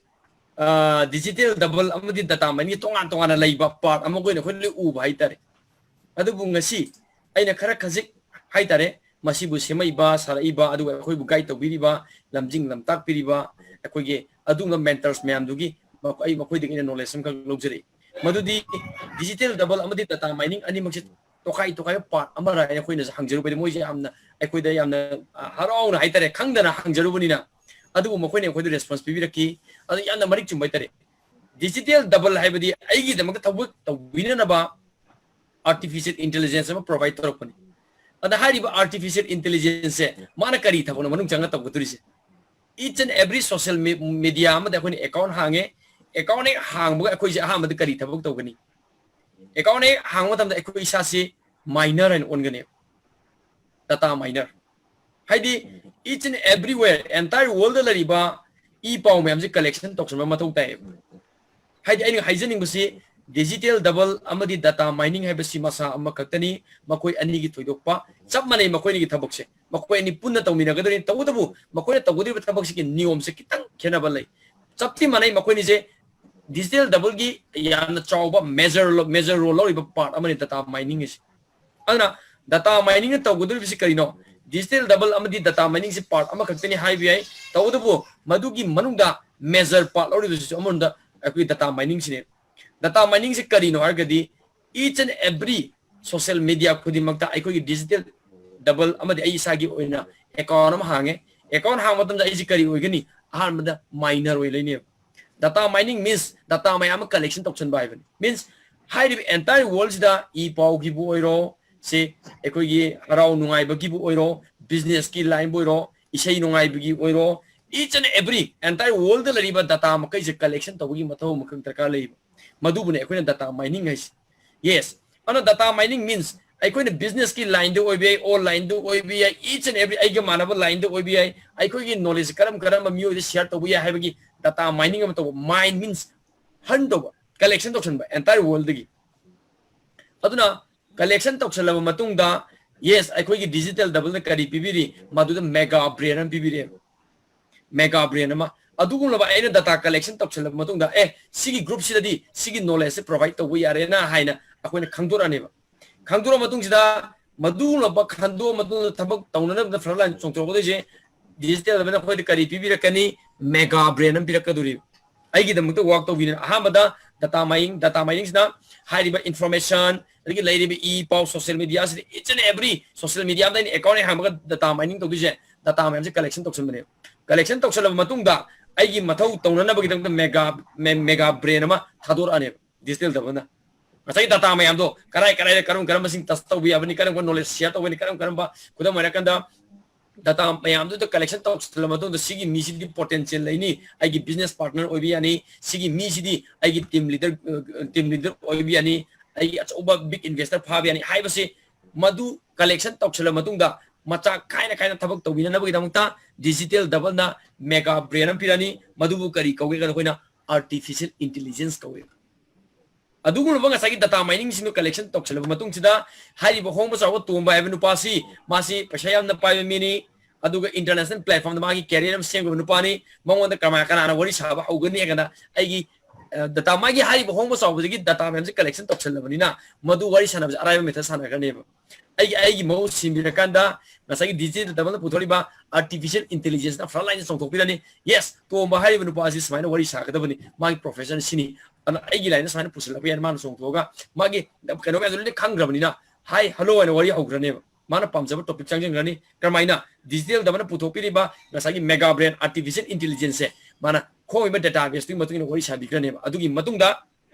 ꯗꯤꯖꯤꯇꯦꯜ ꯗꯕꯜ ꯑꯃꯗꯤ ꯗꯥꯇꯥ ꯃꯥꯏꯅꯤꯡꯒꯤ ꯇꯣꯉꯥꯟ ꯇꯣꯉꯥꯟꯅ ꯂꯩꯕ ꯄꯥꯔꯠ ꯑꯃ ꯑꯣꯏꯅ ꯑꯩꯈꯣꯏ ꯂꯣꯏ ꯎꯕ ꯍꯥꯏꯇꯥꯔꯦ꯫ ꯑꯗꯨꯕꯨ ꯉꯁꯤ ꯑꯩꯅ ꯈꯔ ꯈꯖꯤꯛ ꯍꯥꯏꯇꯥꯔꯦ, ꯃꯁꯤꯕꯨ ꯁꯦꯝꯃꯛꯏꯕ, ꯁꯥꯔꯛꯏꯕ, ꯑꯗꯨꯒ ꯑꯩꯈꯣꯏꯕꯨ ꯒꯥꯏꯗ ꯇꯧꯕꯤꯔꯤꯕ, ꯂꯝꯖꯤꯡ ꯂꯝꯇꯥꯛꯄꯤꯔꯤꯕ ꯑꯩꯈꯣꯏꯒꯤ ꯑꯗꯨꯒꯨꯝꯕ ꯃꯦꯟꯇꯔꯁ ꯃꯌꯥꯝꯗꯨꯒꯤ ꯃꯈꯣ- ꯑꯩ ꯃꯈꯣꯏꯗꯒꯤ ꯑꯩꯅ ꯅꯣꯂꯦꯖ ꯑꯃꯈꯛ ꯂꯧꯖꯔꯛꯏ꯫ ꯃꯗꯨꯗꯤ digital double ꯑꯃꯗꯤ data mining ꯑꯅꯤꯃꯛꯁꯦ ꯇꯣꯈꯥꯏ ꯇꯣꯈꯥꯏꯕ part ꯑꯃꯔ ꯍꯥꯏꯅ ꯑꯩꯈꯣꯏꯅꯁꯨ ꯍꯪꯖꯔꯨꯕꯗꯤ, ꯃꯣꯏꯁꯦ ꯌꯥꯝꯅ, ꯑꯩꯈꯣꯏꯗ ꯌꯥꯝꯅ, ꯑ, ꯍꯔꯥꯎꯅ ꯍꯥꯏꯇꯥꯔꯦ, ꯈꯪꯗꯅ ꯍꯪꯖꯔꯨꯕꯅꯤꯅ, ꯑꯗꯨꯕꯨ ꯃꯈꯣꯏꯅ ꯑꯩꯈꯣꯏꯗ response ꯄꯤꯕꯤꯔꯛꯈꯤ꯫ ꯑꯗꯨ ꯌꯥꯝꯅ ꯃꯔꯤꯛ ꯆꯨꯝꯕ ꯍꯥꯏꯇꯥꯔꯦ꯫ Digital double ꯍꯥꯏꯕꯗꯤ ꯑꯩꯒꯤꯗꯃꯛꯇ ꯊꯕꯛ ꯇꯧꯕꯤꯅꯅꯕ artificial intelligence ꯑꯃ provide ꯇꯧꯔꯛꯄꯅꯤ꯫ ꯑꯗ ꯍꯥꯏꯔꯤꯕ artificial intelligence ꯁꯦ ꯃꯥꯅ ꯀꯔꯤ ꯊꯕꯛꯅꯣ ꯃꯅꯨꯡ ꯆꯪꯉ ꯇꯧꯒꯗꯧꯔꯤꯁꯦ? Each and every social me-, media ꯑꯃꯗ ꯑꯩꯈꯣꯏꯅ account ꯍꯥꯡꯉꯦ꯫ Account ꯍꯦꯛ ꯍꯥꯡꯕꯒ ꯑꯩꯈꯣꯏꯁꯦ ꯑꯍꯥꯟꯕꯗ ꯀꯔꯤ ꯊꯕꯛ ꯇꯧꯒꯅꯤ? Account ꯍꯦꯛ ꯍꯥꯡꯕ ꯃꯇꯝꯗ ꯑꯩꯈꯣꯏ ꯏꯁꯥꯁꯤ miner ꯍꯥꯏꯅ ꯑꯣꯟꯒꯅꯦꯕ, data miner꯫ ꯍꯥꯏꯗꯤ each and everywhere, entire world ꯗ ꯂꯩꯔꯤꯕ ꯏ ꯄꯥꯎ ꯃꯌꯥꯝꯁꯦ collection ꯇꯧꯁꯟꯕ ꯃꯊꯧ ꯇꯥꯏꯌꯦꯕ꯫ ꯍꯥꯏꯗꯤ ꯑꯩꯅ ꯍꯥꯏꯖꯅꯤꯡꯕꯁꯤ, digital double ꯑꯃꯗꯤ data mining ꯍꯥꯏꯕꯁꯤ ꯃꯁꯥ ꯑꯃꯈꯛꯇꯅꯤ, ꯃꯈꯣꯏ ꯑꯅꯤꯒꯤ ꯊꯣꯏꯗꯣꯛꯄ ꯆꯞ ꯃꯥꯟꯅꯩ꯫ ꯃꯈꯣꯏ ꯑꯅꯤꯒꯤ ꯊꯕꯛꯁꯦ ꯃꯈꯣꯏ ꯑꯅꯤ ꯄꯨꯟꯅ ꯇꯧꯃꯤꯟꯅꯒꯗꯣꯏꯅꯤ꯫ ꯇꯧꯕꯇꯕꯨ ꯃꯈꯣꯏꯅ ꯇꯧꯒꯗꯧꯔꯤꯕ ꯊꯕꯛꯁꯤꯒꯤ ꯅꯤꯌꯣꯝꯁꯦ ꯈꯤꯇꯪ ꯈꯦꯠꯅꯕ ꯂꯩ꯫ ꯆꯞꯇꯤ ꯃꯥꯟꯅꯩ, ꯃꯈꯣꯏꯅꯤꯁꯦ digital double ꯒꯤ ꯌꯥꯝꯅ ꯆꯥꯎꯕ major, major role ꯂꯧꯔꯤꯕ part ꯑꯃꯅꯤ data mining ꯑꯁꯤ꯫ ꯑꯗꯨꯅ data mining ꯅ ꯇꯧꯒꯗꯧꯔꯤꯕꯁꯤ ꯀꯔꯤꯅꯣ? Digital double ꯑꯃꯗꯤ data mining ꯁꯤ part ꯑꯃꯈꯛꯇꯅꯤ ꯍꯥꯏꯕ ꯌꯥꯏ꯫ ꯇꯧꯕꯇꯕꯨ ꯃꯗꯨꯒꯤ ꯃꯅꯨꯡꯗ major part ꯂꯧꯔꯤꯕꯁꯤꯁꯨ ꯑꯃꯔꯣꯝꯗ ꯑꯩꯈꯣꯏꯒꯤ data mining ꯁꯤꯅꯦ꯫ Data mining ꯁꯤ ꯀꯔꯤꯅꯣ ꯍꯥꯏꯔꯒꯗꯤ, each and every social media ꯈꯨꯗꯤꯡꯃꯛꯇ ꯑꯩꯈꯣꯏꯒꯤ digital double ꯑꯃꯗꯤ ꯑꯩ ꯏꯁꯥꯒꯤ ꯑꯣꯏꯅ account ꯑꯃ ꯍꯥꯡꯉꯦ꯫ Account ꯍꯥꯡꯕ ꯃꯇꯝꯗ ꯑꯩꯁꯤ ꯀꯔꯤ ꯑꯣꯏꯒꯅꯤ? ꯑꯍꯥꯟꯕꯗ miner ꯑꯣꯏ ꯂꯩꯅꯦꯕ꯫ Data mining means data ꯃꯌꯥꯝ ꯑꯃ collection ꯇꯧꯁꯟꯕ ꯍꯥꯏꯕꯅꯤ꯫ Means ꯍꯥꯏꯔꯤꯕ entire world ꯁꯤꯗ ꯏ ꯄꯥꯎꯒꯤꯕꯨ ꯑꯣꯏꯔꯣ, ꯁꯤ ꯑꯩꯈꯣꯏꯒꯤ ꯍꯔꯥꯎ ꯅꯨꯡꯉꯥꯏꯕꯒꯤꯕꯨ ꯑꯣꯏꯔꯣ, business ꯀꯤ line ꯕꯨ ꯑꯣꯏꯔꯣ, ꯏꯁꯩ ꯅꯨꯡꯉꯥꯏꯕꯒꯤ ꯑꯣꯏꯔꯣ, each and every entire world ꯗ ꯂꯩꯔꯤꯕ data ꯃꯈꯩꯁꯦ collection ꯇꯧꯕꯒꯤ ꯃꯊꯧ ꯑꯃꯈꯛ ꯗꯔꯀꯥꯔ ꯂꯩꯌꯦꯕ꯫ ꯃꯗꯨꯕꯨꯅꯦ ꯑꯩꯈꯣꯏꯅ data mining ꯍꯥꯏꯁꯦ꯫ Yes, ꯑꯗꯨꯅ data mining means ꯑꯩꯈꯣꯏꯅ business ꯀꯤ line ꯗ ꯑꯣꯏꯕ ꯌꯥꯏ, online ꯗ ꯑꯣꯏꯕ ꯌꯥꯏ, each and every ꯑꯩꯒ ꯃꯥꯟꯅꯕ line ꯗ ꯑꯣꯏꯕ ꯌꯥꯏ, ꯑꯩꯈꯣꯏꯒꯤ knowledge ꯀꯔꯝ ꯀꯔꯝꯕ ꯃꯤꯑꯣꯏꯗ share ꯇꯧꯕ ꯌꯥꯏ ꯍꯥꯏꯕꯒꯤ data mining ꯑꯃ ꯇꯧꯕ꯫ Mine means hunt ꯇꯧꯕ, collection ꯇꯧꯁꯟꯕ entire world ꯗꯒꯤ꯫ ꯑꯗꯨꯅ collection ꯇꯧꯁꯜꯂꯕ ꯃꯇꯨꯡꯗ, yes, ꯑꯩꯈꯣꯏꯒꯤ digital double ꯅ ꯀꯔꯤ ꯄꯤꯕꯤꯔꯤ? ꯃꯗꯨꯗ mega brain ꯑꯃ ꯄꯤꯕꯤꯔꯛꯑꯦꯕ꯫ Mega brain ꯑꯃ꯫ ꯑꯗꯨꯒꯨꯝꯂꯕ ꯑꯩꯅ data collection ꯇꯧꯁꯜꯂꯕ ꯃꯇꯨꯡꯗ, ꯑꯦ, ꯁꯤꯒꯤ group ꯁꯤꯗꯗꯤ ꯁꯤꯒꯤ knowledge ꯁꯦ provide ꯇꯧꯕ ꯌꯥꯔꯦꯅ ꯍꯥꯏꯅ ꯑꯩꯈꯣꯏꯅ ꯈꯪꯗꯣꯔꯛꯑꯅꯦꯕ꯫ ꯈꯪꯗꯣꯔꯛꯑ ꯃꯇꯨꯡꯁꯤꯗ ꯃꯗꯨꯒꯨꯝꯂꯕ ꯈꯟꯗꯣꯛꯑ ꯃꯇꯨꯡꯗ ꯊꯕꯛ ꯇꯧꯅꯅꯕꯗ front line ꯆꯣꯡꯊꯣꯔꯛꯀꯗꯣꯏꯁꯦ digital double ꯅ ꯑꯩꯈꯣꯏꯗ ꯀꯔꯤ ꯄꯤꯕꯤꯔꯛꯀꯅꯤ? Mega brain ꯑꯃ ꯄꯤꯔꯛꯀꯗꯣꯔꯤꯕ꯫ ꯑꯩꯒꯤꯗꯃꯛꯇ work ꯇꯧꯕꯤꯅ ꯑꯍꯥꯟꯕꯗ Data mining, data mining ꯁꯤꯅ ꯍꯥꯏꯔꯤꯕ information, ꯑꯗꯒꯤ ꯂꯩꯔꯤꯕ ꯏ ꯄꯥꯎ, social media ꯁꯤꯗ each and every social media ꯑꯃꯗ ꯑꯩꯅ account ꯍꯦꯛ ꯍꯥꯡꯕꯒ data mining ꯇꯧꯗꯣꯏꯁꯦ, data ꯃꯌꯥꯝꯁꯦ collection ꯇꯧꯁꯟꯕꯅꯦꯕ꯫ Collection ꯇꯧꯁꯜꯂꯕ ꯃꯇꯨꯡꯗ ꯑꯩꯒꯤ ꯃꯊꯧ ꯇꯧꯅꯅꯕꯒꯤꯗꯃꯛꯇ mega, me-, mega brain ꯑꯃ ꯊꯥꯗꯣꯔꯛꯑꯅꯦꯕ digital double ꯅ꯫ ꯉꯁꯥꯏꯒꯤ data ꯃꯌꯥꯝꯗꯣ ꯀꯔꯥꯏ ꯀꯔꯥꯏꯗ ꯀꯔꯝ ꯀꯔꯝꯕꯁꯤꯡ touch ꯇꯧꯕ ꯌꯥꯕꯅꯤ, ꯀꯔꯝ ꯀꯔꯝꯕ knowledge share ꯇꯧꯒꯅꯤ, ꯀꯔꯝ ꯀꯔꯝꯕ, ꯈꯨꯗꯝ ꯑꯣꯏꯔꯀꯥꯟꯗ data ꯃꯌꯥꯝꯗꯨꯗ collection ꯇꯧꯁꯜꯂ ꯃꯇꯨꯡꯗ ꯁꯤꯒꯤ ꯃꯤꯁꯤꯗꯤ potential ꯂꯩꯅꯤ, ꯑꯩꯒꯤ business partner ꯑꯣꯏꯕ ꯌꯥꯅꯤ, ꯁꯤꯒꯤ ꯃꯤꯁꯤꯗꯤ ꯑꯩꯒꯤ team leader, team leader ꯑꯣꯏꯕ ꯌꯥꯅꯤ, ꯑꯩꯒꯤ ꯑꯆꯧꯕ big investor ꯐꯥꯕ ꯌꯥꯅꯤ ꯍꯥꯏꯕꯁꯤ ꯃꯗꯨ collection ꯇꯧꯁꯜꯂ ꯃꯇꯨꯡꯗ ꯃꯆꯥ ꯈꯥꯏꯅ ꯈꯥꯏꯅ ꯊꯕꯛ ꯇꯧꯕꯤꯅꯅꯕꯒꯤꯗꯃꯛꯇ digital double ꯅ mega brain ꯑꯃ ꯄꯤꯔꯛꯑꯅꯤ꯫ ꯃꯗꯨꯕꯨ ꯀꯔꯤ ꯀꯧꯒꯦ ꯀꯥꯟꯗ ꯑꯩꯈꯣꯏꯅ artificial intelligence ꯀꯧꯋꯦ꯫ ꯑꯗꯨꯒꯨꯝꯂꯕ ꯉꯁꯥꯏꯒꯤ data mining ꯁꯤꯡꯗꯨ collection ꯇꯧꯁꯜꯂꯕ ꯃꯇꯨꯡꯁꯤꯗ ꯍꯥꯏꯔꯤꯕ ꯍꯣꯡꯕ ꯆꯥꯎꯕ ꯇꯣꯝꯕ ꯍꯥꯏꯕ ꯅꯨꯄꯥꯁꯤ, ꯃꯥꯁꯤ ꯄꯩꯁꯥ ꯌꯥꯝꯅ ꯄꯥꯏꯕ ꯃꯤꯅꯤ, ꯑꯗꯨꯒ international platform ꯗ ꯃꯥꯒꯤ career ꯑꯃ ꯁꯦꯝꯈꯤꯕ ꯅꯨꯄꯥꯅꯤ꯫ ꯃꯉꯣꯟꯗ ꯀꯃꯥꯏ, ꯀꯅꯥꯅ ꯋꯥꯔꯤ ꯁꯥꯕ ꯍꯧꯒꯅꯤ ꯍꯥꯏ ꯀꯥꯟꯗ ꯑꯩꯒꯤ, ꯑ, data, ꯃꯥꯒꯤ ꯍꯥꯏꯔꯤꯕ ꯍꯣꯡꯕ ꯆꯥꯎꯕꯁꯤꯒꯤ data ꯃꯌꯥꯝꯁꯦ collection ꯇꯧꯁꯜꯂꯕꯅꯤꯅ ꯃꯗꯨ ꯋꯥꯔꯤ ꯁꯥꯟꯅꯕꯁꯦ ꯑꯔꯥꯏꯕ method ꯁꯥꯟꯅꯈ꯭ꯔꯅꯦꯕ꯫ ꯑꯩꯒꯤ, ꯑꯩꯒꯤ ꯃꯍꯨꯠ ꯁꯤꯟꯕꯤꯔꯀꯥꯟꯗ ꯉꯁꯥꯏꯒꯤ digital double ꯅ ꯄꯨꯊꯣꯔꯛꯏꯕ artificial intelligence ꯅ front line ꯗ ꯆꯣꯡꯊꯣꯛꯄꯤꯔꯅꯤ꯫ Yes, ꯇꯣꯝꯕ ꯍꯥꯏꯔꯤꯕ ꯅꯨꯄꯥ ꯑꯁꯤ ꯁꯨꯃꯥꯏꯅ ꯋꯥꯔꯤ ꯁꯥꯒꯗꯕꯅꯤ, ꯃꯥꯒꯤ profession ꯁꯤꯅꯤ, ꯑꯗꯨꯅ ꯑꯩꯒꯤ line ꯗ ꯁꯨꯃꯥꯏꯅ ꯄꯨꯁꯤꯜꯂꯛꯄ ꯌꯥꯏ, ꯃꯥꯅ ꯆꯣꯡꯊꯣꯛꯑꯒ ꯃꯥꯒꯤ ꯀꯩꯅꯣ ꯃꯌꯥꯝꯗꯣ ꯂꯣꯏꯅ ꯈꯪꯈ꯭ꯔꯕꯅꯤꯅ hi hello ꯍꯥꯏꯅ ꯋꯥꯔꯤ ꯍꯧꯈ꯭ꯔꯅꯦꯕ꯫ ꯃꯥꯅ ꯄꯥꯝꯖꯕ topic ꯆꯪꯁꯤꯟꯈ꯭ꯔꯅꯤ꯫ ꯀꯔꯝꯍꯥꯏꯅ? Digital double ꯅ ꯄꯨꯊꯣꯛꯄꯤꯔꯤꯕ ꯉꯁꯥꯏꯒꯤ mega brain artificial intelligence ꯁꯦ ꯃꯥꯅ ꯈꯣꯡꯉꯤꯕ database ꯇꯨꯒꯤ ꯃꯇꯨꯡ ꯏꯟꯅ ꯋꯥꯔꯤ ꯁꯥꯕꯤꯈ꯭ꯔꯅꯦꯕ꯫ ꯑꯗꯨꯒꯤ ꯃꯇꯨꯡꯗ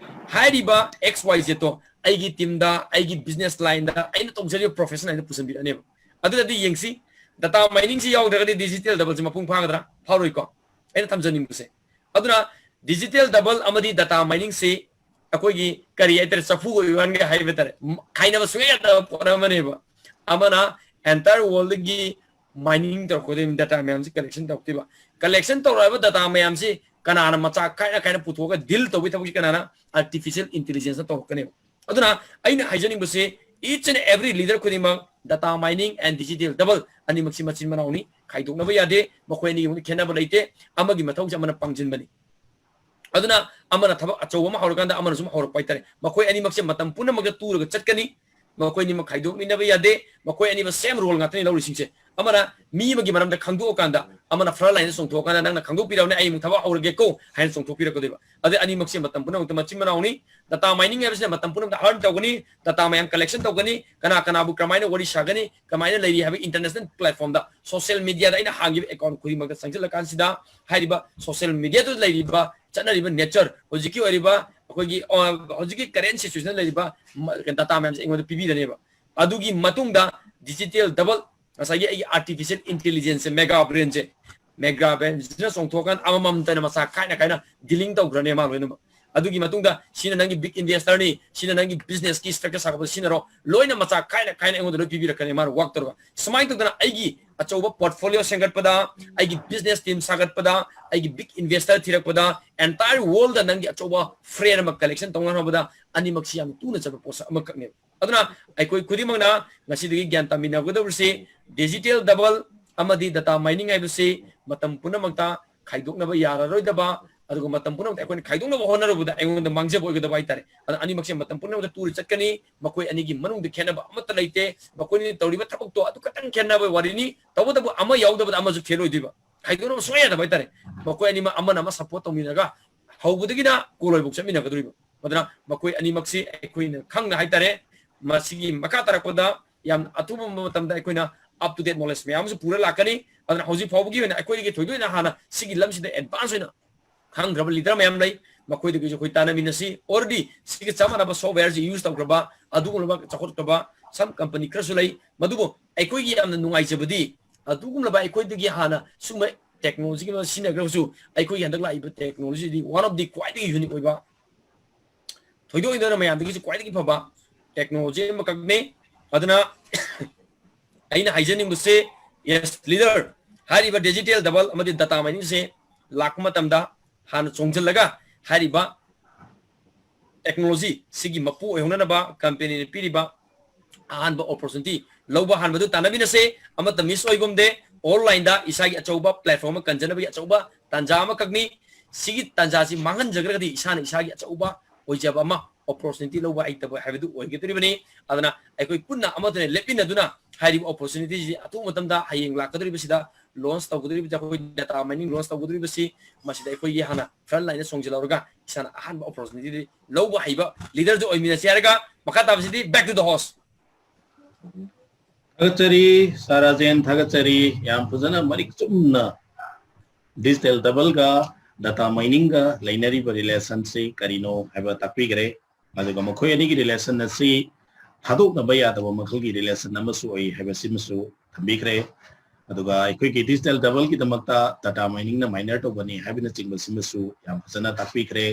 ꯍꯥꯏꯔꯤꯕ X Y Z ꯇꯣ ꯑꯩꯒꯤ team ꯗ, ꯑꯩꯒꯤ business line ꯗ, ꯑꯩꯅ ꯇꯧꯖꯔꯤꯕ profession line ꯗ ꯄꯨꯁꯤꯟꯕꯤꯔꯛꯑꯅꯦꯕ꯫ ꯑꯗꯨꯗꯗꯤ ꯌꯦꯡꯁꯤ, data mining ꯁꯤ ꯌꯥꯎꯗ꯭ꯔꯒꯗꯤ digital double ꯁꯤ ꯃꯄꯨꯡ ꯐꯥꯒꯗ꯭ꯔꯥ? ꯐꯥꯔꯣꯏꯀꯣ? ꯑꯩꯅ ꯊꯝꯖꯅꯤꯡꯕꯁꯦ꯫ ꯑꯗꯨꯅ digital double ꯑꯃꯗꯤ data mining ꯁꯤ ꯑꯩꯈꯣꯏꯒꯤ ꯀꯔꯤ ꯍꯥꯏꯇꯥꯔꯦ, ꯆꯐꯨꯒ ꯏꯕꯥꯟꯒ ꯍꯥꯏꯕ ꯇꯥꯔꯦ, ꯈꯥꯏꯅꯕ ꯁꯨꯡꯌꯥ ꯌꯥꯗꯕ ꯄꯣꯠ ꯑꯃꯅꯦꯕ꯫ ꯑꯃꯅ entire world ꯒꯤ mining ꯇꯧꯔꯛꯀꯗꯣꯏꯅꯤ, data ꯃꯌꯥꯝꯁꯤ collection ꯇꯧꯔꯛꯇꯣꯏꯕ꯫ Collection ꯇꯧꯔꯛꯑꯕ data ꯃꯌꯥꯝꯁꯤ ꯀꯅꯥꯅ ꯃꯆꯥ ꯈꯥꯏꯅ ꯈꯥꯏꯅ ꯄꯨꯊꯣꯛꯑꯒ deal ꯇꯧꯕꯒꯤ ꯊꯕꯛꯁꯤ ꯀꯅꯥꯅ? Artificial intelligence ꯅ ꯇꯧꯔꯛꯀꯅꯦꯕ꯫ ꯑꯗꯨꯅ ꯑꯩꯅ ꯍꯥꯏꯖꯅꯤꯡꯕꯁꯤ, each and every leader ꯈꯨꯗꯤꯡꯃꯛ data mining and digital double ꯑꯅꯤꯃꯛꯁꯤ ꯃꯆꯤꯟ ꯃꯅꯥꯎꯅꯤ, ꯈꯥꯏꯗꯣꯛꯅꯕ ꯌꯥꯗꯦ, ꯃꯈꯣꯏ ꯑꯅꯤꯒꯤ ꯃꯅꯨꯡꯗ ꯈꯦꯠꯅꯕ ꯂꯩꯇꯦ, ꯑꯃꯒꯤ ꯃꯊꯧꯁꯦ ꯑꯃꯅ ꯄꯥꯡꯁꯤꯟꯕꯅꯤ꯫ ꯑꯗꯨꯅ ꯑꯃꯅ ꯊꯕꯛ ꯑꯆꯧꯕ ꯑꯃ ꯍꯧꯔꯀꯥꯟꯗ ꯑꯃꯅꯁꯨ ꯑꯃ ꯍꯧꯔꯛꯄ ꯍꯥꯏꯇꯥꯔꯦ꯫ ꯃꯈꯣꯏ ꯑꯅꯤꯃꯛꯁꯦ ꯃꯇꯝ ꯄꯨꯝꯅꯃꯛꯇ ꯇꯨꯔꯒ ꯆꯠꯀꯅꯤ꯫ ꯃꯈꯣꯏ ꯑꯅꯤꯃꯛ ꯈꯥꯏꯗꯣꯛꯃꯤꯟꯅꯕ ꯌꯥꯗꯦ꯫ ꯃꯈꯣꯏ ꯑꯅꯤꯃꯛ same role ꯉꯥꯛꯇꯅꯤ ꯂꯧꯔꯤꯁꯤꯡꯁꯦ꯫ ꯑꯃꯅ ꯃꯤ ꯑꯃꯒꯤ ꯃꯔꯝꯗ ꯈꯪꯗꯣꯛꯑꯀꯥꯟꯗ, ꯑꯃꯅ front line ꯗ ꯆꯣꯡꯊꯣꯛꯑꯀꯥꯟꯗ, "ꯅꯪꯅ ꯈꯪꯗꯣꯛꯄꯤꯔꯕꯅꯦ, ꯑꯩ ꯑꯃꯨꯛ ꯊꯕꯛ ꯍꯧꯔꯒꯦꯀꯣ" ꯍꯥꯏꯅ ꯆꯣꯡꯊꯣꯛꯄꯤꯔꯛꯀꯗꯣꯏꯕ꯫ ꯑꯗꯩ ꯑꯅꯤꯃꯛꯁꯦ ꯃꯇꯝ ꯄꯨꯝꯅꯃꯛꯇ ꯃꯆꯤꯟ ꯃꯅꯥꯎꯅꯤ꯫ Data mining ꯍꯥꯏꯕꯁꯤꯅ ꯃꯇꯝ ꯄꯨꯝꯅꯃꯛꯇ earn ꯇꯧꯒꯅꯤ, data ꯃꯌꯥꯝ collection ꯇꯧꯒꯅꯤ, ꯀꯅꯥ ꯀꯅꯥꯕꯨ ꯀꯃꯥꯏꯅ ꯋꯥꯔꯤ ꯁꯥꯒꯅꯤ, ꯀꯃꯥꯏꯅ ꯂꯩꯔꯤ ꯍꯥꯏꯕ international platform ꯗ, social media ꯗ ꯑꯩꯅ ꯍꯥꯡꯈꯤꯕ account ꯈꯨꯗꯤꯡꯃꯛꯇ ꯆꯪꯁꯤꯜꯂꯀꯥꯟꯁꯤꯗ, ꯍꯥꯏꯔꯤꯕ social media ꯗꯨꯗ ꯂꯩꯔꯤꯕ, ꯆꯠꯅꯔꯤꯕ nature, ꯍꯧꯖꯤꯛꯀꯤ ꯑꯣꯏꯔꯤꯕ ꯑꯩꯈꯣꯏꯒꯤ, ꯑ, ꯍꯧꯖꯤꯛꯀꯤ current situation ꯗ ꯂꯩꯔꯤꯕ ꯃ-, data ꯃꯌꯥꯝꯁꯦ ꯑꯩꯉꯣꯟꯗ ꯄꯤꯕꯤꯔꯅꯦꯕ꯫ ꯑꯗꯨꯒꯤ ꯃꯇꯨꯡꯗ digital double, ꯉꯁꯥꯏꯒꯤ ꯑꯩꯒꯤ artificial intelligence ꯁꯦ, mega brain ꯁꯦ, mega brain ꯁꯤꯅ ꯆꯣꯡꯊꯣꯛꯑꯀꯥꯟꯗ ꯑꯃꯃꯝꯇꯅ ꯃꯆꯥ ꯈꯥꯏꯅ ꯈꯥꯏꯅ dealing ꯇꯧꯈ꯭ꯔꯅꯦ ꯃꯥ ꯂꯣꯏꯅꯃꯛ꯫ ꯑꯗꯨꯒꯤ ꯃꯇꯨꯡꯗ ꯁꯤꯅ ꯅꯪꯒꯤ big investor ꯅꯤ, ꯁꯤꯅ ꯅꯪꯒꯤ business ꯀꯤ structure ꯁꯥꯒꯠꯄꯗ ꯁꯤꯖꯤꯟꯅꯔꯣ, ꯂꯣꯏꯅ ꯃꯆꯥ ꯈꯥꯏꯅ ꯈꯥꯏꯅ ꯑꯩꯉꯣꯟꯗ ꯂꯣꯏ ꯄꯤꯕꯤꯔꯛꯀꯅꯤ ꯃꯥꯅ work ꯇꯧꯔꯒ꯫ ꯁꯨꯃꯥꯏꯅ ꯇꯧꯗꯅ ꯑꯩꯒꯤ ꯑꯆꯧꯕ portfolio ꯁꯦꯝꯒꯠꯄꯗ, ꯑꯩꯒꯤ business team ꯁꯥꯒꯠꯄꯗ, ꯑꯩꯒꯤ big investor ꯊꯤꯔꯛꯄꯗ, entire world ꯗ ꯅꯪꯒꯤ ꯑꯆꯧꯕ friend ꯑꯃ collection ꯇꯧꯅꯅꯕꯗ ꯑꯅꯤꯃꯛꯁꯤ ꯌꯥꯝꯅ ꯇꯨꯅ ꯆꯠꯄ ꯄꯣꯠꯁꯛ ꯑꯃꯈꯛꯅꯦꯕ꯫ ꯑꯗꯨꯅ ꯑꯩꯈꯣꯏ ꯈꯨꯗꯤꯡꯃꯛꯅ ꯉꯁꯤꯗꯒꯤ ꯒ꯭ꯌꯥꯟ ꯇꯥꯃꯤꯟꯅꯒꯗꯧꯔꯤꯁꯤ digital double ꯑꯃꯗꯤ data mining ꯍꯥꯏꯕꯁꯤ ꯃꯇꯝ ꯄꯨꯝꯅꯃꯛꯇ ꯈꯥꯏꯗꯣꯛꯅꯕ ꯌꯥꯔꯔꯣꯏꯗꯕ, ꯑꯗꯨꯒ ꯃꯇꯝ ꯄꯨꯝꯅꯃꯛꯇ ꯑꯩꯈꯣꯏꯅ ꯈꯥꯏꯗꯣꯛꯅꯕ ꯍꯣꯠꯅꯔꯨꯕꯗ ꯑꯩꯉꯣꯟꯗ ꯃꯥꯡꯖꯕ ꯑꯣꯏꯒꯗꯕ ꯍꯥꯏꯇꯥꯔꯦ꯫ ꯑꯗꯨꯅ ꯑꯅꯤꯃꯛꯁꯦ ꯃꯇꯝ ꯄꯨꯝꯅꯃꯛꯇ ꯇꯨꯔ ꯆꯠꯀꯅꯤ꯫ ꯃꯈꯣꯏ ꯑꯅꯤꯒꯤ ꯃꯅꯨꯡꯗ ꯈꯦꯠꯅꯕ ꯑꯃꯠꯇ ꯂꯩꯇꯦ꯫ ꯃꯈꯣꯏꯅꯤ ꯇꯧꯔꯤꯕ ꯊꯕꯛꯇꯣ ꯑꯗꯨ ꯈꯛꯇꯪ ꯈꯦꯠꯅꯕ ꯋꯥꯔꯤꯅꯤ꯫ ꯇꯧꯕꯇꯕꯨ ꯑꯃ ꯌꯥꯎꯗꯕꯗ ꯑꯃꯁꯨ ꯐꯦꯜ ꯑꯣꯏꯗꯣꯏꯕ꯫ ꯈꯥꯏꯗꯣꯛꯅꯕ ꯁꯨꯡꯌꯥ ꯌꯥꯗꯕ ꯍꯥꯏꯇꯥꯔꯦ꯫ ꯃꯈꯣꯏ ꯑꯅꯤꯃꯛ ꯑꯃꯅ ꯑꯃ support ꯇꯧꯃꯤꯟꯅꯔꯒ ꯍꯧꯕꯗꯒꯤꯅ ꯀꯣꯂꯣꯏꯕꯨꯛ ꯆꯠꯃꯤꯟꯅꯒꯗꯧꯔꯤꯕ꯫ ꯑꯗꯨꯅ ꯃꯈꯣꯏ ꯑꯅꯤꯃꯛꯁꯤ ꯑꯩꯈꯣꯏꯅ ꯈꯪꯅ ꯍꯥꯏꯇꯥꯔꯦ, ꯃꯁꯤꯒꯤ ꯃꯈꯥ ꯇꯥꯔꯛꯄꯗ ꯌꯥꯝ ꯑꯊꯨꯕ ꯃꯇꯝꯗ ꯑꯩꯈꯣꯏꯅ up to date knowledge ꯃꯌꯥꯝ ꯑꯃꯁꯨ ꯄꯨꯔ ꯂꯥꯛꯀꯅꯤ꯫ ꯑꯗꯨꯅ ꯍꯧꯖꯤꯛ ꯐꯥꯎꯕꯒꯤ ꯑꯣꯏꯅ ꯑꯩꯈꯣꯏꯗꯒꯤ ꯊꯣꯏꯗꯣꯛꯅ ꯍꯥꯟꯅ ꯁꯤꯒꯤ ꯂꯝꯁꯤꯗ advance ꯑꯣꯏꯅ ꯈꯪꯈ꯭ꯔꯕ leader ꯃꯌꯥꯝ ꯂꯩ, ꯃꯈꯣꯏꯗꯒꯤꯁꯨ ꯑꯩꯈꯣꯏ ꯇꯥꯟꯅꯃꯤꯟꯅꯁꯤ꯫ Already ꯁꯤꯒ ꯆꯞ ꯃꯥꯟꯅꯕ software ꯁꯤ use ꯇꯧꯈ꯭ꯔꯕ, ꯑꯗꯨꯒꯨꯝꯂꯕ ꯆꯥꯎꯈꯠꯈ꯭ꯔꯕ some company ꯈꯔꯁꯨ ꯂꯩ꯫ ꯃꯗꯨꯕꯨ ꯑꯩꯈꯣꯏꯒꯤ ꯌꯥꯝꯅ ꯅꯨꯡꯉꯥꯏꯖꯕꯗꯤ, ꯑꯗꯨꯒꯨꯝꯂꯕ ꯑꯩꯈꯣꯏꯗꯒꯤ ꯍꯥꯟꯅ ꯁꯨꯝꯕ technology ꯒꯤ ꯁꯤꯖꯤꯟꯅꯈ꯭ꯔꯒꯁꯨ, ꯑꯩꯈꯣꯏꯒꯤ ꯍꯟꯗꯛ ꯂꯥꯛꯏꯕ technology D one of the ꯈ꯭ꯋꯥꯏꯗꯒꯤ unique ꯑꯣꯏꯕ, ꯊꯣꯏꯗꯣꯛ ꯍꯦꯟꯗꯣꯛꯅ ꯃꯌꯥꯝꯗꯒꯤꯁꯨ ꯈ꯭ꯋꯥꯏꯗꯒꯤ ꯐꯕ technology ꯑꯃꯈꯛꯅꯤ꯫ ꯑꯗꯨꯅ ꯑꯩꯅ ꯍꯥꯏꯖꯅꯤꯡꯕꯁꯦ, yes leader, ꯍꯥꯏꯔꯤꯕ digital double ꯑꯃꯗꯤ data mining ꯁꯦ ꯂꯥꯛꯄ ꯃꯇꯝꯗ ꯍꯥꯟꯅ ꯆꯣꯡꯁꯤꯜꯂꯒ ꯍꯥꯏꯔꯤꯕ technology ꯁꯤꯒꯤ ꯃꯄꯨ ꯑꯣꯏꯍꯧꯅꯅꯕ company ꯅ ꯄꯤꯔꯤꯕ ꯑꯍꯥꯟꯕ opportunity ꯂꯧꯕ ꯍꯥꯟꯕꯗꯨ ꯇꯥꯟꯅꯃꯤꯟꯅꯁꯦ꯫ ꯑꯃꯠꯇ miss ꯑꯣꯏꯒꯨꯝꯗꯦ꯫ Online ꯗ ꯏꯁꯥꯒꯤ ꯑꯆꯧꯕ platform ꯑꯃ ꯀꯟꯖꯅꯕꯒꯤ ꯑꯆꯧꯕ ꯇꯥꯟꯖꯥ ꯑꯃꯈꯛꯅꯤ꯫ ꯁꯤꯒꯤ ꯇꯥꯟꯖꯥꯁꯤ ꯃꯥꯡꯍꯟꯖꯈ꯭ꯔꯒꯗꯤ ꯏꯁꯥꯅ ꯏꯁꯥꯒꯤ ꯑꯆꯧꯕ ꯑꯣꯏꯖꯕ ꯑꯃ opportunity ꯂꯧꯕ ꯍꯩꯇꯕ ꯍꯥꯏꯕꯗꯨ ꯑꯣꯏꯒꯗꯧꯔꯤꯕꯅꯤ꯫ ꯑꯗꯨꯅ ꯑꯩꯈꯣꯏ ꯄꯨꯟꯅ ꯑꯃꯠꯇꯅ ꯂꯦꯞꯃꯤꯟꯅꯗꯨꯅ ꯍꯥꯏꯔꯤꯕ opportunity ꯁꯤ ꯑꯊꯨꯕ ꯃꯇꯝꯗ ꯍꯌꯦꯡ ꯂꯥꯛꯀꯗꯧꯔꯤꯕꯁꯤꯗ launch ꯇꯧꯒꯗꯧꯔꯤꯕꯁꯤ, ꯑꯩꯈꯣꯏ data mining launch ꯇꯧꯒꯗꯧꯔꯤꯕꯁꯤ, ꯃꯁꯤꯗ ꯑꯩꯈꯣꯏꯒꯤ ꯍꯥꯟꯅ front line ꯗ ꯆꯣꯡꯁꯤꯜꯍꯧꯔꯒ ꯏꯁꯥꯅ ꯑꯍꯥꯟꯕ opportunity ꯂꯧꯕ ꯍꯩꯕ leader ꯗꯨ ꯑꯣꯏꯃꯤꯟꯅꯁꯤ ꯍꯥꯏꯔꯒ, ꯃꯈꯥ ꯇꯥꯕꯁꯤꯗꯤ back to the host꯫ ꯊꯥꯒꯠꯆꯔꯤ, ꯁꯥꯔ ꯔꯥꯖꯦꯟ, ꯊꯥꯒꯠꯆꯔꯤ꯫ ꯌꯥꯝ ꯐꯖꯅ ꯃꯔꯤꯛ ꯆꯨꯝꯅ digital double ꯒ data mining ꯒ ꯂꯩꯅꯔꯤꯕ relation ꯁꯤ ꯀꯔꯤꯅꯣ ꯍꯥꯏꯕ ꯇꯥꯛꯄꯤꯈ꯭ꯔꯦ꯫ ꯑꯗꯨꯒ ꯃꯈꯣꯏ ꯑꯅꯤꯒꯤ relation ꯑꯁꯤ ꯊꯥꯗꯣꯛꯅꯕ ꯌꯥꯗꯕ ꯃꯈꯜꯒꯤ relation ꯑꯃꯁꯨ ꯑꯣꯏ ꯍꯥꯏꯕꯁꯤꯃꯁꯨ ꯊꯝꯕꯤꯈ꯭ꯔꯦ꯫ ꯑꯗꯨꯒ ꯑꯩꯈꯣꯏꯒꯤ digital double ꯒꯤꯗꯃꯛꯇ data mining ꯅ miner ꯇꯧꯕꯅꯤ ꯍꯥꯏꯕꯅꯆꯤꯡꯕꯁꯤꯃꯁꯨ ꯌꯥꯝ ꯐꯖꯅ ꯇꯥꯛꯄꯤꯈ꯭ꯔꯦ꯫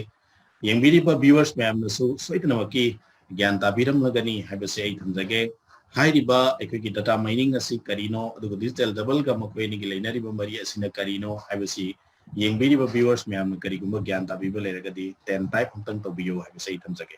ꯌꯦꯡꯕꯤꯔꯤꯕ viewers ꯃꯌꯥꯝꯅꯁꯨ ꯁꯣꯏꯗꯅꯃꯛꯀꯤ ꯒ꯭ꯌꯥꯟ ꯇꯥꯕꯤꯔꯝꯂꯒꯅꯤ ꯍꯥꯏꯕꯁꯦ ꯑꯩ ꯊꯝꯖꯒꯦ꯫ ꯍꯥꯏꯔꯤꯕ ꯑꯩꯈꯣꯏꯒꯤ data mining ꯑꯁꯤ ꯀꯔꯤꯅꯣ, ꯑꯗꯨꯒ digital double ꯒ ꯃꯈꯣꯏ ꯑꯅꯤꯒꯤ ꯂꯩꯅꯔꯤꯕ ꯃꯔꯤ ꯑꯁꯤꯅ ꯀꯔꯤꯅꯣ ꯍꯥꯏꯕꯁꯤ ꯌꯦꯡꯕꯤꯔꯤꯕ viewers ꯃꯌꯥꯝꯅ ꯀꯔꯤꯒꯨꯝꯕ ꯒ꯭ꯌꯥꯟ ꯇꯥꯕꯤꯕ ꯂꯩꯔꯒꯗꯤ ten type ꯑꯝꯇꯪ ꯇꯧꯕꯤꯌꯨ ꯍꯥꯏꯕꯁꯦ ꯑꯩ ꯊꯝꯖꯒꯦ꯫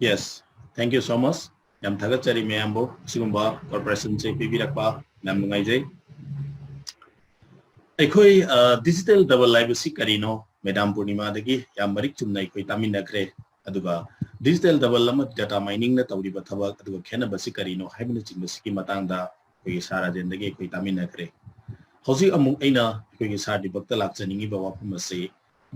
Yes, thank you so much. ꯌꯥꯝ ꯊꯥꯒꯠꯆꯔꯤ ꯃꯌꯥꯝꯕꯨ ꯑꯁꯤꯒꯨꯝꯕ cooperation ꯁꯦ ꯄꯤꯕꯤꯔꯛꯄ ꯌꯥꯝ ꯅꯨꯡꯉꯥꯏꯖꯩ꯫ ꯑꯩꯈꯣꯏ, ꯑ, digital double ꯍꯥꯏꯕꯁꯤ ꯀꯔꯤꯅꯣ? ꯃꯦꯗꯥꯝ ꯄꯨꯔꯅꯤꯃꯥꯗꯒꯤ ꯌꯥꯝ ꯃꯔꯤꯛ ꯆꯨꯝꯅ ꯑꯩꯈꯣꯏ ꯇꯥꯃꯤꯟꯅꯈ꯭ꯔꯦ꯫ ꯑꯗꯨꯒ digital double ꯑꯃꯗꯤ data mining ꯅ ꯇꯧꯔꯤꯕ ꯊꯕꯛ ꯑꯗꯨꯒ ꯈꯦꯠꯅꯕꯁꯤ ꯀꯔꯤꯅꯣ ꯍꯥꯏꯕꯅꯆꯤꯡꯕꯁꯤꯒꯤ ꯃꯇꯥꯡꯗ ꯑꯩꯈꯣꯏꯒꯤ ꯁꯥꯔ ꯔꯥꯖꯦꯟꯗꯒꯤ ꯑꯩꯈꯣꯏ ꯇꯥꯃꯤꯟꯅꯈ꯭ꯔꯦ꯫ ꯍꯧꯖꯤꯛ ꯑꯃꯨꯛ ꯑꯩꯅ ꯑꯩꯈꯣꯏꯒꯤ ꯁꯥꯔ ꯗꯤꯄꯛꯇ ꯂꯥꯛꯆꯅꯤꯡꯉꯤꯕ ꯋꯥꯐꯝ ꯑꯁꯤ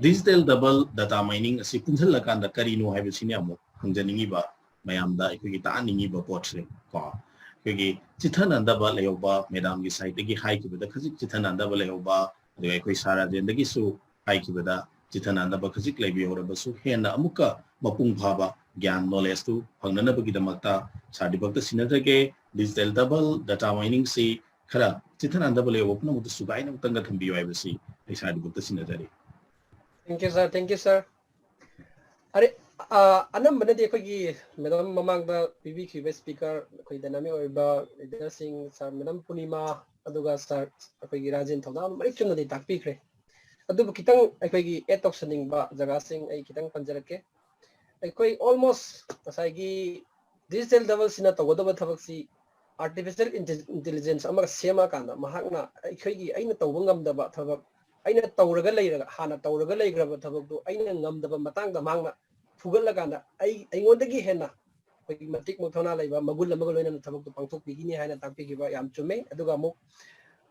digital double data mining ꯑꯁꯤ ꯄꯨꯟꯁꯤꯜꯂꯀꯥꯟꯗ ꯀꯔꯤꯅꯣ ꯍꯥꯏꯕꯁꯤꯅꯤ ꯑꯃꯨꯛ ꯍꯪꯖꯅꯤꯡꯉꯤꯕ, ꯃꯌꯥꯝꯗ ꯑꯩꯈꯣꯏꯒꯤ ꯇꯥꯛꯍꯟꯅꯤꯡꯉꯤꯕ ꯄꯣꯠꯁꯦ ꯀꯣ꯫ ꯑꯩꯈꯣꯏꯒꯤ ꯆꯤꯊꯅꯟꯗꯕ ꯂꯩꯍꯧꯕ, ꯃꯦꯗꯥꯝꯒꯤ side ꯇꯒꯤ ꯍꯥꯏꯈꯤꯕꯗ ꯈꯖꯤꯛ ꯆꯤꯊꯅꯟꯗꯕ ꯂꯩꯍꯧꯕ, ꯑꯗꯨꯒ ꯑꯩꯈꯣꯏ ꯁꯥꯔ ꯔꯥꯖꯦꯟꯗꯒꯤꯁꯨ ꯍꯥꯏꯈꯤꯕꯗ ꯆꯤꯊꯅꯟꯗꯕ ꯈꯖꯤꯛ ꯂꯩꯕ ꯌꯥꯎꯔꯕꯁꯨ ꯍꯦꯟꯅ ꯑꯃꯨꯛꯀ ꯃꯄꯨꯡ ꯐꯥꯕ ꯒ꯭ꯌꯥꯟ knowledge ꯇꯨ ꯐꯪꯅꯅꯕꯒꯤꯗꯃꯛꯇ ꯁꯥꯔ ꯗꯤꯄꯛꯇ ꯁꯤꯟꯅꯖꯒꯦ꯫ Digital double data mining ꯁꯤ ꯈꯔ ꯆꯤꯊꯅꯟꯗꯕ ꯂꯩꯍꯧꯕ ꯄꯨꯝꯅꯃꯛꯇꯨ ꯁꯨꯒꯥꯏꯅ ꯑꯃꯨꯛꯇꯪꯒ ꯊꯝꯕꯤꯌꯨ ꯍꯥꯏꯕꯁꯤ ꯑꯩ ꯁꯥꯔ ꯗꯤꯄꯛꯇ ꯁꯤꯟꯅꯖꯔꯤ꯫ Thank you, sir. Thank you, sir. ꯑꯔꯦ, ꯑ, ꯑꯅꯝꯕꯅꯗꯤ ꯑꯩꯈꯣꯏꯒꯤ ꯃꯦꯗꯥꯝ ꯃꯃꯥꯡꯗ ꯄꯤꯕꯤꯈꯤꯕ ꯁ꯭ꯄꯤꯀꯔ, ꯑꯩꯈꯣꯏ ꯗꯥꯏꯅꯥꯃꯤꯛ ꯑꯣꯏꯕ ꯂꯤꯗꯔꯁꯤꯡ, ꯁꯥꯔ ꯃꯦꯗꯥꯝ ꯄꯨꯔꯅꯤꯃꯥ, ꯑꯗꯨꯒ ꯁꯥꯔ ꯑꯩꯈꯣꯏꯒꯤ ꯔꯥꯖꯦꯟ ꯊꯧꯗꯥꯝ ꯃꯔꯤꯛ ꯆꯨꯝꯅꯗꯤ ꯇꯥꯛꯄꯤꯈ꯭ꯔꯦ꯫ ꯑꯗꯨꯕꯨ ꯈꯤꯇꯪ ꯑꯩꯈꯣꯏꯒꯤ ꯑꯦꯗ ꯇꯧꯁꯟꯅꯤꯡꯕ ꯖꯒꯥꯁꯤꯡ ꯑꯩ ꯈꯤꯇꯪ ꯄꯟꯖꯔꯛꯀꯦ꯫ ꯑꯩꯈꯣꯏ ꯑꯣꯜꯃꯣꯁ ꯉꯁꯥꯏꯒꯤ ꯗꯤꯖꯤꯇꯦꯜ ꯗꯕꯜꯁꯤꯅ ꯇꯧꯒꯗꯕ ꯊꯕꯛꯁꯤ ꯑꯥꯔꯇꯤꯐꯤꯁꯤꯌꯦꯜ ꯏꯟꯇꯦꯂꯤꯖꯦꯟꯁ ꯑꯃꯒ ꯁꯦꯝꯃꯀꯥꯟꯗ ꯃꯍꯥꯛꯅ ꯑꯩꯈꯣꯏꯒꯤ, ꯑꯩꯅ ꯇꯧꯕ ꯉꯝꯗꯕ ꯊꯕꯛ, ꯑꯩꯅ ꯇꯧꯔꯒ ꯂꯩꯔꯒ, ꯍꯥꯟꯅ ꯇꯧꯔꯒ ꯂꯩꯈ꯭ꯔꯕ ꯊꯕꯛꯇꯨ ꯑꯩꯅ ꯉꯝꯗꯕ ꯃꯇꯥꯡꯗ ꯃꯍꯥꯛꯅ ꯐꯨꯒꯠꯂꯀꯥꯟꯗ ꯑꯩ, ꯑꯩꯉꯣꯟꯗꯒꯤ ꯍꯦꯟꯅ ꯑꯩꯈꯣꯏꯒꯤ ꯃꯇꯤꯛ ꯃꯊꯧꯅꯥ ꯂꯩꯕ ꯃꯒꯨꯟ ꯑꯃꯒ ꯂꯣꯏꯅꯅ ꯊꯕꯛꯇꯨ ꯄꯥꯡꯊꯣꯛꯄꯤꯒꯅꯤ ꯍꯥꯏꯅ ꯇꯥꯛꯄꯤꯈꯤꯕ ꯌꯥꯝ ꯆꯨꯝꯃꯦ꯫ ꯑꯗꯨꯒ ꯑꯃꯨꯛ,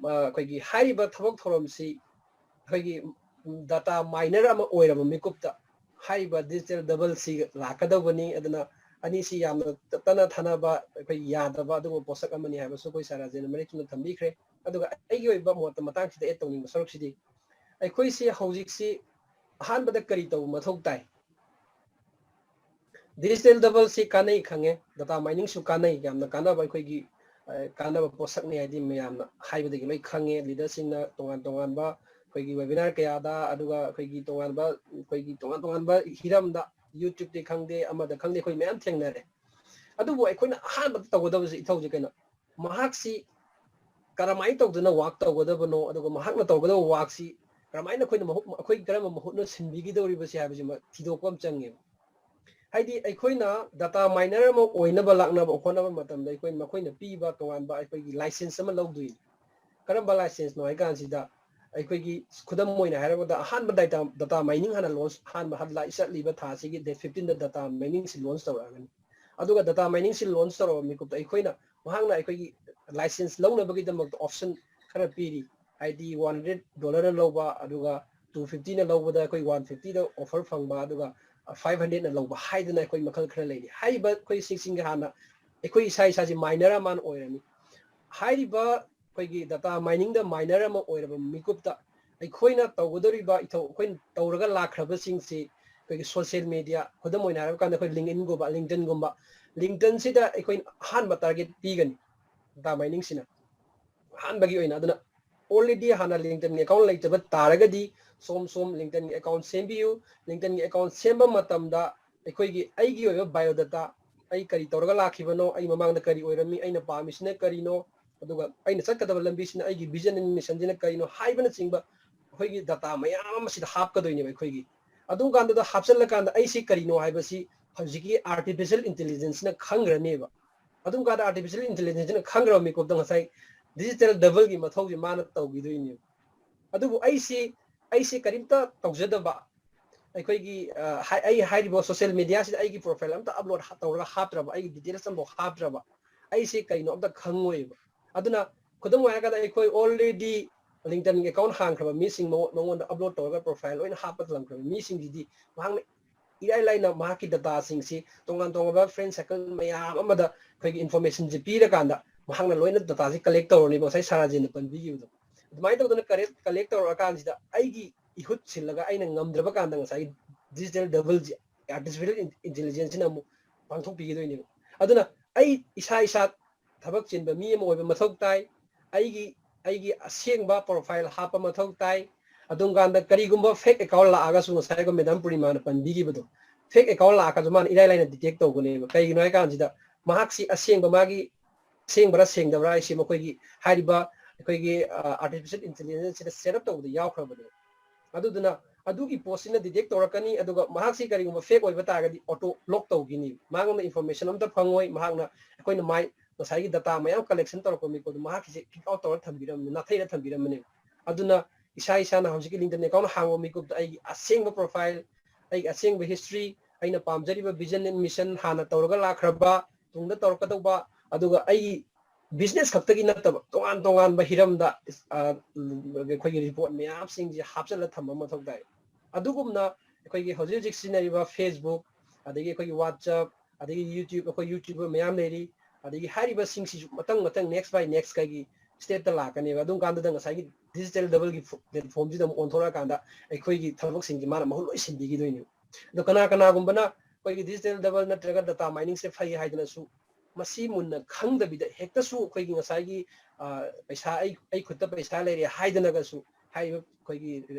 ꯑ, ꯑꯩꯈꯣꯏꯒꯤ ꯍꯥꯏꯔꯤꯕ ꯊꯕꯛ ꯊꯧꯔꯝꯁꯤ ꯑꯩꯈꯣꯏꯒꯤ ꯗꯥꯇꯥ ꯃꯥꯏꯅꯔ ꯑꯃ ꯑꯣꯏꯔꯕ ꯃꯤꯀꯨꯞꯇ ꯍꯥꯏꯔꯤꯕ ꯗꯤꯖꯤꯇꯦꯜ ꯗꯕꯜꯁꯤ ꯂꯥꯛꯀꯗꯧꯕꯅꯤ꯫ ꯑꯗꯨꯅ ꯑꯅꯤꯁꯤ ꯌꯥꯝꯅ ꯇꯠꯅ ꯊꯥꯅꯕ, ꯑꯩꯈꯣꯏ ꯌꯥꯗꯕ ꯑꯗꯨꯒꯨꯝꯕ ꯄꯣꯠꯁꯛ ꯑꯃꯅꯤ ꯍꯥꯏꯕꯁꯨ ꯑꯩꯈꯣꯏ ꯁꯥꯔ ꯔꯥꯖꯦꯟꯅ ꯃꯔꯤꯛ ꯆꯨꯝꯅ ꯊꯝꯕꯤꯈ꯭ꯔꯦ꯫ ꯑꯗꯨꯒ ꯑꯩꯒꯤ ꯑꯣꯏꯕ ꯃꯣꯠꯇ ꯃꯇꯥꯡꯁꯤꯗ ꯑꯦꯗ ꯇꯧꯅꯤꯡꯕ ꯁꯔꯨꯛꯁꯤꯗꯤ, ꯑꯩꯈꯣꯏꯁꯤ ꯍꯧꯖꯤꯛꯁꯤ ꯑꯍꯥꯟꯕꯗ ꯀꯔꯤ ꯇꯧꯕ ꯃꯊꯧ ꯇꯥꯏ? ꯗꯤꯖꯤꯇꯦꯜ ꯗꯕꯜꯁꯤ ꯀꯥꯟꯅꯩ ꯈꯪꯉꯦ, ꯗꯥꯇꯥ ꯃꯥꯏꯅꯤꯡꯁꯨ ꯀꯥꯟꯅꯩ, ꯌꯥꯝꯅ ꯀꯥꯟꯅꯕ ꯑꯩꯈꯣꯏꯒꯤ, ꯑ, ꯀꯥꯟꯅꯕ ꯄꯣꯠꯁꯛꯅꯤ ꯍꯥꯏꯗꯤ ꯃꯌꯥꯝꯅ ꯍꯥꯏꯕꯗꯒꯤ ꯂꯣꯏ ꯈꯪꯉꯦ꯫ ꯂꯤꯗꯔꯁꯤꯡꯅ ꯇꯣꯉꯥꯟ ꯇꯣꯉꯥꯟꯕ ꯑꯩꯈꯣꯏꯒꯤ ꯋꯦꯕꯤꯅꯥꯔ ꯀꯌꯥꯗ, ꯑꯗꯨꯒ ꯑꯩꯈꯣꯏꯒꯤ ꯇꯣꯉꯥꯟꯕ, ꯑꯩꯈꯣꯏꯒꯤ ꯇꯣꯉꯥꯟ ꯇꯣꯉꯥꯟꯕ ꯍꯤꯔꯝꯗ, YouTubeꯇꯤ ꯈꯪꯗꯦ, ꯑꯃꯗ ꯈꯪꯗꯦ, ꯑꯩꯈꯣꯏ ꯃꯌꯥꯝ ꯊꯦꯡꯅꯔꯦ꯫ ꯑꯗꯨꯕꯨ ꯑꯩꯈꯣꯏꯅ ꯑꯍꯥꯟꯕꯗ ꯇꯧꯒꯗꯕꯁꯤ ꯏꯊꯧꯁꯤ ꯀꯩꯅꯣ? ꯃꯍꯥꯛꯁꯤ ꯀꯔꯝꯍꯥꯏꯅ ꯇꯧꯗꯅ ꯋꯥꯛ ꯇꯧꯒꯗꯕꯅꯣ, ꯑꯗꯨꯒ ꯃꯍꯥꯛꯅ ꯇꯧꯒꯗꯕ ꯋꯥꯛꯁꯤ ꯀꯔꯝꯍꯥꯏꯅ ꯑꯩꯈꯣꯏꯅ ꯃꯍꯨꯠ, ꯑꯩꯈꯣꯏ ꯀꯔꯝꯕ ꯃꯍꯨꯠꯅ ꯁꯤꯟꯕꯤꯒꯗꯧꯔꯤꯕꯁꯤ ꯍꯥꯏꯕꯁꯤꯃ ꯊꯤꯗꯣꯛꯄ ꯑꯃ ꯆꯪꯉꯦꯕ꯫ ꯍꯥꯏꯗꯤ ꯑꯩꯈꯣꯏꯅ ꯗꯥꯇꯥ ꯃꯥꯏꯅꯔ ꯑꯃ ꯑꯣꯏꯅꯕ ꯂꯥꯛꯅꯕ ꯍꯣꯠꯅꯕ ꯃꯇꯝꯗ ꯑꯩꯈꯣꯏ ꯃꯈꯣꯏꯅ ꯄꯤꯕ ꯇꯣꯉꯥꯟꯕ ꯑꯩꯈꯣꯏꯒꯤ ꯂꯥꯏꯁꯦꯟꯁ ꯑꯃ ꯂꯧꯗꯣꯏꯅꯤ꯫ ꯀꯔꯝꯕ ꯂꯥꯏꯁꯦꯟꯁꯅꯣ ꯍꯥꯏ ꯀꯥꯟꯁꯤꯗ, ꯑꯩꯈꯣꯏꯒꯤ ꯈꯨꯗꯝ ꯑꯣꯏꯅ ꯍꯥꯏꯔꯕꯗ ꯑꯍꯥꯟꯕ ꯗꯥꯇꯥ, ꯗꯥꯇꯥ ꯃꯥꯏꯅꯤꯡ ꯍꯥꯟꯅ ꯂꯣꯟꯁ, ꯑꯍꯥꯟꯕ ꯍꯟ-, ꯂꯥꯛ-, ꯆꯠꯂꯤꯕ ꯊꯥꯁꯤꯒꯤ ꯗꯦꯠ ꯐꯤꯐꯇꯤꯟꯗ ꯗꯥꯇꯥ ꯃꯥꯏꯅꯤꯡꯁꯤ ꯂꯣꯟꯁ ꯇꯧꯔꯛꯑꯒꯅꯤ꯫ ꯑꯗꯨꯒ ꯗꯥꯇꯥ ꯃꯥꯏꯅꯤꯡꯁꯤ ꯂꯣꯟꯁ ꯇꯧꯔꯕ ꯃꯤꯀꯨꯞꯇ ꯑꯩꯈꯣꯏꯅ, ꯃꯍꯥꯛꯅ ꯑꯩꯈꯣꯏꯒꯤ ꯂꯥꯏꯁꯦꯟꯁ ꯂꯧꯅꯕꯒꯤꯗꯃꯛꯇ ꯑꯣꯞꯁꯟ ꯈꯔ ꯄꯤꯔꯤ꯫ ꯍꯥꯏꯗꯤ ꯋꯥꯟ ꯍꯟꯗ꯭ꯔꯦꯠ ꯗꯣꯂꯔꯅ ꯂꯧꯕ, ꯑꯗꯨꯒ ꯇꯨ ꯐꯤꯐꯇꯤꯅ ꯂꯧꯕꯗ ꯑꯩꯈꯣꯏ ꯋꯥꯟ ꯐꯤꯐꯇꯤꯗ ꯑꯣꯐꯔ ꯐꯪꯕ, ꯑꯗꯨꯒ ꯐꯥꯏꯚ ꯍꯟꯗ꯭ꯔꯦꯠꯅ ꯂꯧꯕ ꯍꯥꯏꯗꯅ ꯑꯩꯈꯣꯏ ꯃꯈꯜ ꯈꯔ ꯂꯩꯔꯤ꯫ ꯍꯥꯏꯔꯤꯕ ꯑꯩꯈꯣꯏ ꯁꯤꯡꯁꯤꯡꯒꯤ ꯍꯥꯟꯅ ꯑꯩꯈꯣꯏ ꯏꯁꯥ ꯏꯁꯥꯁꯤ ꯃꯥꯏꯅꯔ ꯑꯃ ꯑꯣꯏꯔꯅꯤ꯫ ꯍꯥꯏꯔꯤꯕ ꯑꯩꯈꯣꯏꯒꯤ ꯗꯥꯇꯥ ꯃꯥꯏꯅꯤꯡꯗ ꯃꯥꯏꯅꯔ ꯑꯃ ꯑꯣꯏꯔꯕ ꯃꯤꯀꯨꯞꯇ ꯑꯩꯈꯣꯏꯅ ꯇꯧꯒꯗꯧꯔꯤꯕ ꯏꯊꯧ, ꯑꯩꯈꯣꯏꯅ ꯇꯧꯔꯒ ꯂꯥꯛꯈ꯭ꯔꯕꯁꯤꯡꯁꯤ ꯑꯩꯈꯣꯏꯒꯤ ꯁꯣꯁꯤꯌꯦꯜ ꯃꯤꯗꯤꯌꯥ, ꯈꯨꯗꯝ ꯑꯣꯏꯅ ꯍꯥꯏꯔꯕ ꯀꯥꯟꯗ ꯑꯩꯈꯣꯏ LinkedInꯒꯨꯝꯕ, LinkedInꯒꯨꯝꯕ, LinkedInꯁꯤꯗ ꯑꯩꯈꯣꯏꯅ ꯑꯍꯥꯟꯕ ꯇꯥꯔꯒꯦꯠ ꯄꯤꯒꯅꯤ ꯗꯥꯇꯥ ꯃꯥꯏꯅꯤꯡꯁꯤꯅ ꯑꯍꯥꯟꯕꯒꯤ ꯑꯣꯏꯅ꯫ ꯑꯗꯨꯅ already ꯍꯥꯟꯅ LinkedInꯒꯤ ꯑꯦꯀꯥꯎꯟ ꯂꯩꯇꯕ ꯇꯥꯔꯒꯗꯤ ꯁꯣꯝ ꯁꯣꯝ LinkedInꯒꯤ ꯑꯦꯀꯥꯎꯟ ꯁꯦꯝꯕꯤꯌꯨ꯫ LinkedInꯒꯤ ꯑꯦꯀꯥꯎꯟ ꯁꯦꯝꯕ ꯃꯇꯝꯗ ꯑꯩꯈꯣꯏꯒꯤ ꯑꯩꯒꯤ ꯑꯣꯏꯕ biodata, ꯑꯩ ꯀꯔꯤ ꯇꯧꯔꯒ ꯂꯥꯛꯈꯤꯕꯅꯣ, ꯑꯩ ꯃꯃꯥꯡꯗ ꯀꯔꯤ ꯑꯣꯏꯔꯝꯃꯤ, ꯑꯩꯅ ꯄꯥꯝꯃꯤꯁꯤꯅ ꯀꯔꯤꯅꯣ, ꯑꯗꯨꯒ ꯑꯩꯅ ꯆꯠꯀꯗꯕ ꯂꯝꯕꯤꯁꯤꯅ, ꯑꯩꯒꯤ vision and missionꯁꯤꯅ ꯀꯔꯤꯅꯣ ꯍꯥꯏꯕꯅꯆꯤꯡꯕ ꯑꯩꯈꯣꯏꯒꯤ data ꯃꯌꯥꯝ ꯑꯃ ꯁꯤꯗ ꯍꯥꯞꯀꯗꯣꯏꯅꯦꯕ ꯑꯩꯈꯣꯏꯒꯤ꯫ ꯑꯗꯨꯝ ꯀꯥꯟꯗꯨꯗ ꯍꯥꯞꯆꯜꯂꯀꯥꯟꯗ ꯑꯩꯁꯤ ꯀꯔꯤꯅꯣ ꯍꯥꯏꯕꯁꯤ ꯍꯧꯖꯤꯛꯀꯤ artificial intelligenceꯅ ꯈꯪꯈ꯭ꯔꯅꯦꯕ꯫ ꯑꯗꯨꯝ ꯀꯥꯟꯗ artificial intelligenceꯅ ꯈꯪꯈ꯭ꯔꯕ ꯃꯤꯀꯨꯞꯇ ꯉꯁꯥꯏ digital doubleꯒꯤ ꯃꯊꯧꯁꯤ ꯃꯥꯅ ꯇꯧꯈꯤꯗꯣꯏꯅꯦꯕ꯫ ꯑꯗꯨꯕꯨ ꯑꯩꯁꯤ, ꯑꯩꯁꯤ ꯀꯔꯤꯝꯇ ꯇꯧꯖꯗꯕ, ꯑꯩꯈꯣꯏꯒꯤ, ꯑ, ꯍꯥꯏ-, ꯑꯩ ꯍꯥꯏꯔꯤꯕ social mediaꯁꯤꯗ ꯑꯩꯒꯤ profile ꯑꯝꯇ upload ꯍꯥ-, ꯇꯧꯔꯒ ꯍꯥꯞꯇ꯭ꯔꯕ, ꯑꯩꯒꯤ details ꯑꯃꯐꯥꯎ ꯍꯥꯞꯇ꯭ꯔꯕ, ꯑꯩꯁꯤ ꯀꯔꯤꯅꯣ ꯑꯝꯇ ꯈꯪꯉꯣꯏꯕ꯫ ꯑꯗꯨꯅ ꯈꯨꯗꯝ ꯑꯣꯏꯅ ꯍꯥꯏꯔꯀꯥꯟꯗ ꯑꯩꯈꯣꯏ already LinkedInꯒꯤ account ꯍꯥꯡꯈ꯭ꯔꯕ ꯃꯤꯁꯤꯡ, ꯃꯉꯣ-, ꯃꯉꯣꯟꯗ upload ꯇꯧꯔꯒ profile ꯂꯣꯏꯅ ꯍꯥꯞꯄ ꯊꯝꯈ꯭ꯔꯕ ꯃꯤꯁꯤꯡꯁꯤꯗꯤ ꯃꯍꯥꯛꯅ ꯏꯔꯥꯏ ꯂꯥꯏꯅ ꯃꯍꯥꯛꯀꯤ dataꯁꯤꯡꯁꯤ ꯇꯣꯉꯥꯟ ꯇꯣꯉꯥꯟꯕ friend circle ꯃꯌꯥꯝ ꯑꯃꯗ ꯑꯩꯈꯣꯏꯒꯤ informationꯁꯦ ꯄꯤꯔꯀꯥꯟꯗ ꯃꯍꯥꯛꯅ ꯂꯣꯏꯅ dataꯁꯦ collect ꯇꯧꯔꯅꯦꯕ, ꯉꯁꯥꯏ ꯁꯥꯔꯥꯖꯦꯟꯅ ꯄꯟꯕꯤꯈꯤꯕꯗꯣ꯫ ꯑꯗꯨꯃꯥꯏꯅ ꯇꯧꯗꯅ collect, collect ꯇꯧꯔꯛꯑꯀꯥꯟꯁꯤꯗ ꯑꯩꯒꯤ ꯏꯍꯨꯠ ꯁꯤꯜꯂꯒ ꯑꯩꯅ ꯉꯝꯗ꯭ꯔꯕ ꯀꯥꯟꯗ ꯉꯁꯥꯏꯒꯤ digital doubleꯁꯦ, artificial in-, intelligenceꯁꯤꯅ ꯑꯃꯨꯛ ꯄꯥꯡꯊꯣꯛꯄꯤꯒꯗꯣꯏꯅꯦꯕ꯫ ꯑꯗꯨꯅ ꯑꯩ ꯏꯁꯥ ꯏꯁꯥ ꯊꯕꯛ ꯆꯤꯟꯕ ꯃꯤ ꯑꯃ ꯑꯣꯏꯕ ꯃꯊꯧ ꯇꯥꯏ꯫ ꯑꯩꯒꯤ, ꯑꯩꯒꯤ ꯑꯁꯦꯡꯕ profile ꯍꯥꯞꯄ ꯃꯊꯧ ꯇꯥꯏ꯫ ꯑꯗꯨꯝ ꯀꯥꯟꯗ ꯀꯔꯤꯒꯨꯝꯕ fake account ꯂꯥꯛꯑꯒꯁꯨ ꯉꯁꯥꯏ ꯑꯩꯈꯣꯏ madam ꯄꯨꯔꯅꯤꯃꯥꯅ ꯄꯟꯕꯤꯈꯤꯕꯗꯣ, fake account ꯂꯥꯛꯑꯒꯁꯨ ꯃꯥꯅ ꯏꯔꯥꯏ ꯂꯥꯏꯅ detect ꯇꯧꯒꯅꯦꯕ꯫ ꯀꯩꯒꯤꯅꯣ ꯍꯥꯏ ꯀꯥꯟꯁꯤꯗ ꯃꯍꯥꯛꯁꯤ ꯑꯁꯦꯡꯕ ꯃꯥꯒꯤ ꯁꯦꯡꯕ꯭ꯔꯥ ꯁꯦꯡꯗꯕ꯭ꯔꯥ ꯍꯥꯏꯁꯤ ꯃꯈꯣꯏꯒꯤ ꯍꯥꯏꯔꯤꯕ ꯑꯩꯈꯣꯏꯒꯤ, ꯑ, artificial intelligenceꯁꯤꯗ set up ꯇꯧꯕꯗ ꯌꯥꯎꯈ꯭ꯔꯕꯅꯦ꯫ ꯑꯗꯨꯗꯨꯅ ꯑꯗꯨꯒꯤ ꯄꯣꯠꯁꯤꯅ detect ꯇꯧꯔꯛꯀꯅꯤ, ꯑꯗꯨꯒ ꯃꯍꯥꯛꯁꯤ ꯀꯔꯤꯒꯨꯝꯕ fake ꯑꯣꯏꯕ ꯇꯥꯔꯒꯗꯤ auto block ꯇꯧꯈꯤꯅꯤ꯫ ꯃꯉꯣꯟꯗ information ꯑꯝꯇ ꯐꯪꯉꯣꯏ, ꯃꯍꯥꯛꯅ ꯑꯩꯈꯣꯏꯅ ꯃꯥꯏ ꯉꯁꯥꯏꯒꯤ data ꯃꯌꯥꯝ collection ꯇꯧꯔꯛꯄ ꯃꯤꯀꯨꯞꯇꯣ ꯃꯍꯥꯛꯀꯤꯁꯦ kick out ꯇꯧꯔ ꯊꯝꯕꯤꯔꯝꯕꯅꯤ, ꯅꯥꯊꯩꯔ ꯊꯝꯕꯤꯔꯝꯕꯅꯦ꯫ ꯑꯗꯨꯅ ꯏꯁꯥ ꯏꯁꯥꯅ ꯍꯧꯖꯤꯛꯀꯤ LinkedIn account ꯍꯥꯡꯕ ꯃꯤꯀꯨꯞꯇ ꯑꯩꯒꯤ ꯑꯁꯦꯡꯕ profile, ꯑꯩꯒꯤ ꯑꯁꯦꯡꯕ history, ꯑꯩꯅ ꯄꯥꯝꯖꯔꯤꯕ vision and mission, ꯍꯥꯟꯅ ꯇꯧꯔꯒ ꯂꯥꯛꯈ꯭ꯔꯕ, ꯇꯨꯡꯗ ꯇꯧꯔꯛꯀꯗꯧꯕ, ꯑꯗꯨꯒ ꯑꯩꯒꯤ business ꯈꯛꯇꯒꯤ ꯅꯠꯇꯕ ꯇꯣꯉꯥꯟ ꯇꯣꯉꯥꯟꯕ ꯍꯤꯔꯝꯗ, ꯑ, ꯑꯩꯈꯣꯏꯒꯤ report ꯃꯌꯥꯝꯁꯤꯡꯁꯦ ꯍꯥꯞꯆꯤꯜꯂ ꯊꯝꯕ ꯃꯊꯧ ꯇꯥꯏ꯫ ꯑꯗꯨꯒꯨꯝꯅ ꯑꯩꯈꯣꯏꯒꯤ ꯍꯧꯖꯤꯛ ꯍꯧꯖꯤꯛ ꯁꯤꯖꯤꯟꯅꯔꯤꯕ Facebook, ꯑꯗꯒꯤ ꯑꯩꯈꯣꯏꯒꯤ WhatsApp, ꯑꯗꯒꯤ YouTube, ꯑꯩꯈꯣꯏ YouTuber ꯃꯌꯥꯝ ꯂꯩꯔꯤ, ꯑꯗꯒꯤ ꯍꯥꯏꯔꯤꯕꯁꯤꯡꯁꯤꯁꯨ ꯃꯊꯪ ꯃꯊꯪ next by next ꯀꯩꯒꯤ stateꯇ ꯂꯥꯛꯀꯅꯦꯕ꯫ ꯑꯗꯨꯝ ꯀꯥꯟꯗꯨꯗ ꯉꯁꯥꯏꯒꯤ digital doubleꯒꯤ ꯐꯣ-, platformꯁꯤꯗ ꯑꯃꯨꯛ ꯑꯣꯟꯊꯣꯔꯛꯑꯀꯥꯟꯗ ꯑꯩꯈꯣꯏꯒꯤ ꯊꯕꯛꯁꯤꯡꯁꯤ ꯃꯥꯅ ꯃꯍꯨꯠ ꯂꯣꯏ ꯁꯤꯟꯕꯤꯈꯤꯗꯣꯏꯅꯦꯕ꯫ ꯑꯗꯣ ꯀꯅꯥ ꯀꯅꯥꯒꯨꯝꯕꯅ ꯑꯩꯈꯣꯏꯒꯤ digital double ꯅꯠꯇ꯭ꯔꯒ data miningꯁꯦ ꯐꯩ ꯍꯥꯏꯗꯅꯁꯨ ꯃꯁꯤ ꯃꯨꯟꯅ ꯈꯪꯗꯕꯤꯗ ꯍꯦꯛꯇꯁꯨ ꯑꯩꯈꯣꯏꯒꯤ ꯉꯁꯥꯏꯒꯤ, ꯑ, ꯄꯩꯁꯥ ꯑꯩ, ꯑꯩ ꯈꯨꯠꯇ ꯄꯩꯁꯥ ꯂꯩꯔꯦ ꯍꯥꯏꯗꯅꯒꯁꯨ ꯍꯥꯏꯔꯤꯕ ꯑꯩꯈꯣꯏꯒꯤ,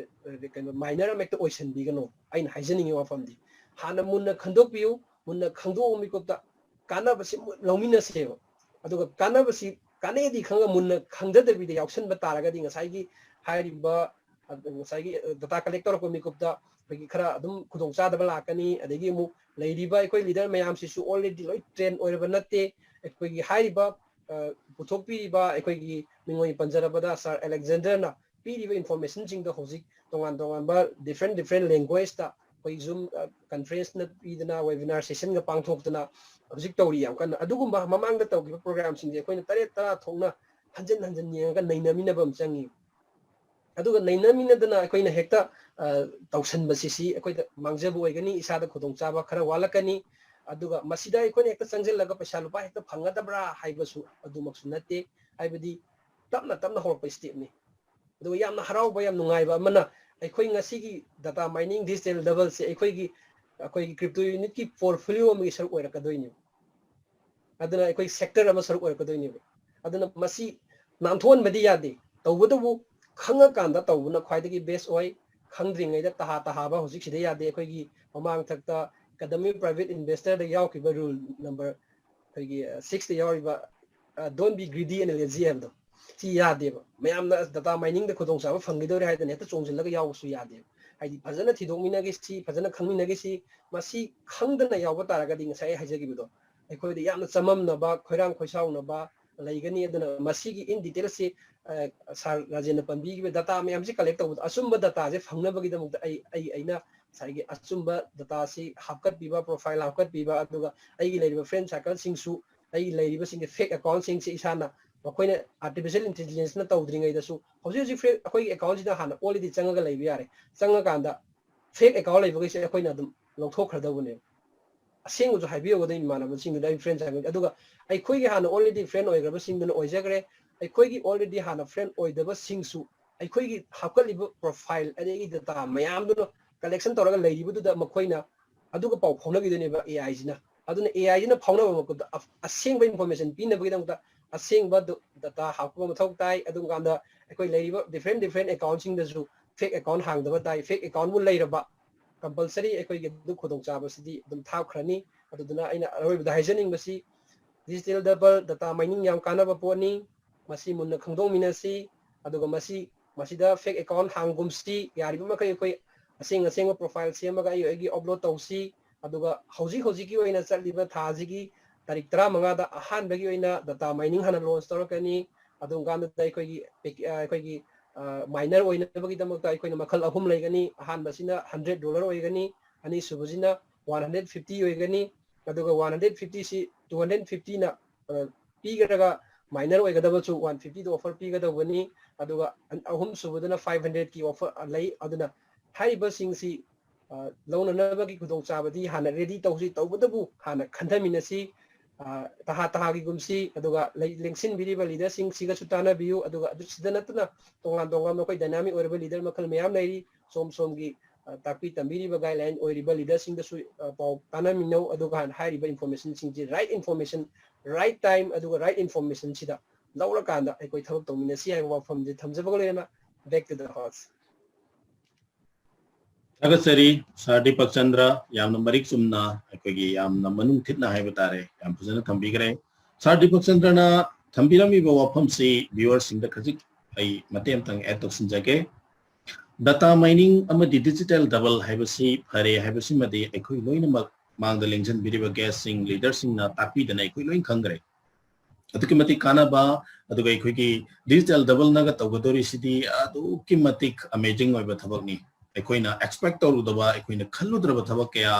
ꯑ, ꯀꯩꯅꯣ, miner ꯑꯃ ꯍꯦꯛꯇ ꯑꯣꯏꯁꯟꯕꯤꯒꯅꯨ꯫ ꯑꯩꯅ ꯍꯥꯏꯖꯅꯤꯡꯉꯤ ꯋꯥꯐꯝꯗꯤ ꯍꯥꯟꯅ ꯃꯨꯟꯅ ꯈꯟꯗꯣꯛꯄꯤꯌꯨ꯫ ꯃꯨꯟꯅ ꯈꯪꯗꯣꯛꯑ ꯃꯤꯀꯨꯞꯇ ꯀꯥꯟꯅꯕꯁꯤ ꯂꯧꯃꯤꯟꯅꯁꯦꯕ꯫ ꯑꯗꯨꯒ ꯀꯥꯟꯅꯕꯁꯤ ꯀꯥꯟꯅꯩꯗꯤ ꯈꯪꯉꯒ ꯃꯨꯟꯅ ꯈꯪꯖꯗꯕꯤꯗ ꯌꯥꯎꯁꯟꯕ ꯇꯥꯔꯒꯗꯤ ꯉꯁꯥꯏꯒꯤ ꯍꯥꯏꯔꯤꯕ, ꯉꯁꯥꯏꯒꯤ data collect ꯇꯧꯔꯛꯄ ꯃꯤꯀꯨꯞꯇ ꯑꯩꯈꯣꯏꯒꯤ ꯈꯔ ꯑꯗꯨꯝ ꯈꯨꯗꯣꯡꯆꯥꯗꯕ ꯂꯥꯛꯀꯅꯤ꯫ ꯑꯗꯒꯤ ꯑꯃꯨꯛ ꯂꯩꯔꯤꯕ ꯑꯩꯈꯣꯏ leader ꯃꯌꯥꯝꯁꯤꯁꯨ already ꯂꯣꯏ train ꯑꯣꯏꯔꯕ ꯅꯠꯇꯦ꯫ ꯑꯩꯈꯣꯏꯒꯤ ꯍꯥꯏꯔꯤꯕ, ꯑ, ꯄꯨꯊꯣꯛꯄꯤꯔꯤꯕ ꯑꯩꯈꯣꯏꯒꯤ ꯃꯤꯡ ꯑꯣꯏꯅ ꯄꯟꯖꯔꯕꯗ Sir Alexander ꯅ ꯄꯤꯔꯤꯕ information ꯁꯤꯡꯗꯣ ꯍꯧꯖꯤꯛ ꯇꯣꯉꯥꯟ ꯇꯣꯉꯥꯟꯕ different different language ꯇ ꯑꯩꯈꯣꯏ Zoom, ꯑ, conference ꯅ ꯄꯤꯗꯅ webinar session ꯒ ꯄꯥꯡꯊꯣꯛꯇꯅ ꯍꯧꯖꯤꯛ ꯇꯧꯔꯤ ꯌꯥꯝ ꯀꯟꯅ꯫ ꯑꯗꯨꯒꯨꯝꯕ ꯃꯃꯥꯡꯗ ꯇꯧꯈꯤꯕ program ꯁꯤꯡꯁꯦ ꯑꯩꯈꯣꯏꯅ ꯇꯔꯦꯠ ꯇꯔꯥ ꯊꯣꯛꯅ ꯍꯟꯖꯤꯟ ꯍꯟꯖꯤꯟ ꯌꯦꯡꯉꯒ ꯅꯩꯅꯃꯤꯟꯅꯕ ꯑꯃ ꯆꯪꯉꯤ꯫ ꯑꯗꯨꯒ ꯅꯩꯅꯃꯤꯟꯅꯗꯅ ꯑꯩꯈꯣꯏꯅ ꯍꯦꯛꯇ, ꯑ, ꯇꯧꯁꯟꯕꯁꯤ ꯁꯤ ꯑꯩꯈꯣꯏꯗ ꯃꯥꯡꯖꯕ ꯑꯣꯏꯒꯅꯤ, ꯏꯁꯥꯗ ꯈꯨꯗꯣꯡꯆꯥꯕ ꯈꯔ ꯋꯥꯠꯂꯛꯀꯅꯤ꯫ ꯑꯗꯨꯒ ꯃꯁꯤꯗ ꯑꯩꯈꯣꯏꯅ ꯍꯦꯛꯇ ꯆꯪꯁꯤꯜꯂꯒ ꯄꯩꯁꯥ ꯂꯨꯄꯥ ꯍꯦꯛꯇ ꯐꯪꯒꯗꯕ꯭ꯔꯥ ꯍꯥꯏꯕꯁꯨ ꯑꯗꯨꯃꯛꯁꯨ ꯅꯠꯇꯦ꯫ ꯍꯥꯏꯕꯗꯤ ꯇꯞꯅ ꯇꯞꯅ ꯍꯧꯔꯛꯄ step ꯅꯤ꯫ ꯑꯗꯨꯒ ꯌꯥꯝꯅ ꯍꯔꯥꯎꯕ, ꯌꯥꯝ ꯅꯨꯡꯉꯥꯏꯕ ꯑꯃꯅ ꯑꯩꯈꯣꯏ ꯉꯁꯤꯒꯤ data mining digital double ꯁꯦ ꯑꯩꯈꯣꯏꯒꯤ, ꯑꯩꯈꯣꯏꯒꯤ crypto unit ꯀꯤ portfolio ꯑꯃꯒꯤ ꯁꯔꯨꯛ ꯑꯣꯏꯔꯛꯀꯗꯣꯏꯅꯦꯕ꯫ ꯑꯗꯨꯅ ꯑꯩꯈꯣꯏ sector ꯑꯃ ꯁꯔꯨꯛ ꯑꯣꯏꯔꯛꯀꯗꯣꯏꯅꯦꯕ꯫ ꯑꯗꯨꯅ ꯃꯁꯤ ꯅꯥꯟꯊꯣꯛꯍꯟꯕꯗꯤ ꯌꯥꯗꯦ, ꯇꯧꯕꯇꯕꯨ ꯈꯪꯉꯀꯥꯟꯗ ꯇꯧꯕꯅ ꯈ꯭ꯋꯥꯏꯗꯒꯤ best ꯑꯣꯏ꯫ ꯈꯪꯗ꯭ꯔꯤꯉꯩꯗ ꯇꯍꯥ ꯇꯍꯥꯕ ꯍꯧꯖꯤꯛꯁꯤꯗ ꯌꯥꯗꯦ꯫ ꯑꯩꯈꯣꯏꯒꯤ ꯃꯃꯥꯡꯊꯛꯇ Kadami Private Investor ꯗ ꯌꯥꯎꯈꯤꯕ rule number ꯑꯩꯈꯣꯏꯒꯤ, ꯑ, six ꯇ ꯌꯥꯎꯔꯤꯕ, ꯑ, "Don't be greedy and lazy" ꯍꯥꯏꯕꯗꯣ, ꯁꯤ ꯌꯥꯗꯦꯕ꯫ ꯃꯌꯥꯝꯅ data mining ꯗ ꯈꯨꯗꯣꯡꯆꯥꯕ ꯐꯪꯈꯤꯗꯧꯔꯦ ꯍꯥꯏꯗꯅ ꯍꯦꯛꯇ ꯆꯣꯡꯁꯤꯜꯂꯒ ꯌꯥꯎꯕꯁꯨ ꯌꯥꯗꯦꯕ꯫ ꯍꯥꯏꯗꯤ ꯐꯖꯅ ꯊꯤꯗꯣꯛꯃꯤꯟꯅꯒꯦ ꯁꯤ, ꯐꯖꯅ ꯈꯪꯃꯤꯟꯅꯒꯦ ꯁꯤ, ꯃꯁꯤ ꯈꯪꯗꯅ ꯌꯥꯎꯕ ꯇꯥꯔꯒꯗꯤ ꯉꯁꯥꯏ ꯑꯩ ꯍꯥꯏꯖꯈꯤꯕꯗꯣ, ꯑꯩꯈꯣꯏꯗ ꯌꯥꯝꯅ ꯆꯃꯝꯅꯕ, ꯈꯣꯏꯔꯥꯡ ꯈꯣꯏꯁꯥꯎꯅꯕ ꯂꯩꯒꯅꯤ꯫ ꯑꯗꯨꯅ ꯃꯁꯤꯒꯤ in detail ꯁꯤ, ꯑ, Sir ꯔꯥꯖꯦꯟꯅ ꯄꯟꯕꯤꯈꯤꯕ data ꯃꯌꯥꯝꯁꯤ collect ꯇꯧꯕꯗ ꯑꯆꯨꯝꯕ data ꯁꯦ ꯐꯪꯅꯕꯒꯤꯗꯃꯛꯇ ꯑꯩ, ꯑꯩ, ꯑꯩꯅ ꯉꯁꯥꯏꯒꯤ ꯑꯆꯨꯝꯕ data ꯁꯤ ꯍꯥꯞꯀꯠꯄꯤꯕ, profile ꯍꯥꯞꯀꯠꯄꯤꯕ, ꯑꯗꯨꯒ ꯑꯩꯒꯤ ꯂꯩꯔꯤꯕ friend circle ꯁꯤꯡꯁꯨ ꯑꯩꯒꯤ ꯂꯩꯔꯤꯕꯁꯤꯡꯒꯤ fake account ꯁꯤꯡꯁꯦ ꯏꯁꯥꯅ, ꯃꯈꯣꯏꯅ artificial intelligence ꯅ ꯇꯧꯗ꯭ꯔꯤꯉꯩꯗꯁꯨ ꯍꯧꯖꯤꯛ ꯍꯧꯖꯤꯛ fake, ꯑꯩꯈꯣꯏꯒꯤ account ꯁꯤꯗ ꯍꯥꯟꯅ already ꯆꯪꯉꯒ ꯂꯩꯕ ꯌꯥꯔꯦ꯫ ꯆꯪꯉꯀꯥꯟꯗ fake account ꯂꯩꯕꯈꯩꯁꯦ ꯑꯩꯈꯣꯏꯅ ꯑꯗꯨꯝ ꯂꯧꯊꯣꯛꯈ꯭ꯔꯗꯧꯕꯅꯦꯕ꯫ ꯑꯁꯦꯡꯕꯁꯨ ꯍꯥꯏꯕꯤꯌꯧꯒꯗꯣꯏꯅꯤ ꯏꯃꯥꯟꯅꯕꯁꯤꯡꯗꯨꯗ, ꯑꯩ friend circle꯫ ꯑꯗꯨꯒ ꯑꯩꯈꯣꯏꯒꯤ ꯍꯥꯟꯅ already friend ꯑꯣꯏꯈ꯭ꯔꯕꯁꯤꯡꯗꯨꯅ ꯑꯣꯏꯖꯈ꯭ꯔꯦ, ꯑꯩꯈꯣꯏꯒꯤ already ꯍꯥꯟꯅ friend ꯑꯣꯏꯗꯕꯁꯤꯡꯁꯨ ꯑꯩꯈꯣꯏꯒꯤ ꯍꯥꯞꯀꯠꯂꯤꯕ profile ꯑꯗꯒꯤ data ꯃꯌꯥꯝꯗꯨꯅ collection ꯇꯧꯔꯒ ꯂꯩꯔꯤꯕꯗꯨꯗ ꯃꯈꯣꯏꯅ ꯑꯗꯨꯒ ꯄꯥꯎ ꯐꯥꯎꯅꯈꯤꯗꯣꯏꯅꯦꯕ A I ꯁꯤꯅ꯫ ꯑꯗꯨꯅ A I ꯁꯤꯅ ꯐꯥꯎꯅꯕ ꯃꯈꯨꯠꯇ ꯑ-, ꯑꯁꯦꯡꯕ information ꯄꯤꯅꯕꯒꯤꯗꯃꯛꯇ ꯑꯁꯦꯡꯕ ꯗ-, data ꯍꯥꯞꯄ ꯃꯊꯧ ꯇꯥꯏ꯫ ꯑꯗꯨꯝ ꯀꯥꯟꯗ ꯑꯩꯈꯣꯏ ꯂꯩꯔꯤꯕ different different account ꯁꯤꯡꯗꯁꯨ fake account ꯍꯥꯡꯗꯕ ꯇꯥꯏ꯫ Fake account ꯕꯨ ꯂꯩꯔꯕ, compulsory ꯑꯩꯈꯣꯏꯒꯤ ꯑꯗꯨ ꯈꯨꯗꯣꯡꯆꯥꯕꯁꯤꯗꯤ ꯑꯗꯨꯝ ꯊꯥꯞꯈ꯭ꯔꯅꯤ꯫ ꯑꯗꯨꯗꯨꯅ ꯑꯩꯅ ꯑꯔꯣꯏꯕꯗ ꯍꯥꯏꯖꯅꯤꯡꯕꯁꯤ, digital double data mining ꯌꯥꯝ ꯀꯥꯟꯅꯕ ꯄꯣꯠꯅꯤ, ꯃꯁꯤ ꯃꯨꯟꯅ ꯈꯪꯗꯣꯛꯃꯤꯟꯅꯁꯤ꯫ ꯑꯗꯨꯒ ꯃꯁꯤ, ꯃꯁꯤꯗ fake account ꯍꯥꯡꯒꯨꯝꯁꯤ, ꯌꯥꯔꯤꯕ ꯃꯈꯩ ꯑꯩꯈꯣꯏ ꯑꯁꯦꯡ ꯑꯁꯦꯡꯕ profile ꯁꯦꯝꯃꯒ ꯑꯩ ꯑꯩꯒꯤ upload ꯇꯧꯁꯤ꯫ ꯑꯗꯨꯒ ꯍꯧꯖꯤꯛ ꯍꯧꯖꯤꯛꯀꯤ ꯑꯣꯏꯅ ꯆꯠꯂꯤꯕ ꯊꯥꯁꯤꯒꯤ ꯇꯥꯔꯤꯛ ꯇꯔꯥꯃꯉꯥꯗ ꯑꯍꯥꯟꯕꯒꯤ ꯑꯣꯏꯅ data mining ꯍꯥꯟꯅ launch ꯇꯧꯔꯛꯀꯅꯤ꯫ ꯑꯗꯨꯝ ꯀꯥꯟꯗꯨꯗ ꯑꯩꯈꯣꯏꯒꯤ ꯄꯦꯛ-, ꯑ, ꯑꯩꯈꯣꯏꯒꯤ, ꯑ, miner ꯑꯣꯏꯅꯕꯒꯤꯗꯃꯛꯇ ꯑꯩꯈꯣꯏꯅ ꯃꯈꯜ ꯑꯍꯨꯝ ꯂꯩꯒꯅꯤ꯫ ꯑꯍꯥꯟꯕꯁꯤꯅ hundred dollar ꯑꯣꯏꯒꯅꯤ, ꯑꯅꯤꯁꯨꯕꯁꯤꯅ one hundred fifty ꯑꯣꯏꯒꯅꯤ, ꯑꯗꯨꯒ one hundred fifty ꯁꯤ two hundred fifty ꯅ, ꯑ, ꯄꯤꯒꯗ꯭ꯔꯒ miner ꯑꯣꯏꯒꯗꯕꯁꯨ one fifty ꯗ offer ꯄꯤꯒꯗꯧꯕꯅꯤ, ꯑꯗꯨꯒ ꯑ-, ꯑꯍꯨꯝꯁꯨꯕꯗꯅ five hundred ꯀꯤ offer ꯂꯩ꯫ ꯑꯗꯨꯅ ꯍꯥꯏꯔꯤꯕꯁꯤꯡꯁꯤ, ꯑ, ꯂꯧꯅꯅꯕꯒꯤ ꯈꯨꯗꯣꯡꯆꯥꯕꯗꯤ ꯍꯥꯟꯅ ready ꯇꯧꯁꯤ, ꯇꯧꯕꯇꯕꯨ ꯍꯥꯟꯅ ꯈꯟꯊꯃꯤꯟꯅꯁꯤ꯫ ꯑ, ꯇꯍꯥ ꯇꯍꯥꯒꯤꯒꯨꯝꯁꯤ, ꯑꯗꯨꯒ ꯂꯩ-, ꯂꯦꯡꯁꯤꯟꯕꯤꯔꯤꯕ leader ꯁꯤꯡꯁꯤꯒꯁꯨ ꯇꯥꯟꯅꯕꯤꯌꯨ꯫ ꯑꯗꯨꯒ ꯑꯗꯨ ꯁꯤꯗ ꯅꯠꯇꯅ ꯇꯣꯉꯥꯟ ꯇꯣꯉꯥꯟꯕ ꯑꯩꯈꯣꯏ dynamic ꯑꯣꯏꯔꯕ leader ꯃꯈꯜ ꯃꯌꯥꯝ ꯂꯩꯔꯤ꯫ ꯁꯣꯝ ꯁꯣꯝꯒꯤ, ꯑ, ꯇꯥꯛꯄꯤ ꯇꯝꯕꯤꯔꯤꯕ guideline ꯑꯣꯏꯔꯤꯕ leader ꯁꯤꯡꯗꯁꯨ, ꯑ, ꯄꯥꯎ ꯇꯥꯟꯅꯃꯤꯟꯅꯧ꯫ ꯑꯗꯨꯒ ꯍꯥꯏꯔꯤꯕ information ꯁꯤꯡꯁꯤ right information, right time, ꯑꯗꯨꯒ right information ꯁꯤꯗ ꯂꯧꯔꯀꯥꯟꯗ ꯑꯩꯈꯣꯏ ꯊꯕꯛ ꯇꯧꯃꯤꯟꯅꯁꯤ ꯍꯥꯏꯕ ꯋꯥꯐꯝꯁꯤ ꯊꯝꯖꯕꯒ ꯂꯣꯏꯅꯅ back to the house꯫ ꯊꯥꯒꯠꯆꯔꯤ ꯁꯥꯔ ꯗꯤꯄꯛ ꯆꯟꯗ꯭ꯔ, ꯌꯥꯝꯅ ꯃꯔꯤꯛ ꯆꯨꯝꯅ, ꯑꯩꯈꯣꯏꯒꯤ ꯌꯥꯝꯅ ꯃꯅꯨꯡ ꯊꯤꯠꯅ ꯍꯥꯏꯕ ꯇꯥꯔꯦ, ꯌꯥꯝ ꯐꯖꯅ ꯊꯝꯕꯤꯈ꯭ꯔꯦ꯫ ꯁꯥꯔ ꯗꯤꯄꯛ ꯆꯟꯗ꯭ꯔꯅ ꯊꯝꯕꯤꯔꯝꯃꯤꯕ ꯋꯥꯐꯝꯁꯤ viewer ꯁꯤꯡꯗ ꯈꯖꯤꯛ ꯑꯩ ꯃꯇꯦꯛ ꯑꯃꯇꯪ add ꯇꯧꯁꯤꯟꯖꯒꯦ꯫ Data mining ꯑꯃꯗꯤ digital double ꯍꯥꯏꯕꯁꯤ ꯐꯔꯦ ꯍꯥꯏꯕꯁꯤꯃꯗꯤ ꯑꯩꯈꯣꯏ ꯂꯣꯏꯅꯃꯛ ꯃꯥꯡꯗ ꯂꯦꯡꯁꯤꯟꯕꯤꯔꯤꯕ guest ꯁꯤꯡ, leader ꯁꯤꯡꯅ ꯇꯥꯛꯄꯤꯗꯅ ꯑꯩꯈꯣꯏ ꯂꯣꯏꯅ ꯈꯪꯈ꯭ꯔꯦ꯫ ꯑꯗꯨꯛꯀꯤ ꯃꯇꯤꯛ ꯀꯥꯟꯅꯕ, ꯑꯗꯨꯒ ꯑꯩꯈꯣꯏꯒꯤ digital double ꯅꯒ ꯇꯧꯒꯗꯧꯔꯤꯁꯤꯗꯤ ꯑꯗꯨꯛꯀꯤ ꯃꯇꯤꯛ amazing ꯑꯣꯏꯕ ꯊꯕꯛꯅꯤ꯫ ꯑꯩꯈꯣꯏꯅ expect ꯇꯧꯔꯨꯗꯕ, ꯑꯩꯈꯣꯏꯅ ꯈꯜꯂꯨꯗ꯭ꯔꯕ ꯊꯕꯛ ꯀꯌꯥ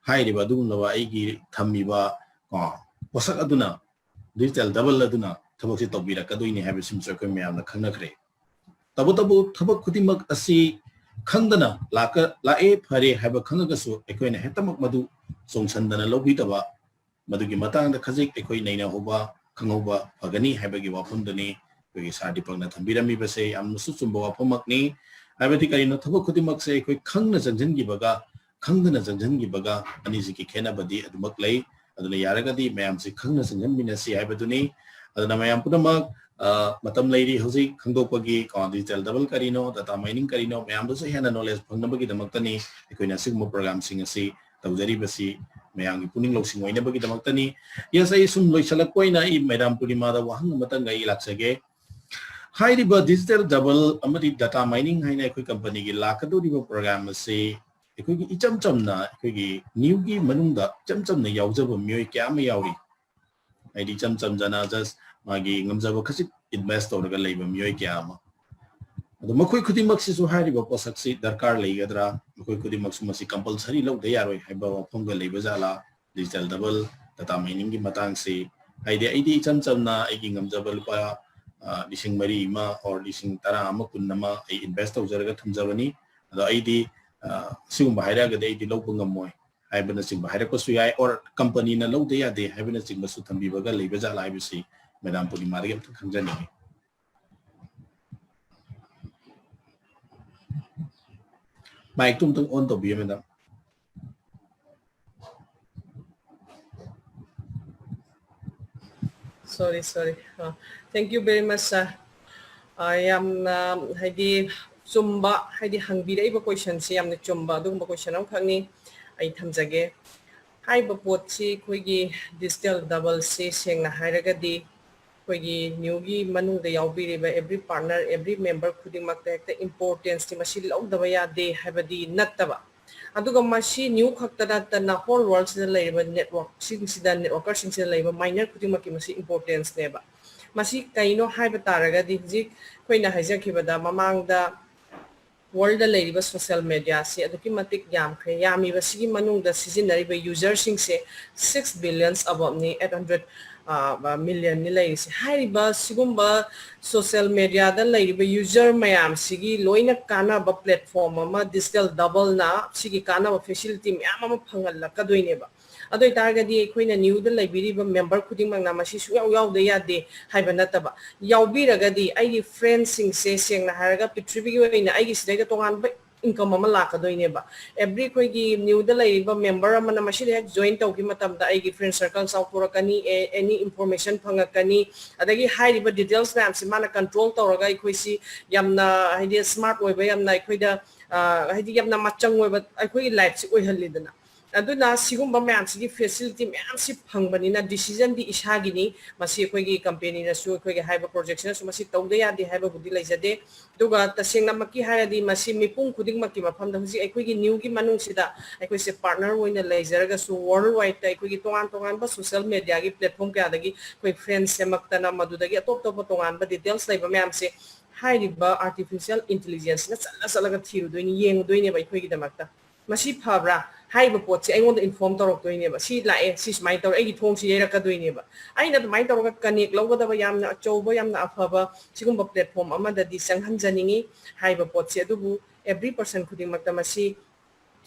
ꯍꯥꯏꯔꯤꯕ ꯑꯗꯨꯒꯨꯝꯂꯕ ꯑꯩꯒꯤ ꯊꯝꯃꯤꯕ, ꯀꯣ, ꯄꯣꯠꯁꯛ ꯑꯗꯨꯅ, digital double ꯑꯗꯨꯅ ꯊꯕꯛꯁꯤ ꯇꯧꯕꯤꯔꯛꯀꯗꯣꯏꯅꯤ ꯍꯥꯏꯕꯁꯤꯃꯁꯨ ꯑꯩꯈꯣꯏ ꯃꯌꯥꯝꯅ ꯈꯪꯅꯈ꯭ꯔꯦ꯫ ꯇꯧꯕꯇꯕꯨ ꯊꯕꯛ ꯈꯨꯗꯤꯡꯃꯛ ꯑꯁꯤ ꯈꯪꯗꯅ ꯂꯥꯛꯀ-, ꯂꯥꯛꯑꯦ ꯐꯔꯦ ꯍꯥꯏꯕ ꯈꯪꯉꯒꯁꯨ ꯑꯩꯈꯣꯏꯅ ꯍꯦꯛꯇꯃꯛ ꯃꯗꯨ ꯆꯣꯡꯁꯟꯗꯅ ꯂꯧꯕꯤꯗꯕ, ꯃꯗꯨꯒꯤ ꯃꯇꯥꯡꯗ ꯈꯖꯤꯛ ꯑꯩꯈꯣꯏ ꯅꯩꯅꯍꯧꯕ, ꯈꯪꯍꯧꯕ ꯐꯒꯅꯤ ꯍꯥꯏꯕꯒꯤ ꯋꯥꯐꯝꯗꯨꯅꯤ ꯑꯩꯈꯣꯏꯒꯤ ꯁꯥꯔ ꯗꯤꯄꯛꯅ ꯊꯝꯕꯤꯔꯝꯃꯤꯕꯁꯦ꯫ ꯌꯥꯝꯅꯁꯨ ꯆꯨꯝꯕ ꯋꯥꯐꯝꯃꯛꯅꯤ꯫ ꯍꯥꯏꯕꯗꯤ ꯀꯔꯤꯅꯣ, ꯊꯕꯛ ꯈꯨꯗꯤꯡꯃꯛꯁꯦ ꯑꯩꯈꯣꯏ ꯈꯪꯅ ꯆꯪꯁꯤꯟꯈꯤꯕꯒ ꯈꯪꯗꯅ ꯆꯪꯁꯤꯟꯈꯤꯕꯒ ꯑꯅꯤꯁꯤꯒꯤ ꯈꯦꯠꯅꯕꯗꯤ ꯑꯗꯨꯃꯛ ꯂꯩ꯫ ꯑꯗꯨꯅ ꯌꯥꯔꯒꯗꯤ ꯃꯌꯥꯝꯁꯤ ꯈꯪꯅ ꯆꯪꯁꯤꯟꯃꯤꯟꯅꯁꯤ ꯍꯥꯏꯕꯗꯨꯅꯤ꯫ ꯑꯗꯨꯅ ꯃꯌꯥꯝ ꯄꯨꯝꯅꯃꯛ ꯃꯇꯝ ꯂꯩꯔꯤ ꯍꯧꯖꯤꯛ ꯈꯪꯗꯣꯛꯄꯒꯤ꯫ ꯀꯣ, digital double ꯀꯔꯤꯅꯣ, data mining ꯀꯔꯤꯅꯣ, ꯃꯌꯥꯝꯗꯁꯨ ꯍꯦꯟꯅ knowledge ꯐꯪꯅꯕꯒꯤꯗꯃꯛꯇꯅꯤ ꯑꯩꯈꯣꯏꯅ ꯑꯁꯤꯒꯨꯝꯕ programꯁꯤꯡ ꯑꯁꯤ ꯇꯧꯖꯔꯤꯕꯁꯤ꯫ ꯃꯌꯥꯝꯒꯤ ꯄꯨꯛꯅꯤꯡ ꯂꯧꯁꯤꯡ ꯑꯣꯏꯅꯕꯒꯤꯗꯃꯛꯇꯅꯤ꯫ Yes, ꯑꯩ ꯁꯨꯝ ꯂꯣꯏꯁꯤꯜꯂꯛꯄ ꯑꯣꯏꯅ ꯑꯩ Madam ꯄꯨꯔꯅꯤꯃꯥꯗ ꯋꯥꯍꯪ ꯑꯃꯇꯪꯒ ꯑꯩ ꯂꯥꯛꯆꯒꯦ꯫ ꯍꯥꯏꯔꯤꯕ digital double ꯑꯃꯗꯤ data mining ꯍꯥꯏꯅ ꯑꯩꯈꯣꯏ companyꯒꯤ ꯂꯥꯛꯀꯗꯧꯔꯤꯕ program ꯑꯁꯤ ꯑꯩꯈꯣꯏꯒꯤ ꯏꯆꯝ ꯆꯝꯅ ꯑꯩꯈꯣꯏꯒꯤ ꯅꯤꯎꯒꯤ ꯃꯅꯨꯡꯗ ꯏꯆꯝ ꯆꯝꯅ ꯌꯥꯎꯖꯕ ꯃꯤꯑꯣꯏ ꯀꯌꯥ ꯑꯃ ꯌꯥꯎꯔꯤ꯫ ꯍꯥꯏꯗꯤ ꯏꯆꯝ ꯆꯝꯖꯅ just ꯃꯥꯒꯤ ꯉꯝꯖꯕ ꯈꯖꯤꯛ invest ꯇꯧꯔꯒ ꯂꯩꯕ ꯃꯤꯑꯣꯏ ꯀꯌꯥ ꯑꯃ꯫ ꯑꯗꯣ ꯃꯈꯣꯏ ꯈꯨꯗꯤꯡꯃꯛꯁꯤꯁꯨ ꯍꯥꯏꯔꯤꯕ ꯄꯣꯠꯁꯛꯁꯤ ꯗꯔꯀꯥꯔ ꯂꯩꯒꯗ꯭ꯔꯥ? ꯃꯈꯣꯏ ꯈꯨꯗꯤꯡꯃꯛꯁꯨ ꯃꯁꯤ compulsory ꯂꯧꯗ ꯌꯥꯔꯣꯏ ꯍꯥꯏꯕ ꯋꯥꯐꯝꯒ ꯂꯩꯕ ꯖꯥꯠꯂꯥ? Digital double, data miningꯒꯤ ꯃꯇꯥꯡꯁꯤ꯫ ꯍꯥꯏꯗꯤ ꯑꯩꯗꯤ ꯏꯆꯝ ꯆꯝꯅ ꯑꯩꯒꯤ ꯉꯝꯖꯕ ꯂꯨꯄꯥ, ꯑ, ꯂꯤꯁꯤꯡ ꯃꯔꯤ ꯑꯃ or ꯂꯤꯁꯤꯡ ꯇꯔꯥ ꯑꯃ, ꯀꯨꯟ ꯑꯃ ꯑꯩ invest ꯇꯧꯖꯔꯒ ꯊꯝꯖꯕꯅꯤ꯫ ꯑꯗꯣ ꯑꯩꯗꯤ, ꯑ, ꯁꯤꯒꯨꯝꯕ ꯍꯥꯏꯔꯛꯑꯒꯗꯤ ꯑꯩꯗꯤ ꯂꯧꯕ ꯉꯝꯃꯣꯏ ꯍꯥꯏꯕꯅꯆꯤꯡꯕ ꯍꯥꯏꯔꯛꯄꯁꯨ ꯌꯥꯏ, or companyꯅ ꯂꯧꯗ ꯌꯥꯗꯦ ꯍꯥꯏꯕꯅꯆꯤꯡꯕꯁꯨ ꯊꯝꯕꯤꯕꯒ ꯂꯩꯕ ꯖꯥꯠꯂꯥ ꯍꯥꯏꯕꯁꯤ Madam ꯄꯨꯔꯅꯤꯃꯥꯗꯒꯤ ꯑꯝꯇ ꯈꯪꯖꯅꯤꯡꯉꯤ꯫ Micꯇꯨ ꯑꯝꯇꯪ on ꯇꯧꯕꯤꯌꯨ, Madam꯫ Sorry, sorry. ꯑ, thank you very much, sir. ꯑ, ꯌꯥꯝꯅ, ꯍꯥꯏꯗꯤ, ꯆꯨꯝꯕ, ꯍꯥꯏꯗꯤ, ꯍꯪꯕꯤꯔꯛꯏꯕ questionꯁꯦ ꯌꯥꯝꯅ ꯆꯨꯝꯕ ꯑꯗꯨꯒꯨꯝꯕ question ꯑꯃꯈꯛꯅꯤ꯫ ꯑꯩ ꯊꯝꯖꯒꯦ꯫ ꯍꯥꯏꯔꯤꯕ ꯄꯣꯠꯁꯤ ꯑꯩꯈꯣꯏꯒꯤ digital doubleꯁꯤ ꯁꯦꯡꯅ ꯍꯥꯏꯔꯒꯗꯤ ꯑꯩꯈꯣꯏꯒꯤ ꯅꯤꯎꯒꯤ ꯃꯅꯨꯡꯗ ꯌꯥꯎꯕꯤꯔꯤꯕ every partner, every member ꯈꯨꯗꯤꯡꯃꯛꯇ ꯍꯦꯛꯇ importanceꯇꯤ ꯃꯁꯤ ꯂꯧꯗꯕ ꯌꯥꯗꯦ ꯍꯥꯏꯕꯗꯤ ꯅꯠꯇꯕ꯫ ꯑꯗꯨꯒ ꯃꯁꯤ ꯅꯤꯎ ꯈꯛꯇ ꯅꯠꯇꯅ whole worldꯁꯤꯗ ꯂꯩꯔꯤꯕ networkꯁꯤꯡꯁꯤꯗ, networkerꯁꯤꯡꯁꯤꯗ ꯂꯩꯔꯤꯕ miner ꯈꯨꯗꯤꯡꯃꯛꯀꯤ ꯃꯁꯤ importanceꯅꯦꯕ꯫ ꯃꯁꯤ ꯀꯩꯅꯣ ꯍꯥꯏꯕ ꯇꯥꯔꯒꯗꯤ ꯍꯧꯖꯤꯛ ꯑꯩꯈꯣꯏꯅ ꯍꯥꯏꯖꯈꯤꯕꯗ ꯃꯃꯥꯡꯗ worldꯗ ꯂꯩꯔꯤꯕ social mediaꯁꯤ ꯑꯗꯨꯛꯀꯤ ꯃꯇꯤꯛ ꯌꯥꯝꯈ꯭ꯔꯦ꯫ ꯌꯥꯝꯃꯤꯕꯁꯤꯒꯤ ꯃꯅꯨꯡꯗ ꯁꯤꯖꯤꯟꯅꯔꯤꯕ userꯁꯤꯡꯁꯦ six billions aboveꯅꯤ, eight hundred, ꯑ, millionꯅꯤ ꯂꯩꯔꯤꯁꯦ꯫ ꯍꯥꯏꯔꯤꯕ ꯁꯤꯒꯨꯝꯕ social mediaꯗ ꯂꯩꯔꯤꯕ user ꯃꯌꯥꯝꯁꯤꯒꯤ ꯂꯣꯏꯅ ꯀꯥꯟꯅꯕ platform ꯑꯃ digital doubleꯅ ꯁꯤꯒꯤ ꯀꯥꯟꯅꯕ facility ꯃꯌꯥꯝ ꯑꯃ ꯐꯪꯍꯜꯂꯛꯀꯗꯣꯏꯅꯦꯕ꯫ ꯑꯗꯨ ꯑꯣꯏꯇꯥꯔꯒꯗꯤ ꯑꯩꯈꯣꯏꯅ ꯅꯤꯎꯗ ꯂꯩꯕꯤꯔꯤꯕ member ꯈꯨꯗꯤꯡꯃꯛꯅ ꯃꯁꯤ ꯁꯨꯡꯌꯥꯎ ꯌꯥꯎꯗ ꯌꯥꯗꯦ ꯍꯥꯏꯕ ꯅꯠꯇꯕ, ꯌꯥꯎꯕꯤꯔꯒꯗꯤ ꯑꯩꯒꯤ friendꯁꯤꯡꯁꯦ ꯁꯦꯡꯅ ꯍꯥꯏꯔꯒ ꯄ꯭ꯔꯤꯊꯤꯕꯤꯒꯤ ꯑꯣꯏꯅ ꯑꯩꯒꯤ ꯁꯤꯗꯩꯗ ꯇꯣꯉꯥꯟꯕ income ꯑꯃ ꯂꯥꯛꯀꯗꯣꯏꯅꯦꯕ꯫ Every ꯑꯩꯈꯣꯏꯒꯤ new ꯗ ꯂꯩꯔꯤꯕ member ꯑꯃꯅ ꯃꯁꯤꯗ ꯍꯦꯛ join ꯇꯧꯈꯤꯕ ꯃꯇꯝꯗ ꯑꯩꯒꯤ friend circle ꯆꯥꯎꯊꯣꯔꯛꯀꯅꯤ, any information ꯐꯪꯉꯛꯀꯅꯤ, ꯑꯗꯒꯤ ꯍꯥꯏꯔꯤꯕ details ꯃꯌꯥꯝꯁꯤ ꯃꯥꯅ control ꯇꯧꯔꯒ ꯑꯩꯈꯣꯏꯁꯤ ꯌꯥꯝꯅ ꯍꯥꯏꯗꯤ smart ꯑꯣꯏꯕ, ꯌꯥꯝꯅ ꯑꯩꯈꯣꯏꯗ ꯍꯥꯏꯗꯤ ꯌꯥꯝꯅ ꯃꯆꯪ ꯑꯣꯏꯕ ꯑꯩꯈꯣꯏꯒꯤ life ꯁꯤ ꯑꯣꯏꯍꯜꯂꯤꯗꯅ꯫ ꯑꯗꯨꯅ ꯁꯤꯒꯨꯝꯕ ꯃꯌꯥꯝꯁꯤꯒꯤ facility ꯃꯌꯥꯝꯁꯤ ꯐꯪꯕꯅꯤꯅ decision ꯗꯤ ꯏꯁꯥꯒꯤꯅꯤ꯫ ꯃꯁꯤ ꯑꯩꯈꯣꯏꯒꯤ company ꯅꯁꯨ, ꯑꯩꯈꯣꯏꯒꯤ ꯍꯥꯏꯕ project ꯁꯤꯅꯁꯨ ꯃꯁꯤ ꯇꯧꯗ ꯌꯥꯗꯦ ꯍꯥꯏꯕꯕꯨꯗꯤ ꯂꯩꯖꯗꯦ꯫ ꯑꯗꯨꯒ ꯇꯁꯦꯡꯅꯃꯛꯀꯤ ꯍꯥꯏꯔꯗꯤ ꯃꯁꯤ ꯃꯤꯄꯨꯝ ꯈꯨꯗꯤꯡꯃꯛꯀꯤ ꯃꯐꯝꯗ ꯍꯧꯖꯤꯛ ꯑꯩꯈꯣꯏꯒꯤ new ꯒꯤ ꯃꯅꯨꯡꯁꯤꯗ ꯑꯩꯈꯣꯏꯁꯦ partner ꯑꯣꯏꯅ ꯂꯩꯖꯔꯒꯁꯨ, world wide ꯇ ꯑꯩꯈꯣꯏꯒꯤ ꯇꯣꯉꯥꯟ ꯇꯣꯉꯥꯟꯕ social media ꯒꯤ platform ꯀꯌꯥꯗꯒꯤ ꯑꯩꯈꯣꯏ friends ꯁꯦꯝꯃꯛꯇꯅ, ꯃꯗꯨꯗꯒꯤ ꯑꯇꯣꯞ ꯑꯇꯣꯞꯄ ꯇꯣꯉꯥꯟꯕ details ꯂꯩꯕ ꯃꯌꯥꯝꯁꯦ ꯍꯥꯏꯔꯤꯕ artificial intelligence ꯅ ꯆꯠꯂ ꯆꯠꯂꯒ ꯊꯤꯔꯨꯗꯣꯏꯅꯤ, ꯌꯦꯡꯉꯨꯗꯣꯏꯅꯦꯕ ꯑꯩꯈꯣꯏꯒꯤꯗꯃꯛꯇ꯫ ꯃꯁꯤ ꯐꯕ꯭ꯔꯥ ꯍꯥꯏꯔꯤꯕ ꯄꯣꯠꯁꯦ ꯑꯩꯉꯣꯟꯗ inform ꯇꯧꯔꯛꯇꯣꯏꯅꯦꯕ꯫ "ꯁꯤ ꯂꯥꯛꯑꯦ, ꯁꯤ ꯁꯨꯃꯥꯏꯅ ꯇꯧꯔꯦ", ꯑꯩꯒꯤ ꯊꯣꯡꯁꯤ ꯌꯩꯔꯛꯀꯗꯣꯏꯅꯦꯕ꯫ ꯑꯩꯅ ꯑꯗꯨꯃꯥꯏꯅ ꯇꯧꯔꯒ connect ꯂꯧꯒꯗꯕ ꯌꯥꯝꯅ ꯑꯆꯧꯕ, ꯌꯥꯝꯅ ꯑꯐꯕ ꯁꯤꯒꯨꯝꯕ platform ꯑꯃꯗꯗꯤ ꯆꯪꯍꯟꯖꯅꯤꯡꯉꯤ ꯍꯥꯏꯔꯤꯕ ꯄꯣꯠꯁꯦ꯫ ꯑꯗꯨꯕꯨ every person ꯈꯨꯗꯤꯡꯃꯛꯇ ꯃꯁꯤ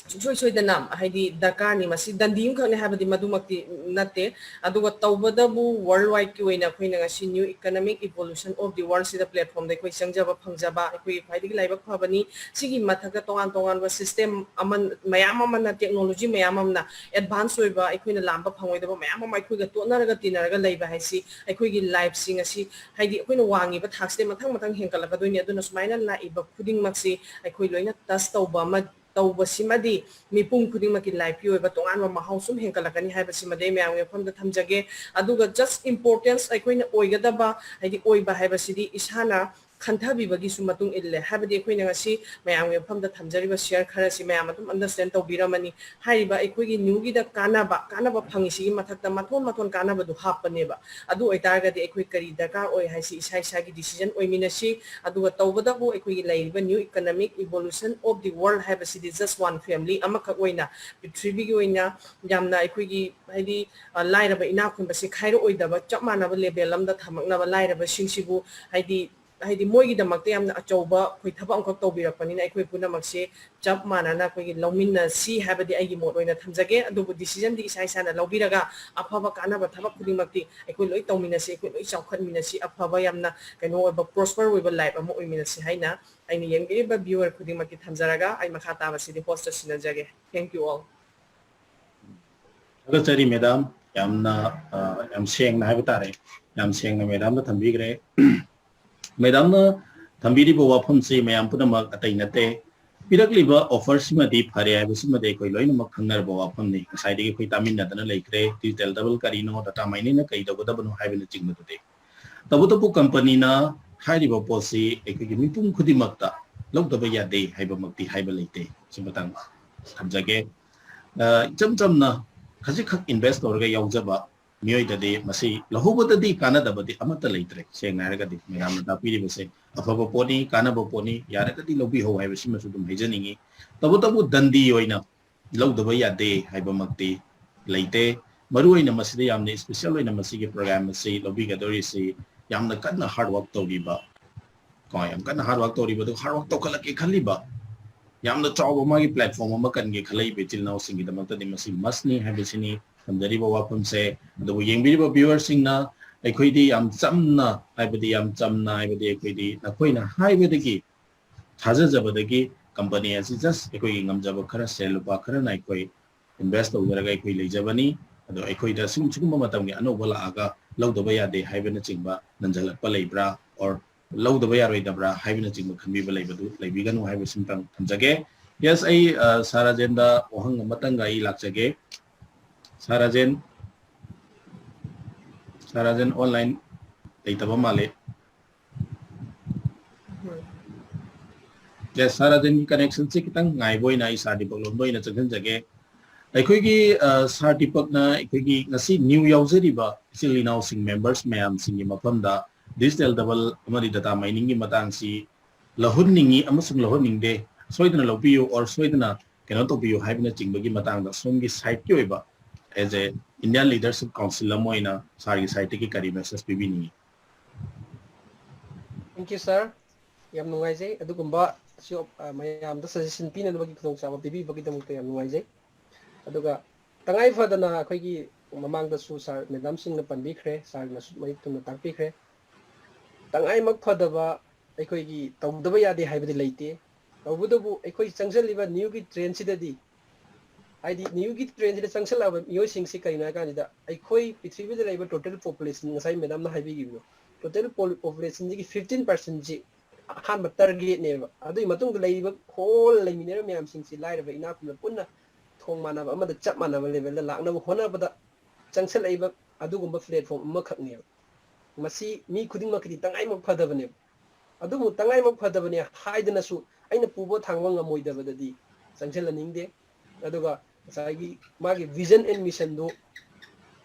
ꯁꯨꯡꯁꯣꯏ ꯁꯣꯏꯗꯅ ꯍꯥꯏꯗꯤ ꯗꯔꯀꯥꯔꯅꯤ꯫ ꯃꯁꯤ ꯗꯟꯗꯤ ꯑꯃꯈꯛꯅꯤ ꯍꯥꯏꯕꯗꯤ ꯃꯗꯨꯃꯛꯇꯤ ꯅꯠꯇꯦ꯫ ꯑꯗꯨꯒ ꯇꯧꯕꯇꯕꯨ world wide ꯀꯤ ꯑꯣꯏꯅ ꯑꯩꯈꯣꯏꯅ ꯉꯁꯤ new economic evolution of the world ꯁꯤꯗ platform ꯗ ꯑꯩꯈꯣꯏ ꯆꯪꯖꯕ ꯐꯪꯖꯕ ꯑꯩꯈꯣꯏꯒꯤ ꯈ꯭ꯋꯥꯏꯗꯒꯤ ꯂꯥꯏꯕꯛ ꯐꯕꯅꯤ꯫ ꯁꯤꯒꯤ ꯃꯊꯛꯇ ꯇꯣꯉꯥꯟ ꯇꯣꯉꯥꯟꯕ system ꯑꯃ, ꯃꯌꯥꯝ ꯑꯃꯅ, technology ꯃꯌꯥꯝ ꯑꯃꯅ advance ꯑꯣꯏꯕ, ꯑꯩꯈꯣꯏꯅ ꯂꯥꯝꯕ ꯐꯪꯉꯣꯏꯗꯕ ꯃꯌꯥꯝ ꯑꯃ ꯑꯩꯈꯣꯏꯒ ꯇꯣꯠꯅꯔꯒ ꯇꯤꯟꯅꯔꯒ ꯂꯩꯕ ꯍꯥꯏꯁꯤ ꯑꯩꯈꯣꯏꯒꯤ life ꯁꯤ ꯉꯁꯤ ꯍꯥꯏꯗꯤ ꯑꯩꯈꯣꯏꯅ ꯋꯥꯡꯉꯤꯕ ꯊꯥꯛꯁꯤꯗꯩ ꯃꯊꯪ ꯃꯊꯪ ꯍꯦꯟꯒꯠꯂꯛꯀꯗꯣꯏꯅꯤ꯫ ꯑꯗꯨꯅ ꯁꯨꯃꯥꯏꯅ ꯂꯥꯛꯏꯕ ꯈꯨꯗꯤꯡꯃꯛꯁꯤ ꯑꯩꯈꯣꯏ ꯂꯣꯏꯅ touch ꯇꯧꯕ ꯑꯃ ꯇꯧꯕꯁꯤꯃꯗꯤ ꯃꯤꯄꯨꯝ ꯈꯨꯗꯤꯡꯃꯛꯀꯤ life ꯀꯤ ꯑꯣꯏꯕ ꯇꯣꯉꯥꯟꯕ ꯃꯍꯥꯎ ꯁꯨꯝ ꯍꯦꯟꯒꯠꯂꯛꯀꯅꯤ ꯍꯥꯏꯕꯁꯤꯃꯗꯤ ꯑꯩ ꯃꯌꯥꯝꯒꯤ ꯃꯐꯝꯗ ꯊꯝꯖꯒꯦ꯫ ꯑꯗꯨꯒ just importance ꯑꯩꯈꯣꯏꯅ ꯑꯣꯏꯒꯗꯕ, ꯍꯥꯏꯗꯤ ꯑꯣꯏꯕ ꯍꯥꯏꯕꯁꯤꯗꯤ ꯏꯁꯥꯅ ꯈꯟꯊꯕꯤꯕꯒꯤꯁꯨ ꯃꯇꯨꯡ ꯏꯜꯂꯦ꯫ ꯍꯥꯏꯕꯗꯤ ꯑꯩꯈꯣꯏꯅ ꯉꯁꯤ ꯃꯌꯥꯝꯒꯤ ꯃꯐꯝꯗ ꯊꯝꯖꯔꯤꯕ share ꯈꯔꯁꯤ ꯃꯌꯥꯝ ꯑꯗꯨꯝ understand ꯇꯧꯕꯤꯔꯝꯃꯅꯤ꯫ ꯍꯥꯏꯔꯤꯕ ꯑꯩꯈꯣꯏꯒꯤ new ꯒꯤꯗ ꯀꯥꯟꯅꯕ, ꯀꯥꯟꯅꯕ ꯐꯪꯉꯤꯁꯤꯒꯤ ꯃꯊꯛꯇ ꯃꯊꯣꯟ ꯃꯊꯣꯟ ꯀꯥꯟꯅꯕꯗꯨ ꯍꯥꯞꯄꯅꯦꯕ꯫ ꯑꯗꯨ ꯑꯣꯏꯇꯥꯔꯒꯗꯤ ꯑꯩꯈꯣꯏ ꯀꯔꯤ ꯗꯔꯀꯥꯔ ꯑꯣꯏ ꯍꯥꯏꯁꯤ ꯏꯁꯥ ꯏꯁꯥꯒꯤ decision ꯑꯣꯏꯃꯤꯟꯅꯁꯤ꯫ ꯑꯗꯨꯒ ꯇꯧꯕꯇꯕꯨ ꯑꯩꯈꯣꯏꯒꯤ ꯂꯩꯔꯤꯕ new economic evolution of the world ꯍꯥꯏꯕꯁꯤꯗꯤ just one family ꯑꯃꯈꯛ ꯑꯣꯏꯅ, ꯄ꯭ꯔꯤꯊꯤꯕꯤꯒꯤ ꯑꯣꯏꯅ ꯌꯥꯝꯅ ꯑꯩꯈꯣꯏꯒꯤ ꯍꯥꯏꯗꯤ, ꯑ, ꯂꯥꯏꯔꯕ ꯏꯅꯥꯛ ꯈꯨꯟꯕꯁꯦ ꯈꯥꯏꯔꯛꯑꯣꯏꯗꯕ, ꯆꯞ ꯃꯥꯟꯅꯕ level ꯑꯃꯗ ꯊꯝꯃꯛꯅꯕ, ꯂꯥꯏꯔꯕꯁꯤꯡꯁꯤꯕꯨ ꯍꯥꯏꯗꯤ ꯍꯥꯏꯗꯤ ꯃꯣꯏꯒꯤꯗꯃꯛꯇ ꯌꯥꯝꯅ ꯑꯆꯧꯕ ꯑꯩꯈꯣꯏ ꯊꯕꯛ ꯑꯃꯈꯛ ꯇꯧꯕꯤꯔꯛꯄꯅꯤꯅ ꯑꯩꯈꯣꯏ ꯄꯨꯝꯅꯃꯛꯁꯦ ꯆꯞ ꯃꯥꯟꯅꯅ ꯑꯩꯈꯣꯏꯒꯤ ꯂꯧꯃꯤꯟꯅꯁꯤ ꯍꯥꯏꯕꯗꯤ ꯑꯩꯒꯤ ꯃꯣꯠ ꯑꯣꯏꯅ ꯊꯝꯖꯒꯦ꯫ ꯑꯗꯨꯕꯨ decision ꯗꯤ ꯏꯁꯥ ꯏꯁꯥꯅ ꯂꯧꯕꯤꯔꯒ ꯑꯐꯕ ꯀꯥꯟꯅꯕ ꯊꯕꯛ ꯈꯨꯗꯤꯡꯃꯛꯇꯤ ꯑꯩꯈꯣꯏ ꯂꯣꯏ ꯇꯧꯃꯤꯟꯅꯁꯤ, ꯑꯩꯈꯣꯏ ꯂꯣꯏ ꯆꯥꯎꯈꯠꯃꯤꯟꯅꯁꯤ, ꯑꯐꯕ ꯌꯥꯝꯅ ꯀꯩꯅꯣ ꯑꯣꯏꯕ prosper ꯑꯣꯏꯕ life ꯑꯃ ꯑꯣꯏꯃꯤꯟꯅꯁꯤ ꯍꯥꯏꯅ ꯑꯩꯅ ꯌꯦꯡꯕꯤꯔꯤꯕ viewer ꯈꯨꯗꯤꯡꯃꯛꯀꯤ ꯊꯝꯖꯔꯒ ꯑꯩ ꯃꯈꯥ ꯇꯥꯕꯁꯤꯗꯤ host ꯇ ꯁꯤꯟꯅꯖꯒꯦ꯫ Thank you all. ꯊꯥꯒꯠꯆꯔꯤ ꯃꯦꯗꯥꯝ, ꯌꯥꯝꯅ ꯌꯥꯝ ꯁꯦꯡꯅ ꯍꯥꯏꯕ ꯇꯥꯔꯦ, ꯌꯥꯝ ꯁꯦꯡꯅ ꯃꯦꯗꯥꯝꯅ ꯊꯝꯕꯤꯈ꯭ꯔꯦ꯫ ꯃꯦꯗꯥꯝꯅ ꯊꯝꯕꯤꯔꯤꯕ ꯋꯥꯐꯝꯁꯤ ꯃꯌꯥꯝ ꯄꯨꯝꯅꯃꯛ ꯑꯇꯩ ꯅꯠꯇꯦ, ꯄꯤꯔꯛꯂꯤꯕ offer ꯁꯤꯃꯗꯤ ꯐꯔꯦ ꯍꯥꯏꯕꯁꯤꯃꯗꯤ ꯑꯩꯈꯣꯏ ꯂꯣꯏꯅꯃꯛ ꯈꯪꯅꯔꯕ ꯋꯥꯐꯝꯅꯤ꯫ ꯉꯁꯥꯏꯗꯒꯤ ꯑꯩꯈꯣꯏ ꯇꯥꯃꯤꯟꯅꯗꯅ ꯂꯩꯈ꯭ꯔꯦ, digital double ꯀꯔꯤꯅꯣ, data mining ꯅ ꯀꯔꯤ ꯇꯧꯒꯗꯕꯅꯣ ꯍꯥꯏꯕꯅꯆꯤꯡꯕꯗꯨꯗꯤ꯫ ꯇꯧꯕꯇꯕꯨ company ꯅ ꯍꯥꯏꯔꯤꯕ ꯄꯣꯠꯁꯤ ꯑꯩꯈꯣꯏꯒꯤ ꯃꯤꯄꯨꯝ ꯈꯨꯗꯤꯡꯃꯛꯇ ꯂꯧꯗꯕ ꯌꯥꯗꯦ ꯍꯥꯏꯕꯃꯛꯇꯤ ꯍꯥꯏꯕ ꯂꯩꯇꯦ꯫ ꯁꯤ ꯃꯇꯥꯡ ꯊꯝꯖꯒꯦ꯫ ꯏꯆꯝ ꯆꯝꯅ ꯈꯖꯤꯛꯈꯛ invest ꯇꯧꯔꯒ ꯌꯥꯎꯖꯕ ꯃꯤꯑꯣꯏꯗꯗꯤ ꯃꯁꯤ ꯂꯧꯍꯧꯕꯗꯗꯤ ꯀꯥꯟꯅꯗꯕꯗꯤ ꯑꯃꯠꯇ ꯂꯩꯇ꯭ꯔꯦ꯫ ꯁꯦꯡꯅ ꯍꯥꯏꯔꯒꯗꯤ ꯃꯦꯗꯥꯝꯅ ꯇꯥꯛꯄꯤꯔꯤꯕꯁꯦ ꯑꯐꯕ ꯄꯣꯠꯅꯤ, ꯀꯥꯟꯅꯕ ꯄꯣꯠꯅꯤ, ꯌꯥꯔꯒꯗꯤ ꯂꯧꯕꯤꯍꯧ ꯍꯥꯏꯕꯁꯤꯃꯁꯨ ꯑꯗꯨꯝ ꯍꯥꯏꯖꯅꯤꯡꯉꯤ꯫ ꯇꯧꯕꯇꯕꯨ ꯗꯟꯗꯤ ꯑꯣꯏꯅ ꯂꯧꯗꯕ ꯌꯥꯗꯦ ꯍꯥꯏꯕꯃꯛꯇꯤ ꯂꯩꯇꯦ꯫ ꯃꯔꯨꯑꯣꯏꯅ ꯃꯁꯤꯗ ꯌꯥꯝꯅ special ꯑꯣꯏꯅ ꯃꯁꯤꯒꯤ program ꯑꯁꯤ ꯂꯧꯕꯤꯒꯗꯧꯔꯤꯁꯤ ꯌꯥꯝꯅ ꯀꯟꯅ hard work ꯇꯧꯔꯤꯕ, ꯀꯣ, ꯌꯥꯝ ꯀꯟꯅ hard work ꯇꯧꯔꯤꯕ, ꯑꯗꯨꯒ hard work ꯇꯧꯈꯠꯂꯛꯀꯦ ꯈꯜꯂꯤꯕ, ꯌꯥꯝꯅ ꯆꯥꯎꯕ ꯃꯥꯒꯤ platform ꯑꯃ ꯀꯟꯒꯦ ꯈꯜꯂꯛꯏꯕ ꯏꯆꯤꯜ ꯏꯅꯥꯎꯁꯤꯡꯒꯤꯗꯃꯛꯇꯗꯤ ꯃꯁꯤ must ꯅꯤ ꯍꯥꯏꯕꯁꯤꯅꯤ ꯊꯝꯖꯔꯤꯕ ꯋꯥꯐꯝꯁꯦ꯫ ꯑꯗꯨꯕꯨ ꯌꯦꯡꯕꯤꯔꯤꯕ viewer ꯁꯤꯡꯅ ꯑꯩꯈꯣꯏꯗꯤ ꯌꯥꯝ ꯆꯝꯅ, ꯍꯥꯏꯕꯗꯤ ꯌꯥꯝ ꯆꯝꯅ, ꯍꯥꯏꯕꯗꯤ ꯑꯩꯈꯣꯏꯗꯤ ꯅꯈꯣꯏꯅ ꯍꯥꯏꯕꯗꯒꯤ, ꯊꯥꯖꯖꯕꯗꯒꯤ company ꯑꯁꯤ just ꯑꯩꯈꯣꯏꯒꯤ ꯉꯝꯖꯕ ꯈꯔ, ꯁꯦꯜ ꯂꯨꯄꯥ ꯈꯔꯅ ꯑꯩꯈꯣꯏ invest ꯇꯧꯖꯔꯒ ꯑꯩꯈꯣꯏ ꯂꯩꯖꯕꯅꯤ꯫ ꯑꯗꯣ ꯑꯩꯈꯣꯏꯗ ꯁꯤꯒꯨꯝ-, ꯁꯤꯒꯨꯝꯕ ꯃꯇꯝꯒꯤ ꯑꯅꯧꯕ ꯂꯥꯛꯑꯒ ꯂꯧꯗꯕ ꯌꯥꯗꯦ ꯍꯥꯏꯕꯅꯆꯤꯡꯕ ꯅꯟꯖꯜꯂꯛꯄ ꯂꯩꯕ꯭ꯔꯥ, or ꯂꯧꯗꯕ ꯌꯥꯔꯣꯏꯗꯕ꯭ꯔꯥ ꯍꯥꯏꯕꯅꯆꯤꯡꯕ ꯈꯟꯕꯤꯕ ꯂꯩꯕꯗꯨ ꯂꯩꯕꯤꯒꯅꯨ ꯍꯥꯏꯕꯁꯤꯃꯇꯪ ꯊꯝꯖꯒꯦ꯫ Yes, ꯑꯩ, ꯑ, ꯁꯥꯔ ꯔꯥꯖꯦꯟꯗ ꯋꯥꯍꯪ ꯑꯃꯇꯪꯒ ꯑꯩ ꯂꯥꯛꯆꯒꯦ꯫ ꯁꯥꯔ ꯔꯥꯖꯦꯟ, ꯁꯥꯔ ꯔꯥꯖꯦꯟ online ꯂꯩꯇꯕ ꯃꯥꯜꯂꯦ꯫ Yes, ꯁꯥꯔ ꯔꯥꯖꯦꯟꯒꯤ connection ꯁꯦ ꯈꯤꯇꯪ ꯉꯥꯏꯕ ꯑꯣꯏꯅ ꯑꯩ ꯁꯥꯔ ꯗꯤꯄꯛ ꯂꯣꯝꯗ ꯑꯣꯏꯅ ꯆꯪꯁꯤꯟꯖꯒꯦ꯫ ꯑꯩꯈꯣꯏꯒꯤ, ꯑ, ꯁꯥꯔ ꯗꯤꯄꯛꯅ ꯑꯩꯈꯣꯏꯒꯤ ꯉꯁꯤ new ꯌꯥꯎꯖꯔꯤꯕ ꯏꯆꯤꯜ ꯏꯅꯥꯎꯁꯤꯡ, members ꯃꯌꯥꯝꯁꯤꯡꯒꯤ ꯃꯐꯝꯗ digital double ꯑꯃꯗꯤ data mining ꯒꯤ ꯃꯇꯥꯡꯁꯤ ꯂꯧꯍꯟꯅꯤꯡꯉꯤ ꯑꯃꯁꯨꯡ ꯂꯧꯍꯟꯅꯤꯡꯗꯦ, ꯁꯣꯏꯗꯅ ꯂꯧꯕꯤꯌꯨ or ꯁꯣꯏꯗꯅ ꯀꯩꯅꯣ ꯇꯧꯕꯤꯌꯨ ꯍꯥꯏꯕꯅꯆꯤꯡꯕꯒꯤ ꯃꯇꯥꯡꯗ ꯁꯣꯝꯒꯤ side ꯀꯤ ꯑꯣꯏꯕ as a Indian Leadership Council ꯑꯃ ꯑꯣꯏꯅ ꯁꯥꯔꯒꯤ side ꯇꯒꯤ ꯀꯔꯤ message ꯄꯤꯕꯤꯅꯤꯡꯉꯤ? Thank you, sir. ꯌꯥꯝ ꯅꯨꯡꯉꯥꯏꯖꯩ꯫ ꯑꯗꯨꯒꯨꯝꯕ ꯁꯤ, ꯑ, ꯃꯌꯥꯝꯗ suggestion ꯄꯤꯅꯅꯕꯒꯤ ꯈꯨꯗꯣꯡꯆꯥꯕ ꯄꯤꯕꯤꯕꯒꯤꯗꯃꯛꯇ ꯌꯥꯝ ꯅꯨꯡꯉꯥꯏꯖꯩ꯫ ꯑꯗꯨꯒ ꯇꯉꯥꯏ ꯐꯗꯅ ꯑꯩꯈꯣꯏꯒꯤ ꯃꯃꯥꯡꯗꯁꯨ sir, madamꯁꯤꯡꯅ ꯄꯟꯕꯤꯈ꯭ꯔꯦ, sirꯅꯁꯨ ꯃꯌꯦꯛ ꯊꯨꯝꯅ ꯇꯥꯛꯄꯤꯈ꯭ꯔꯦ꯫ ꯇꯉꯥꯏꯃꯛ ꯐꯗꯕ ꯑꯩꯈꯣꯏꯒꯤ ꯇꯧꯗꯕ ꯌꯥꯗꯦ ꯍꯥꯏꯕꯗꯤ ꯂꯩꯇꯦ꯫ ꯇꯧꯕꯇꯕꯨ ꯑꯩꯈꯣꯏ ꯆꯪꯁꯤꯜꯂꯤꯕ newꯒꯤ trendꯁꯤꯗꯗꯤ, ꯍꯥꯏꯗꯤ newꯒꯤ trendꯁꯤꯗ ꯆꯪꯁꯤꯜꯂꯛꯑꯕ ꯃꯤꯑꯣꯏꯁꯤꯡꯁꯤ ꯀꯔꯤꯅꯣ ꯍꯥꯏ ꯀꯥꯟꯁꯤꯗ, ꯑꯩꯈꯣꯏ ꯄ꯭ꯔꯤꯊꯤꯕꯤꯗ ꯂꯩꯔꯤꯕ total population, ꯉꯁꯥꯏ madamꯅ ꯍꯥꯏꯕꯤꯈꯤꯕꯗꯣ, total populationꯁꯤꯒꯤ fifteen percentꯁꯤ ꯑꯍꯥꯟꯕ targetꯅꯦꯕ꯫ ꯑꯗꯨꯒꯤ ꯃꯇꯨꯡꯗ ꯂꯩꯔꯤꯕ whole ꯂꯩꯃꯤꯟꯅꯔꯤꯕ ꯃꯌꯥꯝꯁꯤꯡꯁꯤ, ꯂꯥꯏꯔꯕ ꯏꯅꯥꯛ ꯈꯨꯟꯕ ꯄꯨꯟꯅ ꯊꯣꯡ ꯃꯥꯟꯅꯕ ꯑꯃꯗ, ꯆꯞ ꯃꯥꯟꯅꯕ levelꯗ ꯂꯥꯛꯅꯕ ꯍꯣꯠꯅꯕꯗ ꯆꯪꯁꯤꯜꯂꯛꯏꯕ ꯑꯗꯨꯒꯨꯝꯕ platform ꯑꯃꯈꯛꯅꯦꯕ꯫ ꯃꯁꯤ ꯃꯤ ꯈꯨꯗꯤꯡꯃꯛꯀꯤꯗꯤ ꯇꯉꯥꯏꯃꯛ ꯐꯗꯕꯅꯦꯕ꯫ ꯑꯗꯨꯕꯨ ꯇꯉꯥꯏꯃꯛ ꯐꯗꯕꯅꯦ ꯍꯥꯏꯗꯅꯁꯨ ꯑꯩꯅ ꯄꯨꯕ ꯊꯥꯡꯕ ꯉꯝꯃꯣꯏꯗꯕꯗꯗꯤ ꯆꯪꯁꯤꯜꯍꯟꯅꯤꯡꯗꯦ꯫ ꯑꯗꯨꯒ ꯉꯁꯥꯏꯒꯤ ꯃꯥꯒꯤ vision and missionꯗꯨ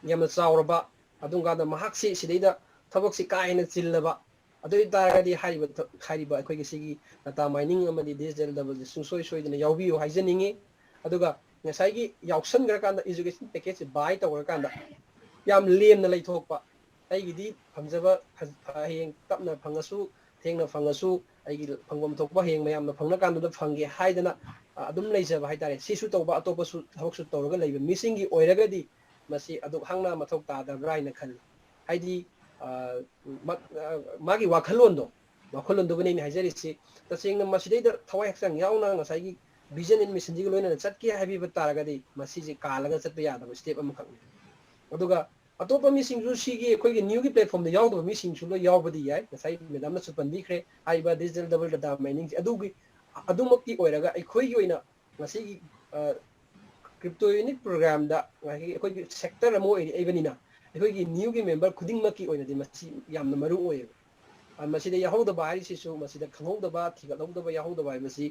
ꯌꯥꯝꯅ ꯆꯥꯎꯔꯕ, ꯑꯗꯨꯝ ꯀꯥꯟꯗ ꯃꯍꯥꯛꯁꯤ ꯁꯤꯗꯩꯗ ꯊꯕꯛꯁꯤ ꯀꯥ ꯍꯦꯟꯅ ꯆꯤꯜꯂꯕ, ꯑꯗꯨ ꯑꯣꯏ ꯇꯥꯔꯒꯗꯤ ꯍꯥꯏꯔꯤꯕ ꯊ-, ꯍꯥꯏꯔꯤꯕ ꯑꯩꯈꯣꯏꯒꯤ ꯁꯤꯒꯤ data mining ꯑꯃꯗꯤ digital doubleꯁꯦ ꯁꯨꯡꯁꯣꯏ ꯁꯣꯏꯗꯅ ꯌꯥꯎꯕꯤꯌꯨ ꯍꯥꯏꯖꯅꯤꯡꯉꯤ꯫ ꯑꯗꯨꯒ ꯉꯁꯥꯏꯒꯤ ꯌꯥꯎꯁꯟꯈ꯭ꯔꯀꯥꯟꯗ, education packageꯁꯦ buy ꯇꯧꯈ꯭ꯔꯀꯥꯟꯗ, ꯌꯥꯝ ꯂꯦꯝꯅ ꯂꯩꯊꯣꯛꯄ, ꯑꯩꯒꯤꯗꯤ ꯐꯪꯖꯕ ꯐ-, ꯍꯌꯦꯡ ꯇꯞꯅ ꯐꯪꯉꯁꯨ, ꯊꯦꯡꯅ ꯐꯪꯉꯁꯨ, ꯑꯩꯒꯤ ꯐꯪꯐꯝ ꯊꯣꯛꯄ ꯍꯌꯦꯡ ꯃꯌꯥꯝꯅ ꯐꯪꯅ ꯀꯥꯟꯗꯨꯗ ꯐꯪꯒꯦ ꯍꯥꯏꯗꯅ, ꯑ, ꯑꯗꯨꯝ ꯂꯩꯖꯕ ꯍꯥꯏꯇꯥꯔꯦ꯫ ꯁꯤꯁꯨ ꯇꯧꯕ, ꯑꯇꯣꯞꯄꯁꯨ ꯊꯕꯛꯁꯨ ꯇꯧꯔꯒ ꯂꯩꯕ ꯃꯤꯁꯤꯡꯒꯤ ꯑꯣꯏꯔꯒꯗꯤ ꯃꯁꯤ ꯑꯗꯨꯛ ꯍꯥꯛꯅ ꯃꯊꯧ ꯇꯥꯗꯕ꯭ꯔꯥ ꯍꯥꯏꯅ ꯈꯜꯂꯤ꯫ ꯍꯥꯏꯗꯤ, ꯑ, ꯃ-, ꯑ, ꯃꯥꯒꯤ ꯋꯥꯈꯜꯂꯣꯟꯗꯣ, ꯋꯥꯈꯜꯂꯣꯟꯗꯨꯕꯨꯅꯦ ꯑꯩꯅ ꯍꯥꯏꯖꯔꯤꯁꯤ꯫ ꯇꯁꯦꯡꯅ ꯃꯁꯤꯗꯩꯗ ꯊꯋꯥꯏ ꯍꯛꯆꯥꯡ ꯌꯥꯎꯅ ꯉꯁꯥꯏꯒꯤ vision and missionꯁꯤꯒ ꯂꯣꯏꯅꯅ ꯆꯠꯀꯦ ꯍꯥꯏꯕꯤꯕ ꯇꯥꯔꯒꯗꯤ, ꯃꯁꯤꯁꯦ ꯀꯥꯜꯂꯒ ꯆꯠꯄ ꯌꯥꯗꯕ step ꯑꯃꯈꯛꯅꯤ꯫ ꯑꯗꯨꯒ ꯑꯇꯣꯞꯄ ꯃꯤꯁꯤꯡꯁꯨ, ꯁꯤꯒꯤ ꯑꯩꯈꯣꯏꯒꯤ newꯒꯤ platformꯗ ꯌꯥꯎꯗꯕ ꯃꯤꯁꯤꯡꯁꯨ ꯂꯣꯏ ꯌꯥꯎꯕꯗꯤ ꯌꯥꯏ꯫ ꯉꯁꯥꯏ madamꯅꯁꯨ ꯄꯟꯕꯤꯈ꯭ꯔꯦ, ꯍꯥꯏꯔꯤꯕ digital double data miningꯁꯦ꯫ ꯑꯗꯨꯒꯤ, ꯑꯗꯨꯃꯛꯇꯤ ꯑꯣꯏꯔꯒ, ꯑꯩꯈꯣꯏꯒꯤ ꯑꯣꯏꯅ ꯉꯁꯤꯒꯤ, ꯑ, crypto unit programꯗ ꯉꯁꯥꯏꯒꯤ ꯑꯩꯈꯣꯏꯒꯤ sector ꯑꯃ ꯑꯣꯏꯔꯛꯏꯕꯅꯤꯅ, ꯑꯩꯈꯣꯏꯒꯤ newꯒꯤ member ꯈꯨꯗꯤꯡꯃꯛꯀꯤ ꯑꯣꯏꯅꯗꯤ ꯃꯁꯤ ꯌꯥꯝꯅ ꯃꯔꯨ ꯑꯣꯏꯌꯦꯕ꯫ ꯑ, ꯃꯁꯤꯗ ꯌꯥꯎꯍꯧꯗꯕ ꯍꯥꯏꯔꯤꯁꯤꯁꯨ, ꯃꯁꯤꯗ ꯈꯪꯍꯧꯗꯕ, ꯊꯤꯒꯠꯍꯧꯗꯕ, ꯌꯥꯎꯍꯧꯗꯕ ꯍꯥꯏꯕꯁꯤ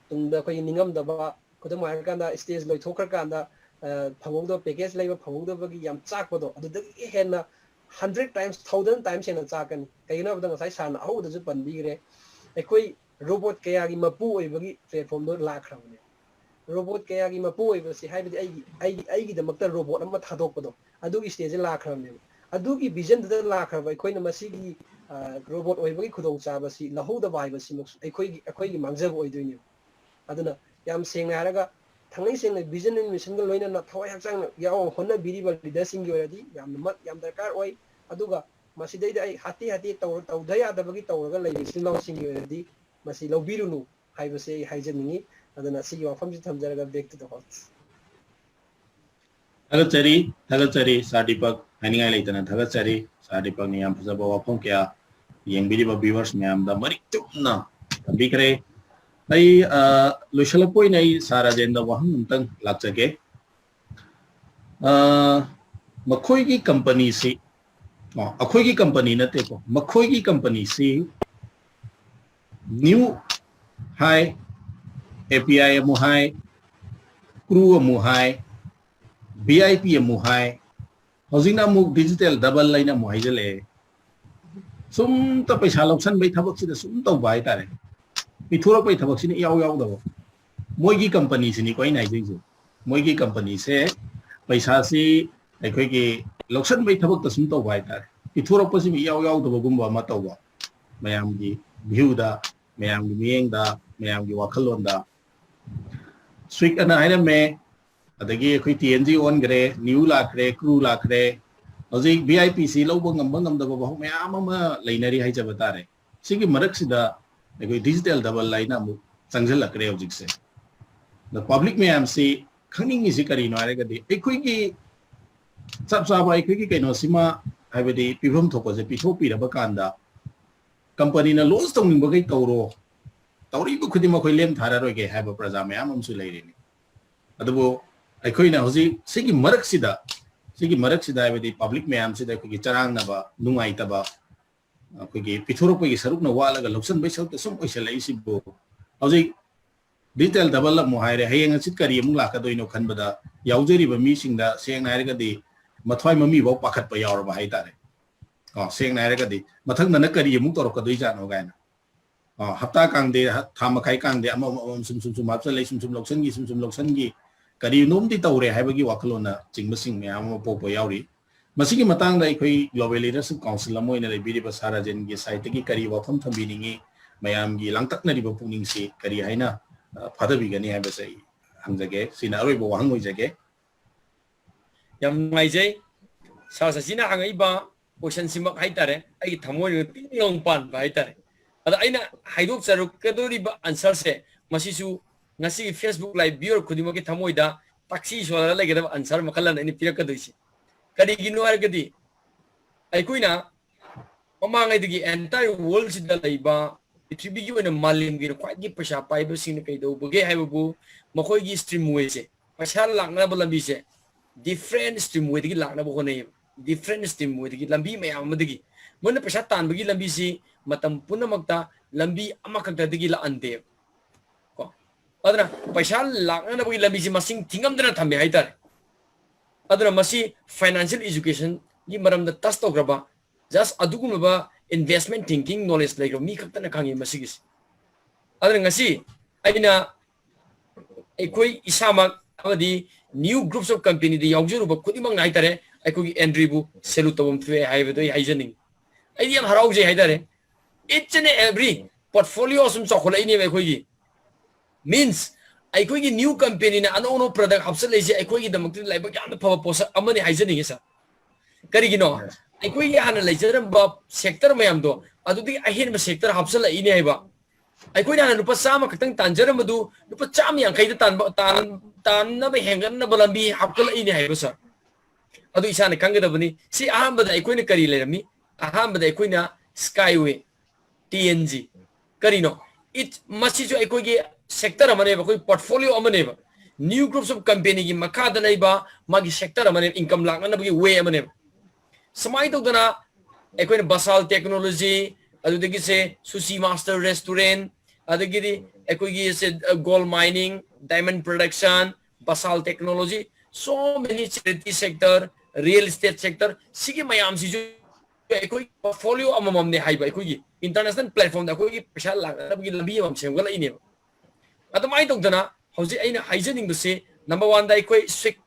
ꯇꯨꯡꯗ ꯑꯩꯈꯣꯏꯒꯤ ꯅꯤꯡꯉꯝꯗꯕ, ꯈꯨꯗꯝ ꯍꯥꯏꯔꯀꯥꯟꯗ, stage ꯂꯣꯏꯊꯣꯛꯈ꯭ꯔꯀꯥꯟꯗ, ꯑ, ꯐꯪꯍꯧꯗꯕ, package ꯂꯩꯕ ꯐꯪꯍꯧꯗꯕꯒꯤ ꯌꯥꯝ ꯆꯥꯛꯄꯗꯣ, ꯑꯗꯨꯗꯒꯤ ꯍꯦꯟꯅ hundred times, thousand times ꯍꯦꯟꯅ ꯆꯥꯛꯀꯅꯤ꯫ ꯀꯩꯒꯤꯅꯣ ꯍꯥꯏꯕꯗ, ꯉꯁꯥꯏ sirꯅ ꯑꯍꯧꯕꯗꯁꯨ ꯄꯟꯕꯤꯈ꯭ꯔꯦ, ꯑꯩꯈꯣꯏ robot ꯀꯌꯥꯒꯤ ꯃꯄꯨ ꯑꯣꯏꯕꯒꯤ platformꯗꯣ ꯂꯥꯛꯈ꯭ꯔꯕꯅꯦ꯫ Robot ꯀꯌꯥꯒꯤ ꯃꯄꯨ ꯑꯣꯏꯕꯁꯤ, ꯍꯥꯏꯕꯗꯤ ꯑꯩꯒꯤ, ꯑꯩꯒꯤ, ꯑꯩꯒꯤꯗꯃꯛꯇ robot ꯑꯃ ꯊꯥꯗꯣꯛꯄꯗꯣ, ꯑꯗꯨꯒꯤ stageꯁꯦ ꯂꯥꯛꯈ꯭ꯔꯕꯅꯦꯕ꯫ ꯑꯗꯨꯒꯤ vision ꯗꯨꯗ ꯂꯥꯛꯈ꯭ꯔꯕ ꯑꯩꯈꯣꯏꯅ ꯃꯁꯤꯒꯤ robot ꯑꯣꯏꯕꯒꯤ ꯈꯨꯗꯣꯡꯆꯥꯕꯁꯤ ꯂꯧꯍꯧꯗꯕ ꯍꯥꯏꯕꯁꯤꯃꯛꯁꯨ ꯑꯩꯈꯣꯏꯒꯤ ꯑꯩꯈꯣꯏꯒꯤ ꯃꯥꯡꯖꯕ ꯑꯣꯏꯗꯣꯏꯅꯦꯕ꯫ ꯑꯗꯨꯅ ꯌꯥꯝ ꯁꯦꯡꯅ ꯍꯥꯏꯔꯒ ꯊꯥꯡꯉꯩ ꯁꯦꯡꯅ vision and mission ꯒ ꯂꯣꯏꯅꯅ ꯊꯋꯥꯏ ꯍꯛꯆꯥꯡꯅ ꯌꯥꯎꯅ ꯍꯣꯠꯅꯕꯤꯔꯤꯕ leader ꯁꯤꯡꯒꯤ ꯑꯣꯏꯔꯗꯤ ꯌꯥꯝꯅꯃꯛ ꯌꯥꯝ ꯗꯔꯀꯥꯔ ꯑꯣꯏ꯫ ꯑꯗꯨꯒ ꯃꯁꯤꯗꯩꯗ ꯑꯩ ꯍꯥꯠꯇꯤ ꯍꯥꯠꯇꯤ ꯇꯧ- ꯇꯧꯗ ꯌꯥꯗꯕꯒꯤ ꯇꯧꯔꯒ ꯂꯩꯕ ꯏꯆꯤꯜ ꯏꯅꯥꯎꯁꯤꯡꯒꯤ ꯑꯣꯏꯔꯗꯤ ꯃꯁꯤ ꯂꯧꯕꯤꯔꯨꯅꯨ ꯍꯥꯏꯕꯁꯦ ꯑꯩ ꯍꯥꯏꯖꯅꯤꯡꯉꯤ꯫ ꯑꯗꯨꯅ ꯁꯤꯒꯤ ꯋꯥꯐꯝꯁꯤ ꯊꯝꯖꯔꯒ back to the host꯫ ꯊꯥꯒꯠꯆꯔꯤ, ꯊꯥꯒꯠꯆꯔꯤ ꯁꯥꯔ ꯗꯤꯄꯛ꯫ ꯍꯥꯏꯅꯤꯡꯉꯥꯏ ꯂꯩꯇꯅ ꯊꯥꯒꯠꯆꯔꯤ꯫ ꯁꯥꯔ ꯗꯤꯄꯛꯅ ꯌꯥꯝ ꯐꯖꯕ ꯋꯥꯐꯝ ꯀꯌꯥ ꯌꯦꯡꯕꯤꯔꯤꯕ viewers ꯃꯌꯥꯝꯗ ꯃꯔꯤꯛ ꯆꯨꯝꯅ ꯊꯝꯕꯤꯈ꯭ꯔꯦ꯫ ꯑꯩ, ꯑ, ꯂꯣꯏꯁꯤꯜꯂꯛꯄ ꯑꯣꯏꯅ ꯑꯩ ꯁꯥꯔ ꯔꯥꯖꯦꯟꯗ ꯋꯥꯍꯪ ꯑꯃꯇꯪ ꯂꯥꯛꯆꯒꯦ꯫ ꯑ, ꯃꯈꯣꯏꯒꯤ company ꯁꯤ, ꯑ, ꯑꯩꯈꯣꯏꯒꯤ company ꯅꯠꯇꯦꯀꯣ, ꯃꯈꯣꯏꯒꯤ company ꯁꯤ new ꯍꯥꯏ, API ꯑꯃꯨꯛ ꯍꯥꯏ, crew ꯑꯃꯨꯛ ꯍꯥꯏ, VIP ꯑꯃꯨꯛ ꯍꯥꯏ, ꯍꯧꯖꯤꯛꯅ ꯑꯃꯨꯛ digital double ꯍꯥꯏꯅ ꯑꯃꯨꯛ ꯍꯥꯏꯖꯜꯂꯛꯑꯦ꯫ ꯁꯨꯝꯇ ꯄꯩꯁꯥ ꯂꯧꯁꯟꯕꯩ ꯊꯕꯛꯁꯤꯗ ꯁꯨꯝ ꯇꯧꯕ ꯍꯥꯏꯇꯥꯔꯦ꯫ ꯄꯤꯊꯣꯔꯛꯄꯩ ꯊꯕꯛꯁꯤꯅ ꯏꯌꯥꯎ ꯌꯥꯎꯗꯕ꯫ ꯃꯣꯏꯒꯤ company ꯁꯤꯅꯤꯀꯣ ꯑꯩꯅ ꯍꯥꯏꯖꯩꯁꯦ꯫ ꯃꯣꯏꯒꯤ company ꯁꯦ ꯄꯩꯁꯥꯁꯤ ꯑꯩꯈꯣꯏꯒꯤ ꯂꯧꯁꯟꯕꯩ ꯊꯕꯛꯇ ꯁꯨꯝ ꯇꯧꯕ ꯍꯥꯏꯇꯥꯔꯦ꯫ ꯄꯤꯊꯣꯔꯛꯄꯁꯤ ꯏꯌꯥꯎ ꯌꯥꯎꯗꯕꯒꯨꯝꯕ ꯑꯃ ꯇꯧꯕ꯫ ꯃꯌꯥꯝꯒꯤ view ꯗ, ꯃꯌꯥꯝꯒꯤ ꯃꯤꯠꯌꯦꯡꯗ, ꯃꯌꯥꯝꯒꯤ ꯋꯥꯈꯜꯂꯣꯟꯗ꯫ ꯁ꯭ꯋꯤꯛ ꯑꯅ ꯍꯥꯏꯔꯝꯃꯦ, ꯑꯗꯒꯤ ꯑꯩꯈꯣꯏ TNG ꯑꯣꯟꯈ꯭ꯔꯦ, new ꯂꯥꯛꯈ꯭ꯔꯦ, crew ꯂꯥꯛꯈ꯭ꯔꯦ꯫ ꯍꯧꯖꯤꯛ VIP ꯁꯤ ꯂꯧꯕ ꯉꯝꯕ ꯉꯝꯗꯕ ꯋꯥꯍꯪ ꯃꯌꯥꯝ ꯑꯃ ꯂꯩꯅꯔꯤ ꯍꯥꯏꯖꯕ ꯇꯥꯔꯦ꯫ ꯁꯤꯒꯤ ꯃꯔꯛꯁꯤꯗ ꯑꯩꯈꯣꯏ digital double ꯍꯥꯏꯅ ꯑꯃꯨꯛ ꯆꯪꯁꯤꯜꯂꯛꯈ꯭ꯔꯦ ꯍꯧꯖꯤꯛꯁꯦ꯫ ꯑꯗ public ꯃꯌꯥꯝꯁꯤ ꯈꯪꯅꯤꯡꯉꯤꯁꯤ ꯀꯔꯤꯅꯣ ꯍꯥꯏꯔꯒꯗꯤ ꯑꯩꯈꯣꯏꯒꯤ ꯆꯞ ꯆꯥꯕ ꯑꯩꯈꯣꯏꯒꯤ ꯀꯩꯅꯣꯁꯤꯃ ꯍꯥꯏꯕꯗꯤ ꯄꯤꯐꯝ ꯊꯣꯛꯄꯁꯦ ꯄꯤꯊꯣꯛꯄꯤꯔꯕ ꯀꯥꯟꯗ company ꯅ launch ꯇꯧꯅꯤꯡꯕꯈꯩ ꯇꯧꯔꯣ, ꯇꯧꯔꯤꯕ ꯈꯨꯗꯤꯡꯃꯛ ꯑꯩꯈꯣꯏ ꯂꯦꯝ ꯊꯥꯔꯔꯣꯏꯒꯦ ꯍꯥꯏꯕ ꯄ꯭ꯔꯖꯥ ꯃꯌꯥꯝ ꯑꯃꯁꯨ ꯂꯩꯔꯤꯅꯤ꯫ ꯑꯗꯨꯕꯨ ꯑꯩꯈꯣꯏꯅ ꯍꯧꯖꯤꯛ ꯁꯤꯒꯤ ꯃꯔꯛꯁꯤꯗ, ꯁꯤꯒꯤ ꯃꯔꯛꯁꯤꯗ ꯍꯥꯏꯕꯗꯤ public ꯃꯌꯥꯝꯁꯤꯗ ꯑꯩꯈꯣꯏꯒꯤ ꯆꯔꯥꯡꯅꯕ, ꯅꯨꯡꯉꯥꯏꯇꯕ, ꯑꯩꯈꯣꯏꯒꯤ ꯄꯤꯊꯣꯔꯛꯄꯒꯤ ꯁꯔꯨꯛꯅ ꯋꯥꯠꯂꯒ ꯂꯧꯁꯟꯕꯒꯤ ꯁꯔꯨꯛꯇ ꯁꯨꯝ ꯑꯣꯏꯁꯜꯂꯛꯏꯁꯤꯕꯨ ꯍꯧꯖꯤꯛ digital double ꯑꯃꯨꯛ ꯍꯥꯏꯔꯦ, ꯍꯌꯦꯡ ꯍꯪꯆꯤꯠ ꯀꯔꯤ ꯑꯃꯨꯛ ꯂꯥꯛꯀꯗꯣꯏꯅꯣ ꯈꯟꯕꯗ ꯌꯥꯎꯖꯔꯤꯕ ꯃꯤꯁꯤꯡꯗ ꯁꯦꯡꯅ ꯍꯥꯏꯔꯒꯗꯤ ꯃꯊ꯭ꯋꯥꯏ ꯃꯃꯤꯐꯥꯎ ꯄꯥꯈꯠꯄ ꯌꯥꯎꯔꯕ ꯍꯥꯏꯇꯥꯔꯦ꯫ ꯀꯣ, ꯁꯦꯡꯅ ꯍꯥꯏꯔꯒꯗꯤ ꯃꯊꯪꯗꯅ ꯀꯔꯤ ꯑꯃꯨꯛ ꯇꯧꯔꯛꯀꯗꯣꯏꯖꯥꯠꯅꯣ ꯀꯥꯏꯅ꯫ ꯀꯣ, ꯍꯞꯇꯥ ꯀꯥꯡꯗꯦ, ꯍ-, ꯊꯥ ꯃꯈꯥꯏ ꯀꯥꯡꯗꯦ, ꯑꯃꯃꯝ ꯑꯃꯃꯝ ꯁꯨꯝ ꯁꯨꯝ ꯁꯨꯝ ꯍꯥꯞꯆꯜꯂꯛꯏ, ꯁꯨꯝ ꯁꯨꯝ ꯂꯧꯁꯟꯈꯤ, ꯁꯨꯝ ꯁꯨꯝ ꯂꯧꯁꯟꯈꯤ, ꯀꯔꯤꯅꯣꯝꯗꯤ ꯇꯧꯔꯦ ꯍꯥꯏꯕꯒꯤ ꯋꯥꯈꯜꯂꯣꯟꯅ ꯆꯤꯡꯕꯁꯤꯡ ꯃꯌꯥꯝ ꯑꯃ ꯄꯣꯛꯄ ꯌꯥꯎꯔꯤ꯫ ꯃꯁꯤꯒꯤ ꯃꯇꯥꯡꯗ ꯑꯩꯈꯣꯏ Global Leadership Council ꯑꯃ ꯑꯣꯏꯅ ꯂꯩꯕꯤꯔꯤꯕ ꯁꯥꯔ ꯔꯥꯖꯦꯟꯒꯤ ꯁꯥꯏꯠꯇꯒꯤ ꯀꯔꯤ ꯋꯥꯐꯝ ꯊꯝꯕꯤꯅꯤꯡꯉꯤ? ꯃꯌꯥꯝꯒꯤ ꯂꯥꯡꯇꯛꯅꯔꯤꯕ ꯄꯨꯛꯅꯤꯡꯁꯤ ꯀꯔꯤ ꯍꯥꯏꯅ, ꯑ, ꯐꯥꯊꯕꯤꯒꯅꯤ ꯍꯥꯏꯕꯁꯦ ꯑꯩ ꯍꯪꯖꯒꯦ꯫ ꯁꯤꯅ ꯑꯔꯣꯏꯕ ꯋꯥꯍꯪ ꯑꯣꯏꯖꯒꯦ꯫ ꯌꯥꯝ ꯅꯨꯡꯉꯥꯏꯖꯩ꯫ ꯁꯥꯔ ꯁꯆꯤꯟꯅ ꯍꯪꯉꯛꯏꯕ question ꯁꯤꯃꯛ ꯍꯥꯏꯇꯥꯔꯦ, ꯑꯩꯒꯤ ꯊꯃꯣꯏꯗ ꯄꯤꯡ ꯂꯥꯎ ꯄꯥꯟꯕ ꯍꯥꯏꯇꯥꯔꯦ꯫ ꯑꯗ ꯑꯩꯅ ꯍꯥꯏꯗꯣꯛꯆꯔꯛꯀꯗꯧꯔꯤꯕ answer ꯁꯦ, ꯃꯁꯤꯁꯨ ꯉꯁꯤꯒꯤ Facebook Live viewer ꯈꯨꯗꯤꯡꯃꯛꯀꯤ ꯊꯃꯣꯏꯗ ꯇꯥꯛꯁꯤ ꯁꯣꯜꯂꯒ ꯂꯩꯒꯗꯕ answer ꯃꯈꯜ ꯑꯃꯅꯤ ꯑꯩꯅ ꯄꯤꯔꯛꯀꯗꯣꯏꯁꯦ꯫ ꯀꯔꯤꯒꯤꯅꯣ ꯍꯥꯏꯔꯒꯗꯤ, ꯑꯩꯈꯣꯏꯅ ꯃꯃꯥꯡꯉꯩꯗꯒꯤ entire world ꯁꯤꯗ ꯂꯩꯕ, ꯄ꯭ꯔꯤꯊꯤꯕꯤꯒꯤ ꯑꯣꯏꯅ ꯃꯥꯂꯦꯝꯒꯤ ꯑꯣꯏꯅ ꯈ꯭ꯋꯥꯏꯗꯒꯤ ꯄꯩꯁꯥ ꯄꯥꯏꯕꯁꯤꯡꯅ ꯀꯩꯗꯧꯕꯒꯦ ꯍꯥꯏꯕꯕꯨ, ꯃꯈꯣꯏꯒꯤ stream way ꯁꯦ, ꯄꯩꯁꯥ ꯂꯥꯛꯅꯕ ꯂꯝꯕꯤꯁꯦ different stream way ꯗꯒꯤ ꯂꯥꯛꯅꯕ ꯍꯣꯠꯅꯩꯌꯦꯕ꯫ Different stream way ꯗꯒꯤ, ꯂꯝꯕꯤ ꯃꯌꯥꯝ ꯑꯃꯗꯒꯤ꯫ ꯃꯣꯏꯅ ꯄꯩꯁꯥ ꯇꯥꯟꯕꯒꯤ ꯂꯝꯕꯤꯁꯤ ꯃꯇꯝ ꯄꯨꯝꯅꯃꯛꯇ ꯂꯝꯕꯤ ꯑꯃꯈꯛꯇꯗꯒꯤ ꯂꯥꯛꯍꯟꯗꯦꯕ꯫ ꯀꯣ? ꯑꯗꯨꯅ ꯄꯩꯁꯥ ꯂꯥꯛꯅꯅꯕꯒꯤ ꯂꯝꯕꯤꯁꯤ ꯃꯁꯤꯡ ꯊꯤꯉꯝꯗꯅ ꯊꯝꯃꯦ ꯍꯥꯏꯇꯥꯔꯦ꯫ ꯑꯗꯨꯅ ꯃꯁꯤ financial education ꯒꯤ ꯃꯔꯝꯗ touch ꯇꯧꯈ꯭ꯔꯕ, just ꯑꯗꯨꯒꯨꯝꯂꯕ investment thinking knowledge ꯂꯩꯈ꯭ꯔꯕ ꯃꯤ ꯈꯛꯇꯅ ꯈꯪꯉꯤ ꯃꯁꯤꯒꯤꯁꯤ꯫ ꯑꯗꯨꯅ ꯉꯁꯤ ꯑꯩꯅ ꯑꯩꯈꯣꯏ ꯏꯁꯥꯃꯛ ꯑꯃꯗꯤ new groups of company ꯗ ꯌꯥꯎꯖꯔꯨꯕ ꯈꯨꯗꯤꯡꯃꯛꯅ ꯍꯥꯏꯇꯥꯔꯦ, ꯑꯩꯈꯣꯏꯒꯤ Andrew ꯕꯨ salute ꯇꯧꯐꯝ ꯊꯣꯛꯑꯦ ꯍꯥꯏꯕꯗꯣ ꯑꯩ ꯍꯥꯏꯖꯅꯤꯡꯉꯤ꯫ ꯑꯩꯗꯤ ꯌꯥꯝ ꯍꯔꯥꯎꯖꯩ ꯍꯥꯏꯇꯥꯔꯦ꯫ Each and every portfolio ꯁꯨꯝ ꯆꯥꯎꯈꯠꯂꯛꯏꯅꯦꯕ ꯑꯩꯈꯣꯏꯒꯤ꯫ Means, ꯑꯩꯈꯣꯏꯒꯤ new company ꯅ ꯑꯅꯧ ꯑꯅꯧꯕ product ꯍꯥꯞꯆꯤꯜꯂꯛꯏꯁꯦ ꯑꯩꯈꯣꯏꯒꯤꯗꯃꯛꯇꯗꯤ ꯂꯥꯏꯕꯛ ꯌꯥꯝꯅ ꯐꯕ ꯄꯣꯠꯁꯛ ꯑꯃꯅꯤ ꯍꯥꯏꯖꯅꯤꯡꯉꯤ, sir꯫ ꯀꯔꯤꯒꯤꯅꯣ? ꯑꯩꯈꯣꯏꯒꯤ ꯍꯥꯟꯅ ꯂꯩꯖꯔꯝꯕ sector ꯃꯌꯥꯝꯗꯣ, ꯑꯗꯨꯗꯒꯤ ꯑꯍꯦꯟꯕ sector ꯍꯥꯞꯆꯤꯜꯂꯛꯏꯅꯦ ꯍꯥꯏꯕ꯫ ꯑꯩꯈꯣꯏꯅ ꯍꯥꯟꯅ ꯂꯨꯄꯥ ꯆꯥꯝꯃ ꯈꯛꯇꯪ ꯇꯥꯟꯖꯔꯝꯕꯗꯨ ꯂꯨꯄꯥ ꯆꯥꯝꯃ ꯌꯥꯡꯈꯩꯗ ꯇꯥꯟꯕ, ꯇꯥꯟ-, ꯇꯥꯟꯅꯕ ꯍꯦꯟꯒꯠꯅꯕ ꯂꯝꯕꯤ ꯍꯥꯞꯀꯠꯂꯛꯏꯅꯦ ꯍꯥꯏꯕ, sir꯫ ꯑꯗꯨ ꯏꯁꯥꯅ ꯈꯪꯒꯗꯕꯅꯤ꯫ ꯁꯤ ꯑꯍꯥꯟꯕꯗ ꯑꯩꯈꯣꯏꯅ ꯀꯔꯤ ꯂꯩꯔꯝꯃꯤ? ꯑꯍꯥꯟꯕꯗ ꯑꯩꯈꯣꯏꯅ Skyway, T N G꯫ ꯀꯔꯤꯅꯣ? It, ꯃꯁꯤꯁꯨ ꯑꯩꯈꯣꯏꯒꯤ sector ꯑꯃꯅꯦꯕ, ꯑꯩꯈꯣꯏ portfolio ꯑꯃꯅꯦꯕ꯫ New groups of company ꯒꯤ ꯃꯈꯥꯗ ꯂꯩꯕ ꯃꯥꯒꯤ sector ꯑꯃꯅꯦꯕ, income ꯂꯥꯛꯅꯅꯕꯒꯤ way ꯑꯃꯅꯦꯕ꯫ ꯁꯨꯃꯥꯏꯅ ꯇꯧꯗꯅ ꯑꯩꯈꯣꯏꯅ Basal Technology, ꯑꯗꯨꯗꯒꯤꯁꯦ Sushi Master Restaurant, ꯑꯗꯒꯤꯗꯤ ꯑꯩꯈꯣꯏꯒꯤ ꯁꯦ, gold mining, diamond production, Basal Technology, so many charity sector, real estate sector, ꯁꯤꯒꯤ ꯃꯌꯥꯝꯁꯤꯁꯨ ꯑꯩꯈꯣꯏ portfolio ꯑꯃꯃꯝꯅꯦ ꯍꯥꯏꯕ, ꯑꯩꯈꯣꯏꯒꯤ international platform ꯗ ꯑꯩꯈꯣꯏꯒꯤ ꯄꯩꯁꯥ ꯂꯥꯛꯅꯕꯒꯤ ꯂꯝꯕꯤ ꯑꯃꯃꯝ ꯁꯦꯝꯒꯠꯂꯛꯏꯅꯦꯕ꯫ ꯑꯗꯨꯃꯥꯏꯅ ꯇꯧꯗꯅ ꯍꯧꯖꯤꯛ ꯑꯩꯅ ꯍꯥꯏꯖꯅꯤꯡꯕꯁꯤ, number one ꯗ ꯑꯩꯈꯣꯏ ꯁꯤꯛ-,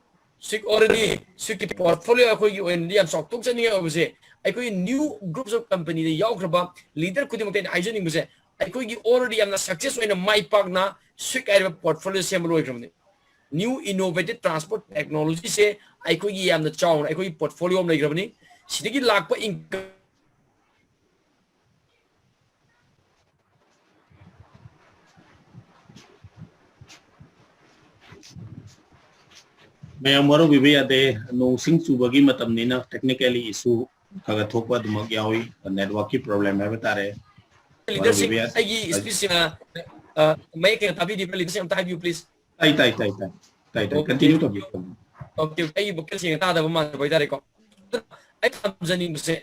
ꯁ꯭ꯋꯤꯛ already, ꯁ꯭ꯋꯤꯛꯀꯤ portfolio ꯑꯩꯈꯣꯏꯒꯤ ꯑꯣꯏꯅꯗꯤ ꯌꯥꯝ ꯆꯥꯎꯊꯣꯛꯆꯅꯤꯡꯉꯥꯏ ꯑꯣꯏꯕꯁꯦ, ꯑꯩꯈꯣꯏꯒꯤ new groups of companyꯗ ꯌꯥꯎꯈ꯭ꯔꯕ leader ꯈꯨꯗꯤꯡꯃꯛꯇ ꯑꯩꯅ ꯍꯥꯏꯖꯅꯤꯡꯕꯁꯦ, ꯑꯩꯈꯣꯏꯒꯤ already ꯌꯥꯝꯅ success ꯑꯣꯏꯅ ꯃꯥꯏ ꯄꯥꯛꯅ ꯁ꯭ꯋꯤꯛ ꯍꯥꯏꯔꯤꯕ portfolio ꯁꯦꯝꯕ ꯂꯣꯏꯈ꯭ꯔꯕꯅꯤ꯫ New innovative transport technologyꯁꯦ ꯑꯩꯈꯣꯏꯒꯤ ꯌꯥꯝꯅ ꯆꯥꯎꯅ ꯑꯩꯈꯣꯏꯒꯤ portfolio ꯑꯃ ꯂꯩꯈ꯭ꯔꯕꯅꯤ꯫ ꯁꯤꯗꯒꯤ ꯂꯥꯛꯄ income ꯃꯌꯥꯝ ꯋꯥꯔꯧꯕꯤꯕ ꯌꯥꯗꯦ, ꯅꯣꯡ ꯁꯤꯡ ꯆꯨꯕꯒꯤ ꯃꯇꯝꯅꯤꯅ technically issue ꯈꯔ ꯈꯔ ꯊꯣꯛꯄ ꯑꯗꯨꯃꯛ ꯌꯥꯎꯏ, networkꯀꯤ problem ꯍꯥꯏꯕ ꯇꯥꯔꯦ꯫ leaderꯁꯤꯡ ꯋꯥꯔꯧꯕꯤꯕ ꯌꯥꯗꯦ꯫ ꯑꯩꯒꯤ speechꯁꯤꯡ ꯃꯌꯦꯛ ꯀꯌꯥ ꯇꯥꯕꯤꯔꯤꯕ꯭ꯔꯥ? Leaderꯁꯤꯡ ꯑꯝꯇ ꯍꯥꯏꯕꯤꯌꯨ please꯫ ꯇꯥꯏ ꯇꯥꯏ ꯇꯥꯏ ꯇꯥꯏ ꯇꯥꯏ ꯇꯥꯏ Okay. continue ꯇꯧꯕꯤꯌꯨ꯫ Okay, ꯑꯩꯒꯤ vocal ꯁꯦꯡꯅ ꯇꯥꯗꯕ ꯃꯥꯟꯅꯕ ꯍꯥꯏꯇꯥꯔꯦꯀꯣ꯫ ꯑꯗꯨꯅ ꯑꯩ ꯊꯝꯖꯅꯤꯡꯕꯁꯦ,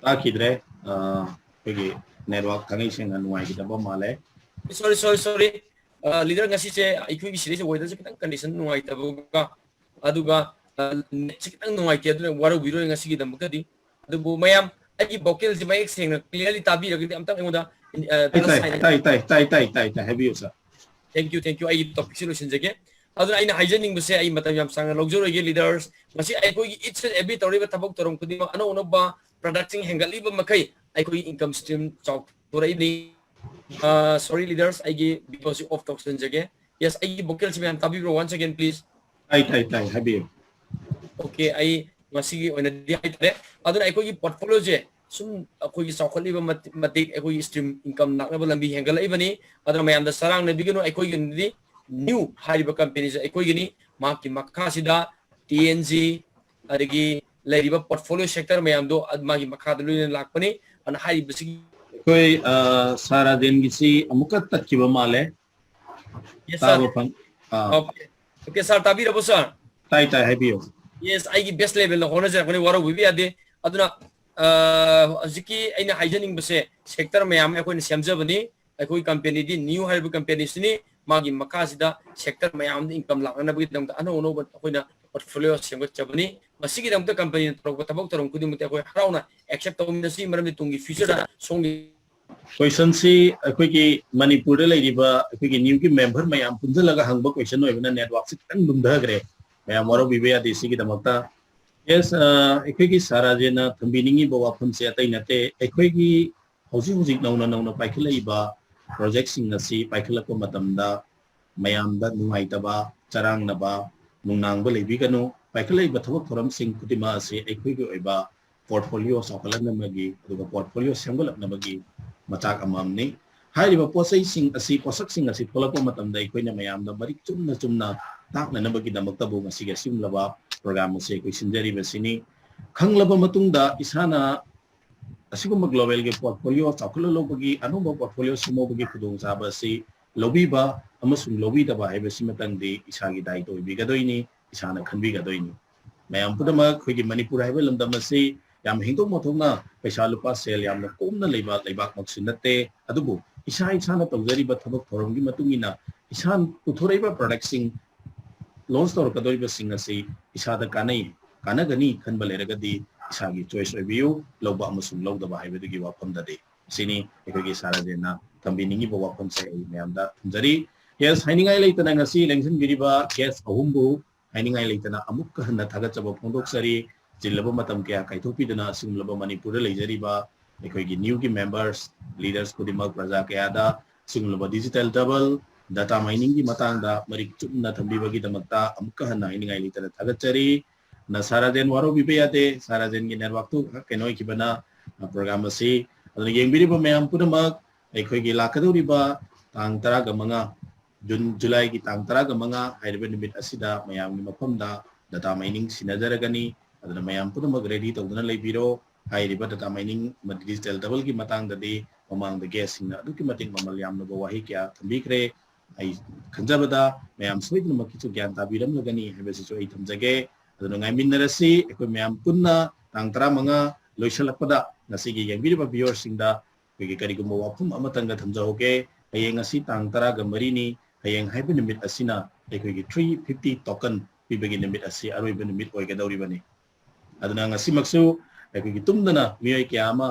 ꯇꯥꯈꯤꯗ꯭ꯔꯦ꯫ ꯑ, ꯑꯩꯈꯣꯏꯒꯤ network ꯊꯥꯡꯉꯩ ꯁꯦꯡꯅ ꯅꯨꯡꯉꯥꯏꯈꯤꯗꯕ ꯃꯥꯜꯂꯦ꯫ sorry, sorry, sorry. ꯑ, leader, ꯉꯁꯤꯁꯦ ꯑꯩꯈꯣꯏꯒꯤ ꯁꯤꯗꯩꯁꯦ weatherꯁꯦ ꯈꯤꯇꯪ condition ꯅꯨꯡꯉꯥꯏꯇꯕꯒ, ꯑꯗꯨꯒ, ꯑ, netꯁꯦ ꯈꯤꯇꯪ ꯅꯨꯡꯉꯥꯏꯇꯦ, ꯑꯗꯨꯅ ꯋꯥꯔꯧꯕꯤꯔꯣꯏ ꯉꯁꯤꯒꯤꯗꯃꯛꯇꯗꯤ꯫ ꯑꯗꯨꯕꯨ ꯃꯌꯥꯝ ꯑꯩꯒꯤ vocalꯁꯦ ꯃꯌꯦꯛ ꯁꯦꯡꯅ clearly ꯇꯥꯕꯤꯔꯒꯗꯤ ꯑꯝꯇꯪ ꯑꯩꯉꯣꯟꯗ, ꯑ, ꯇꯥꯏ plus ꯇꯥꯏ sign ꯇꯥꯏ ꯇꯥꯏ ꯇꯥꯏ ꯇꯥꯏ ꯇꯥꯏ ꯇꯥꯏ ꯍꯥꯏꯕꯤꯌꯨ sir꯫ Thank you, thank you. ꯑꯩꯒꯤ topicꯁꯦ ꯂꯣꯏꯁꯤꯟꯖꯒꯦ꯫ ꯑꯗꯨꯅ ꯑꯩꯅ ꯍꯥꯏꯖꯅꯤꯡꯕꯁꯦ, ꯑꯩ ꯃꯇꯝ ꯌꯥꯝ ꯁꯥꯡꯅ ꯂꯧꯖꯔꯣꯏꯒꯦ leaders꯫ ꯃꯁꯤ ꯑꯩꯈꯣꯏꯒꯤ each and every ꯇꯧꯔꯤꯕ ꯊꯕꯛ ꯊꯧꯔꯝ ꯈꯨꯗꯤꯡꯃꯛ ꯑꯅꯧ ꯑꯅꯧꯕ productꯁꯤꯡ ꯍꯦꯟꯒꯠꯂꯤꯕ ꯃꯈꯩ ꯑꯩꯈꯣꯏꯒꯤ income stream ꯆꯥꯎꯊꯣꯔꯛꯏꯕꯅꯤ꯫ ꯑ, sorry leaders, ꯑꯩꯒꯤ videoꯁꯤ off ꯇꯧꯁꯤꯟꯖꯒꯦ꯫ Yes, ꯑꯩꯒꯤ vocalꯁꯤ ꯃꯌꯥꯝ ꯇꯥꯕꯤꯕ꯭ꯔꯣ? Once again, please꯫ ꯇꯥꯏ ꯇꯥꯏ ꯇꯥꯏ ꯍꯥꯏꯕꯤꯌꯨ꯫ Okay, ꯑꯩ ꯉꯁꯤꯒꯤ ꯑꯣꯏꯅꯗꯤ ꯍꯥꯏꯇꯥꯔꯦ꯫ ꯑꯗꯨꯅ ꯑꯩꯈꯣꯏꯒꯤ portfolioꯁꯦ ꯁꯨꯝ ꯑꯩꯈꯣꯏꯒꯤ ꯆꯥꯎꯈꯠꯂꯤꯕ ꯃꯇꯤꯛ, ꯃꯇꯤꯛ ꯑꯩꯈꯣꯏꯒꯤ stream income ꯂꯥꯛꯅꯕ ꯂꯝꯕꯤ ꯍꯦꯟꯒꯠꯂꯛꯏꯕꯅꯤ꯫ ꯑꯗꯨꯅ ꯃꯌꯥꯝꯗ ꯆꯔꯥꯡꯅꯕꯤꯒꯅꯨ, ꯑꯩꯈꯣꯏꯒꯤꯗꯤ new ꯍꯥꯏꯔꯤꯕ companyꯁꯦ ꯑꯩꯈꯣꯏꯒꯤꯅꯤ꯫ ꯃꯍꯥꯛꯀꯤ ꯃꯈꯥꯁꯤꯗ T N G ꯑꯗꯒꯤ ꯂꯩꯔꯤꯕ portfolio sector ꯃꯌꯥꯝꯗꯣ ꯃꯥꯒꯤ ꯃꯈꯥꯗ ꯂꯣꯏꯅ ꯂꯥꯛꯄꯅꯤ꯫ ꯑꯗꯨꯅ ꯍꯥꯏꯔꯤꯕꯁꯤꯒꯤ ꯑꯩꯈꯣꯏ, ꯑ, sir ꯔꯥꯖꯦꯟꯒꯤꯁꯤ ꯑꯃꯨꯛꯀ ꯇꯠꯈꯤꯕ ꯃꯥꯜꯂꯦ꯫ Yes, ꯇꯥꯕ sir. ꯐꯪ-, ꯑ, Okay. Okay, sir, ꯇꯥꯕꯤꯔꯕꯣ, sir? ꯇꯥꯏ ꯇꯥꯏ ꯍꯥꯏꯕꯤꯌꯨ꯫ Yes, ꯑꯩꯒꯤ best levelꯅ ꯍꯣꯠꯅꯖꯔꯛꯄꯅꯤ, ꯋꯥꯔꯧꯕꯤꯕ ꯌꯥꯗꯦ꯫ ꯑꯗꯨꯅ, ꯑ, ꯍꯧꯖꯤꯛꯀꯤ ꯑꯩꯅ ꯍꯥꯏꯖꯅꯤꯡꯕꯁꯦ, sector ꯃꯌꯥꯝ ꯑꯃ ꯑꯩꯈꯣꯏꯅ ꯁꯦꯝꯖꯕꯅꯤ꯫ ꯑꯩꯈꯣꯏ companyꯗꯤ new ꯍꯥꯏꯔꯤꯕ companyꯁꯤꯅꯤ꯫ ꯃꯥꯒꯤ ꯃꯈꯥꯁꯤꯗ sector ꯃꯌꯥꯝꯗ income ꯂꯥꯛꯅꯅꯕꯒꯤꯗꯃꯛꯇ ꯑꯅꯧ ꯑꯅꯧꯕ ꯑꯩꯈꯣꯏꯅ ꯄꯣꯔꯠꯐꯣꯂꯤꯑꯣ ꯁꯦꯝꯒꯠꯆꯕꯅꯤ꯫ ꯃꯁꯤꯒꯤꯗꯃꯛꯇ ꯀꯝꯄꯅꯤꯅ ꯇꯧꯔꯛꯄ ꯊꯕꯛ ꯊꯧꯔꯝ ꯈꯨꯗꯤꯡꯃꯛꯇꯤ ꯑꯩꯈꯣꯏ ꯍꯔꯥꯎꯅ ꯑꯦꯛꯁꯦꯞ ꯇꯧꯃꯤꯟꯅꯁꯤ, ꯃꯔꯝꯗꯤ ꯇꯨꯡꯒꯤ ꯐ꯭ꯌꯨꯆꯔꯗ ꯁꯣꯝꯒꯤ ꯀꯣꯏꯁꯟꯁꯤ ꯑꯩꯈꯣꯏꯒꯤ ꯃꯅꯤꯄꯨꯔꯗ ꯂꯩꯔꯤꯕ ꯑꯩꯈꯣꯏꯒꯤ ꯅ꯭ꯌꯨꯒꯤ ꯃꯦꯝꯕꯔ ꯃꯌꯥꯝ ꯄꯨꯟꯁꯤꯜꯂꯒ ꯍꯪꯕ ꯀꯣꯏꯁꯟ ꯑꯣꯏꯕꯅ ꯅꯦꯠꯋꯥꯛꯁꯤ ꯈꯤꯇꯪ ꯂꯨꯝꯊꯈ꯭ꯔꯦ꯫ ꯃꯌꯥꯝ ꯋꯥꯔꯧꯕꯤꯕ ꯌꯥꯗꯦ ꯁꯤꯒꯤꯗꯃꯛꯇ꯫ ꯌꯦꯁ, ꯑꯩꯈꯣꯏꯒꯤ ꯁꯥꯔ ꯔꯥꯖꯦꯟꯅ ꯊꯝꯕꯤꯅꯤꯡꯉꯤꯕ ꯋꯥꯐꯝꯁꯦ ꯑꯇꯩ ꯅꯠꯇꯦ, ꯑꯩꯈꯣꯏꯒꯤ ꯍꯧꯖꯤꯛ ꯍꯧꯖꯤꯛ ꯅꯧꯅ ꯅꯧꯅ ꯄꯥꯏꯈꯠꯂꯛꯏꯕ ꯄ꯭ꯔꯣꯖꯦꯛꯁꯤꯡ ꯑꯁꯤ ꯄꯥꯏꯈꯠꯂꯛꯄ ꯃꯇꯝꯗ ꯃꯌꯥꯝꯗ ꯅꯨꯡꯉꯥꯏꯇꯕ, ꯆꯔꯥꯡꯅꯕ, ꯅꯨꯡꯅꯥꯡꯕ ꯂꯩꯕꯤꯒꯅꯨ꯫ ꯄꯥꯏꯈꯠꯂꯛꯏꯕ ꯊꯕꯛ ꯊꯧꯔꯝꯁꯤꯡ ꯈꯨꯗꯤꯡꯃꯛ ꯑꯁꯤ ꯑꯩꯈꯣꯏꯒꯤ ꯑꯣꯏꯕ ꯄꯣꯔꯠꯐꯣꯂꯤꯑꯣ ꯆꯥꯎꯈꯠꯍꯟꯅꯕꯒꯤ ꯑꯗꯨꯒ ꯄꯣꯔꯠꯐꯣꯂꯤꯑꯣ ꯁꯦꯝꯒꯠꯂꯛꯅꯕꯒꯤ ꯃꯆꯥꯛ ꯑꯃꯅꯤ꯫ ꯍꯥꯏꯔꯤꯕ ꯄꯣꯠꯆꯩꯁꯤꯡ ꯑꯁꯤ, ꯄꯣꯠꯁꯛꯁꯤꯡ ꯑꯁꯤ ꯊꯣꯛꯂꯛꯄ ꯃꯇꯝꯗ ꯑꯩꯈꯣꯏꯅ ꯃꯌꯥꯝꯗ ꯃꯔꯤꯛ ꯆꯨꯝꯅ ꯆꯨꯝꯅ ꯇꯥꯛꯅꯅꯕꯒꯤꯗꯃꯛꯇꯕꯨ ꯉꯁꯤꯒꯤ ꯑꯁꯤꯒꯨꯝꯂꯕ ꯄ꯭ꯔꯣꯒ꯭ꯔꯥꯝ ꯑꯁꯤ ꯑꯩꯈꯣꯏ ꯁꯤꯟꯖꯔꯤꯕꯁꯤꯅꯤ꯫ ꯈꯪꯂꯕ ꯃꯇꯨꯡꯗ ꯏꯁꯥꯅ ꯑꯁꯤꯒꯨꯝꯕ ꯒ꯭ꯂꯣꯕꯦꯜꯒꯤ ꯄꯣꯔꯠꯐꯣꯂꯤꯑꯣ ꯆꯥꯎꯈꯠꯍꯜꯂꯧꯕꯒꯤ, ꯑꯅꯧꯕ ꯄꯣꯔꯠꯐꯣꯂꯤꯑꯣ ꯁꯦꯝꯍꯧꯕꯒꯤ ꯈꯨꯗꯣꯡꯆꯥꯕ ꯑꯁꯤ ꯂꯧꯕꯤꯕ ꯑꯃꯁꯨꯡ ꯂꯧꯕꯤꯗꯕ ꯍꯥꯏꯕꯁꯤꯃꯇꯪꯗꯤ ꯏꯁꯥꯒꯤ ꯗꯥꯏꯇ ꯑꯣꯏꯕꯤꯒꯗꯣꯏꯅꯤ, ꯏꯁꯥꯅ ꯈꯟꯕꯤꯒꯗꯣꯏꯅꯤ꯫ ꯃꯌꯥꯝ ꯄꯨꯝꯅꯃꯛ ꯑꯩꯈꯣꯏꯒꯤ ꯃꯅꯤꯄꯨꯔ ꯍꯥꯏꯕ ꯂꯝꯗꯝ ꯑꯁꯤ ꯌꯥꯝ ꯍꯦꯟꯗꯣꯛ ꯃꯊꯣꯛꯅ ꯄꯩꯁꯥ ꯂꯨꯄꯥ ꯁꯦꯜ ꯌꯥꯝꯅ ꯀꯣꯝꯅ ꯂꯩꯕ ꯂꯩꯕꯥꯛꯃꯛꯁꯨ ꯅꯠꯇꯦ꯫ ꯑꯗꯨꯕꯨ ꯏꯁꯥ ꯏꯁꯥꯅ ꯇꯧꯖꯔꯤꯕ ꯊꯕꯛ ꯊꯧꯔꯝꯒꯤ ꯃꯇꯨꯡ ꯏꯟꯅ ꯏꯁꯥꯅ ꯄꯨꯊꯣꯔꯛꯏꯕ ꯄ꯭ꯔꯗꯛꯁꯤꯡ, ꯂꯣꯟꯁ ꯇꯧꯔꯛꯀꯗꯧꯔꯤꯕꯁꯤꯡ ꯑꯁꯤ ꯏꯁꯥꯗ ꯀꯥꯟꯅꯩ, ꯀꯥꯟꯅꯒꯅꯤ ꯈꯟꯕ ꯂꯩꯔꯒꯗꯤ ꯏꯁꯥꯒꯤ ꯆꯣꯏꯁ ꯑꯣꯏꯕꯤꯌꯨ, ꯂꯧꯕ ꯑꯃꯁꯨꯡ ꯂꯧꯗꯕ ꯍꯥꯏꯕꯗꯨꯒꯤ ꯋꯥꯐꯝꯗꯗꯤ꯫ ꯑꯁꯤꯅꯤ ꯑꯩꯈꯣꯏꯒꯤ ꯁꯥꯔ ꯔꯥꯖꯦꯟꯅ ꯊꯝꯕꯤꯅꯤꯡꯉꯤꯕ ꯋꯥꯐꯝꯁꯦ꯫ ꯑꯩ ꯃꯌꯥꯝꯗ ꯊꯝꯖꯔꯤ꯫ ꯌꯦꯁ, ꯍꯥꯏꯅꯤꯡꯉꯥꯏ ꯂꯩꯇꯅ ꯉꯁꯤ ꯂꯦꯡꯁꯤꯟꯕꯤꯔꯤꯕ ꯒꯦꯁ ꯑꯍꯨꯝꯕꯨ ꯍꯥꯏꯅꯤꯡꯉꯥꯏ ꯂꯩꯇꯅ ꯑꯃꯨꯛꯀ ꯍꯟꯅ ꯊꯥꯒꯠꯆꯕ ꯐꯣꯡꯗꯣꯛꯆꯔꯤ꯫ ꯆꯤꯜꯂꯕ ꯃꯇꯝ ꯀꯌꯥ ꯀꯥꯏꯊꯣꯛꯄꯤꯗꯨꯅ ꯑꯁꯤꯒꯨꯝꯂꯕ ꯃꯅꯤꯄꯨꯔꯗ ꯂꯩꯖꯔꯤꯕ ꯑꯩꯈꯣꯏꯒꯤ ꯅ꯭ꯌꯨꯒꯤ ꯃꯦꯝꯕꯔꯁ, ꯂꯤꯗꯔꯁ ꯈꯨꯗꯤꯡꯃꯛ, ꯄ꯭ꯔꯖꯥ ꯀꯌꯥꯗ ꯑꯁꯤꯒꯨꯝꯂꯕ ꯗꯤꯖꯤꯇꯦꯜ ꯗꯕꯜ ꯗꯥꯇꯥ ꯃꯥꯏꯅꯤꯡꯒꯤ ꯃꯇꯥꯡꯗ ꯃꯔꯤꯛ ꯆꯨꯝꯅ ꯊꯝꯕꯤꯕꯒꯤꯗꯃꯛꯇ ꯑꯃꯨꯛꯀ ꯍꯟꯅ ꯍꯥꯏꯅꯤꯡꯉꯥꯏ ꯂꯩꯇꯅ ꯊꯥꯒꯠꯆꯔꯤ꯫ ꯅ ꯁꯥꯔ ꯔꯥꯖꯦꯟ ꯋꯥꯔꯧꯕꯤꯕ ꯌꯥꯗꯦ, ꯁꯥꯔ ꯔꯥꯖꯦꯟꯒꯤ ꯅꯦꯠꯋꯥꯛꯇꯨ ꯈꯔ ꯀꯩꯅꯣ ꯑꯣꯏꯈꯤꯕꯅ ꯄ꯭ꯔꯣꯒ꯭ꯔꯥꯝ ꯑꯁꯤ꯫ ꯑꯗꯨꯅ ꯌꯦꯡꯕꯤꯔꯤꯕ ꯃꯌꯥꯝ ꯄꯨꯝꯅꯃꯛ ꯑꯩꯈꯣꯏꯒꯤ ꯂꯥꯛꯀꯗꯧꯔꯤꯕ ꯇꯥꯡ ꯇꯔꯥꯒ ꯃꯉꯥ, ꯖꯨꯟ, ꯖꯨꯂꯥꯏꯒꯤ ꯇꯥꯡ ꯇꯔꯥꯒ ꯃꯉꯥ ꯍꯥꯏꯔꯤꯕ ꯅꯨꯃꯤꯠ ꯑꯁꯤꯗ ꯃꯌꯥꯝꯒꯤ ꯃꯐꯝꯗ ꯗꯥꯇꯥ ꯃꯥꯏꯅꯤꯡ ꯁꯤꯟꯅꯖꯔꯒꯅꯤ꯫ ꯑꯗꯨꯅ ꯃꯌꯥꯝ ꯄꯨꯝꯅꯃꯛ ꯔꯦꯗꯤ ꯇꯧꯗꯨꯅ ꯂꯩꯕꯤꯔꯣ꯫ ꯍꯥꯏꯔꯤꯕ ꯗꯥꯇꯥ ꯃꯥꯏꯅꯤꯡ ꯑꯃꯗꯤ ꯗꯤꯖꯤꯇꯦꯜ ꯗꯕꯜꯒꯤ ꯃꯇꯥꯡꯗꯗꯤ ꯃꯃꯥꯡꯗ ꯒꯦꯁꯁꯤꯡꯅ ꯑꯗꯨꯛꯀꯤ ꯃꯇꯤꯛ ꯃꯃꯜ ꯌꯥꯝꯂꯕ ꯋꯥꯍꯩ ꯀꯌꯥ ꯊꯝꯕꯤꯈ꯭ꯔꯦ꯫ ꯑꯩ ꯈꯟꯖꯕꯗ ꯃꯌꯥꯝ ꯁꯣꯏꯗꯅꯃꯛꯀꯤꯁꯨ ꯒ꯭ꯌꯥꯟ ꯇꯥꯕꯤꯔꯝꯂꯒꯅꯤ ꯍꯥꯏꯕꯁꯤꯁꯨ ꯑꯩ ꯊꯝꯖꯒꯦ꯫ ꯑꯗꯨꯅ ꯉꯥꯏꯃꯤꯟꯅꯔꯁꯤ꯫ ꯑꯩꯈꯣꯏ ꯃꯌꯥꯝ ꯄꯨꯟꯅ ꯇꯥꯡ ꯇꯔꯥꯃꯉꯥ ꯂꯣꯏꯁꯤꯜꯂꯛꯄꯗ ꯉꯁꯤꯒꯤ ꯌꯦꯡꯕꯤꯔꯤꯕ ꯚꯤꯌꯔꯁꯤꯡꯗ ꯑꯩꯈꯣꯏꯒꯤ ꯀꯔꯤꯒꯨꯝꯕ ꯋꯥꯐꯝ ꯑꯃꯇꯪꯒ ꯊꯝꯖꯍꯧꯒꯦ꯫ ꯍꯌꯦꯡ ꯑꯁꯤ ꯇꯥꯡ ꯇꯔꯥꯒ ꯃꯔꯤꯅꯤ꯫ ꯍꯌꯦꯡ ꯍꯥꯏꯕ ꯅꯨꯃꯤꯠ ꯑꯁꯤꯅ ꯑꯩꯈꯣꯏꯒꯤ ꯊ꯭ꯔꯤ ꯐꯤꯐꯇꯤ ꯇꯣꯀꯟ ꯄꯤꯕꯒꯤ ꯅꯨꯃꯤꯠ ꯑꯁꯤ ꯑꯔꯣꯏꯕ ꯅꯨꯃꯤꯠ ꯑꯣꯏꯒꯗꯧꯔꯤꯕꯅꯤ꯫ ꯑꯗꯨꯅ ꯉꯁꯤꯃꯛꯁꯨ ꯑꯩꯈꯣꯏꯒꯤ ꯇꯨꯝꯗꯅ ꯃꯤꯑꯣꯏ ꯀꯌꯥ ꯑꯃ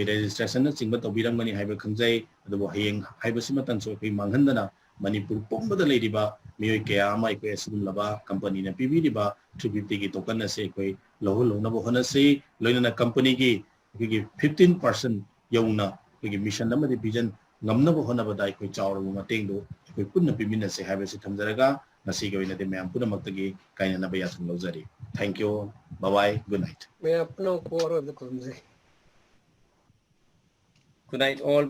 registration ꯅꯆꯤꯡꯕ ꯇꯧꯕꯤꯔꯝꯒꯅꯤ ꯍꯥꯏꯕ ꯈꯪꯖꯩ꯫ ꯑꯗꯨꯕꯨ ꯍꯌꯦꯡ ꯍꯥꯏꯕꯁꯤꯃꯇꯪꯁꯨ ꯑꯩꯈꯣꯏ ꯃꯥꯡꯍꯟꯗꯅ ꯃꯅꯤꯄꯨꯔ ꯄꯨꯝꯕꯗ ꯂꯩꯔꯤꯕ ꯃꯤꯑꯣꯏ ꯀꯌꯥ ꯑꯃ ꯑꯩꯈꯣꯏ ꯑꯁꯤꯒꯨꯝꯂꯕ company ꯅ ꯄꯤꯕꯤꯔꯤꯕ three fifty ꯒꯤ token ꯑꯁꯤ ꯑꯩꯈꯣꯏ ꯂꯧꯍꯜꯍꯧꯅꯕ ꯍꯣꯠꯅꯁꯤ꯫ ꯂꯣꯏꯅꯅ company ꯒꯤ ꯑꯩꯈꯣꯏꯒꯤ fifteen percent ꯌꯧꯅ ꯑꯩꯈꯣꯏꯒꯤ mission ꯑꯃꯗꯤ vision ꯉꯝꯅꯕ ꯍꯣꯠꯅꯕꯗ ꯑꯩꯈꯣꯏ ꯆꯥꯎꯔꯕ ꯃꯇꯦꯡꯗꯨ ꯑꯩꯈꯣꯏ ꯄꯨꯟꯅ ꯄꯤꯃꯤꯟꯅꯁꯤ ꯍꯥꯏꯕꯁꯤ ꯊꯝꯖꯔꯒ ꯉꯁꯤꯒꯤ ꯑꯣꯏꯅꯗꯤ ꯃꯌꯥꯝ ꯄꯨꯝꯅꯃꯛꯇꯒꯤ ꯀꯥꯏꯅꯅꯕ ꯌꯥꯊꯪ ꯂꯧꯖꯔꯤ꯫ Thank you, bye bye, good night꯫ ꯃꯌꯥꯝ ꯄꯨꯝꯅꯃꯛꯄꯨ ꯑꯔꯣꯏꯕꯗ ꯈꯨꯔꯨꯝꯖꯔꯤ꯫ Good night all.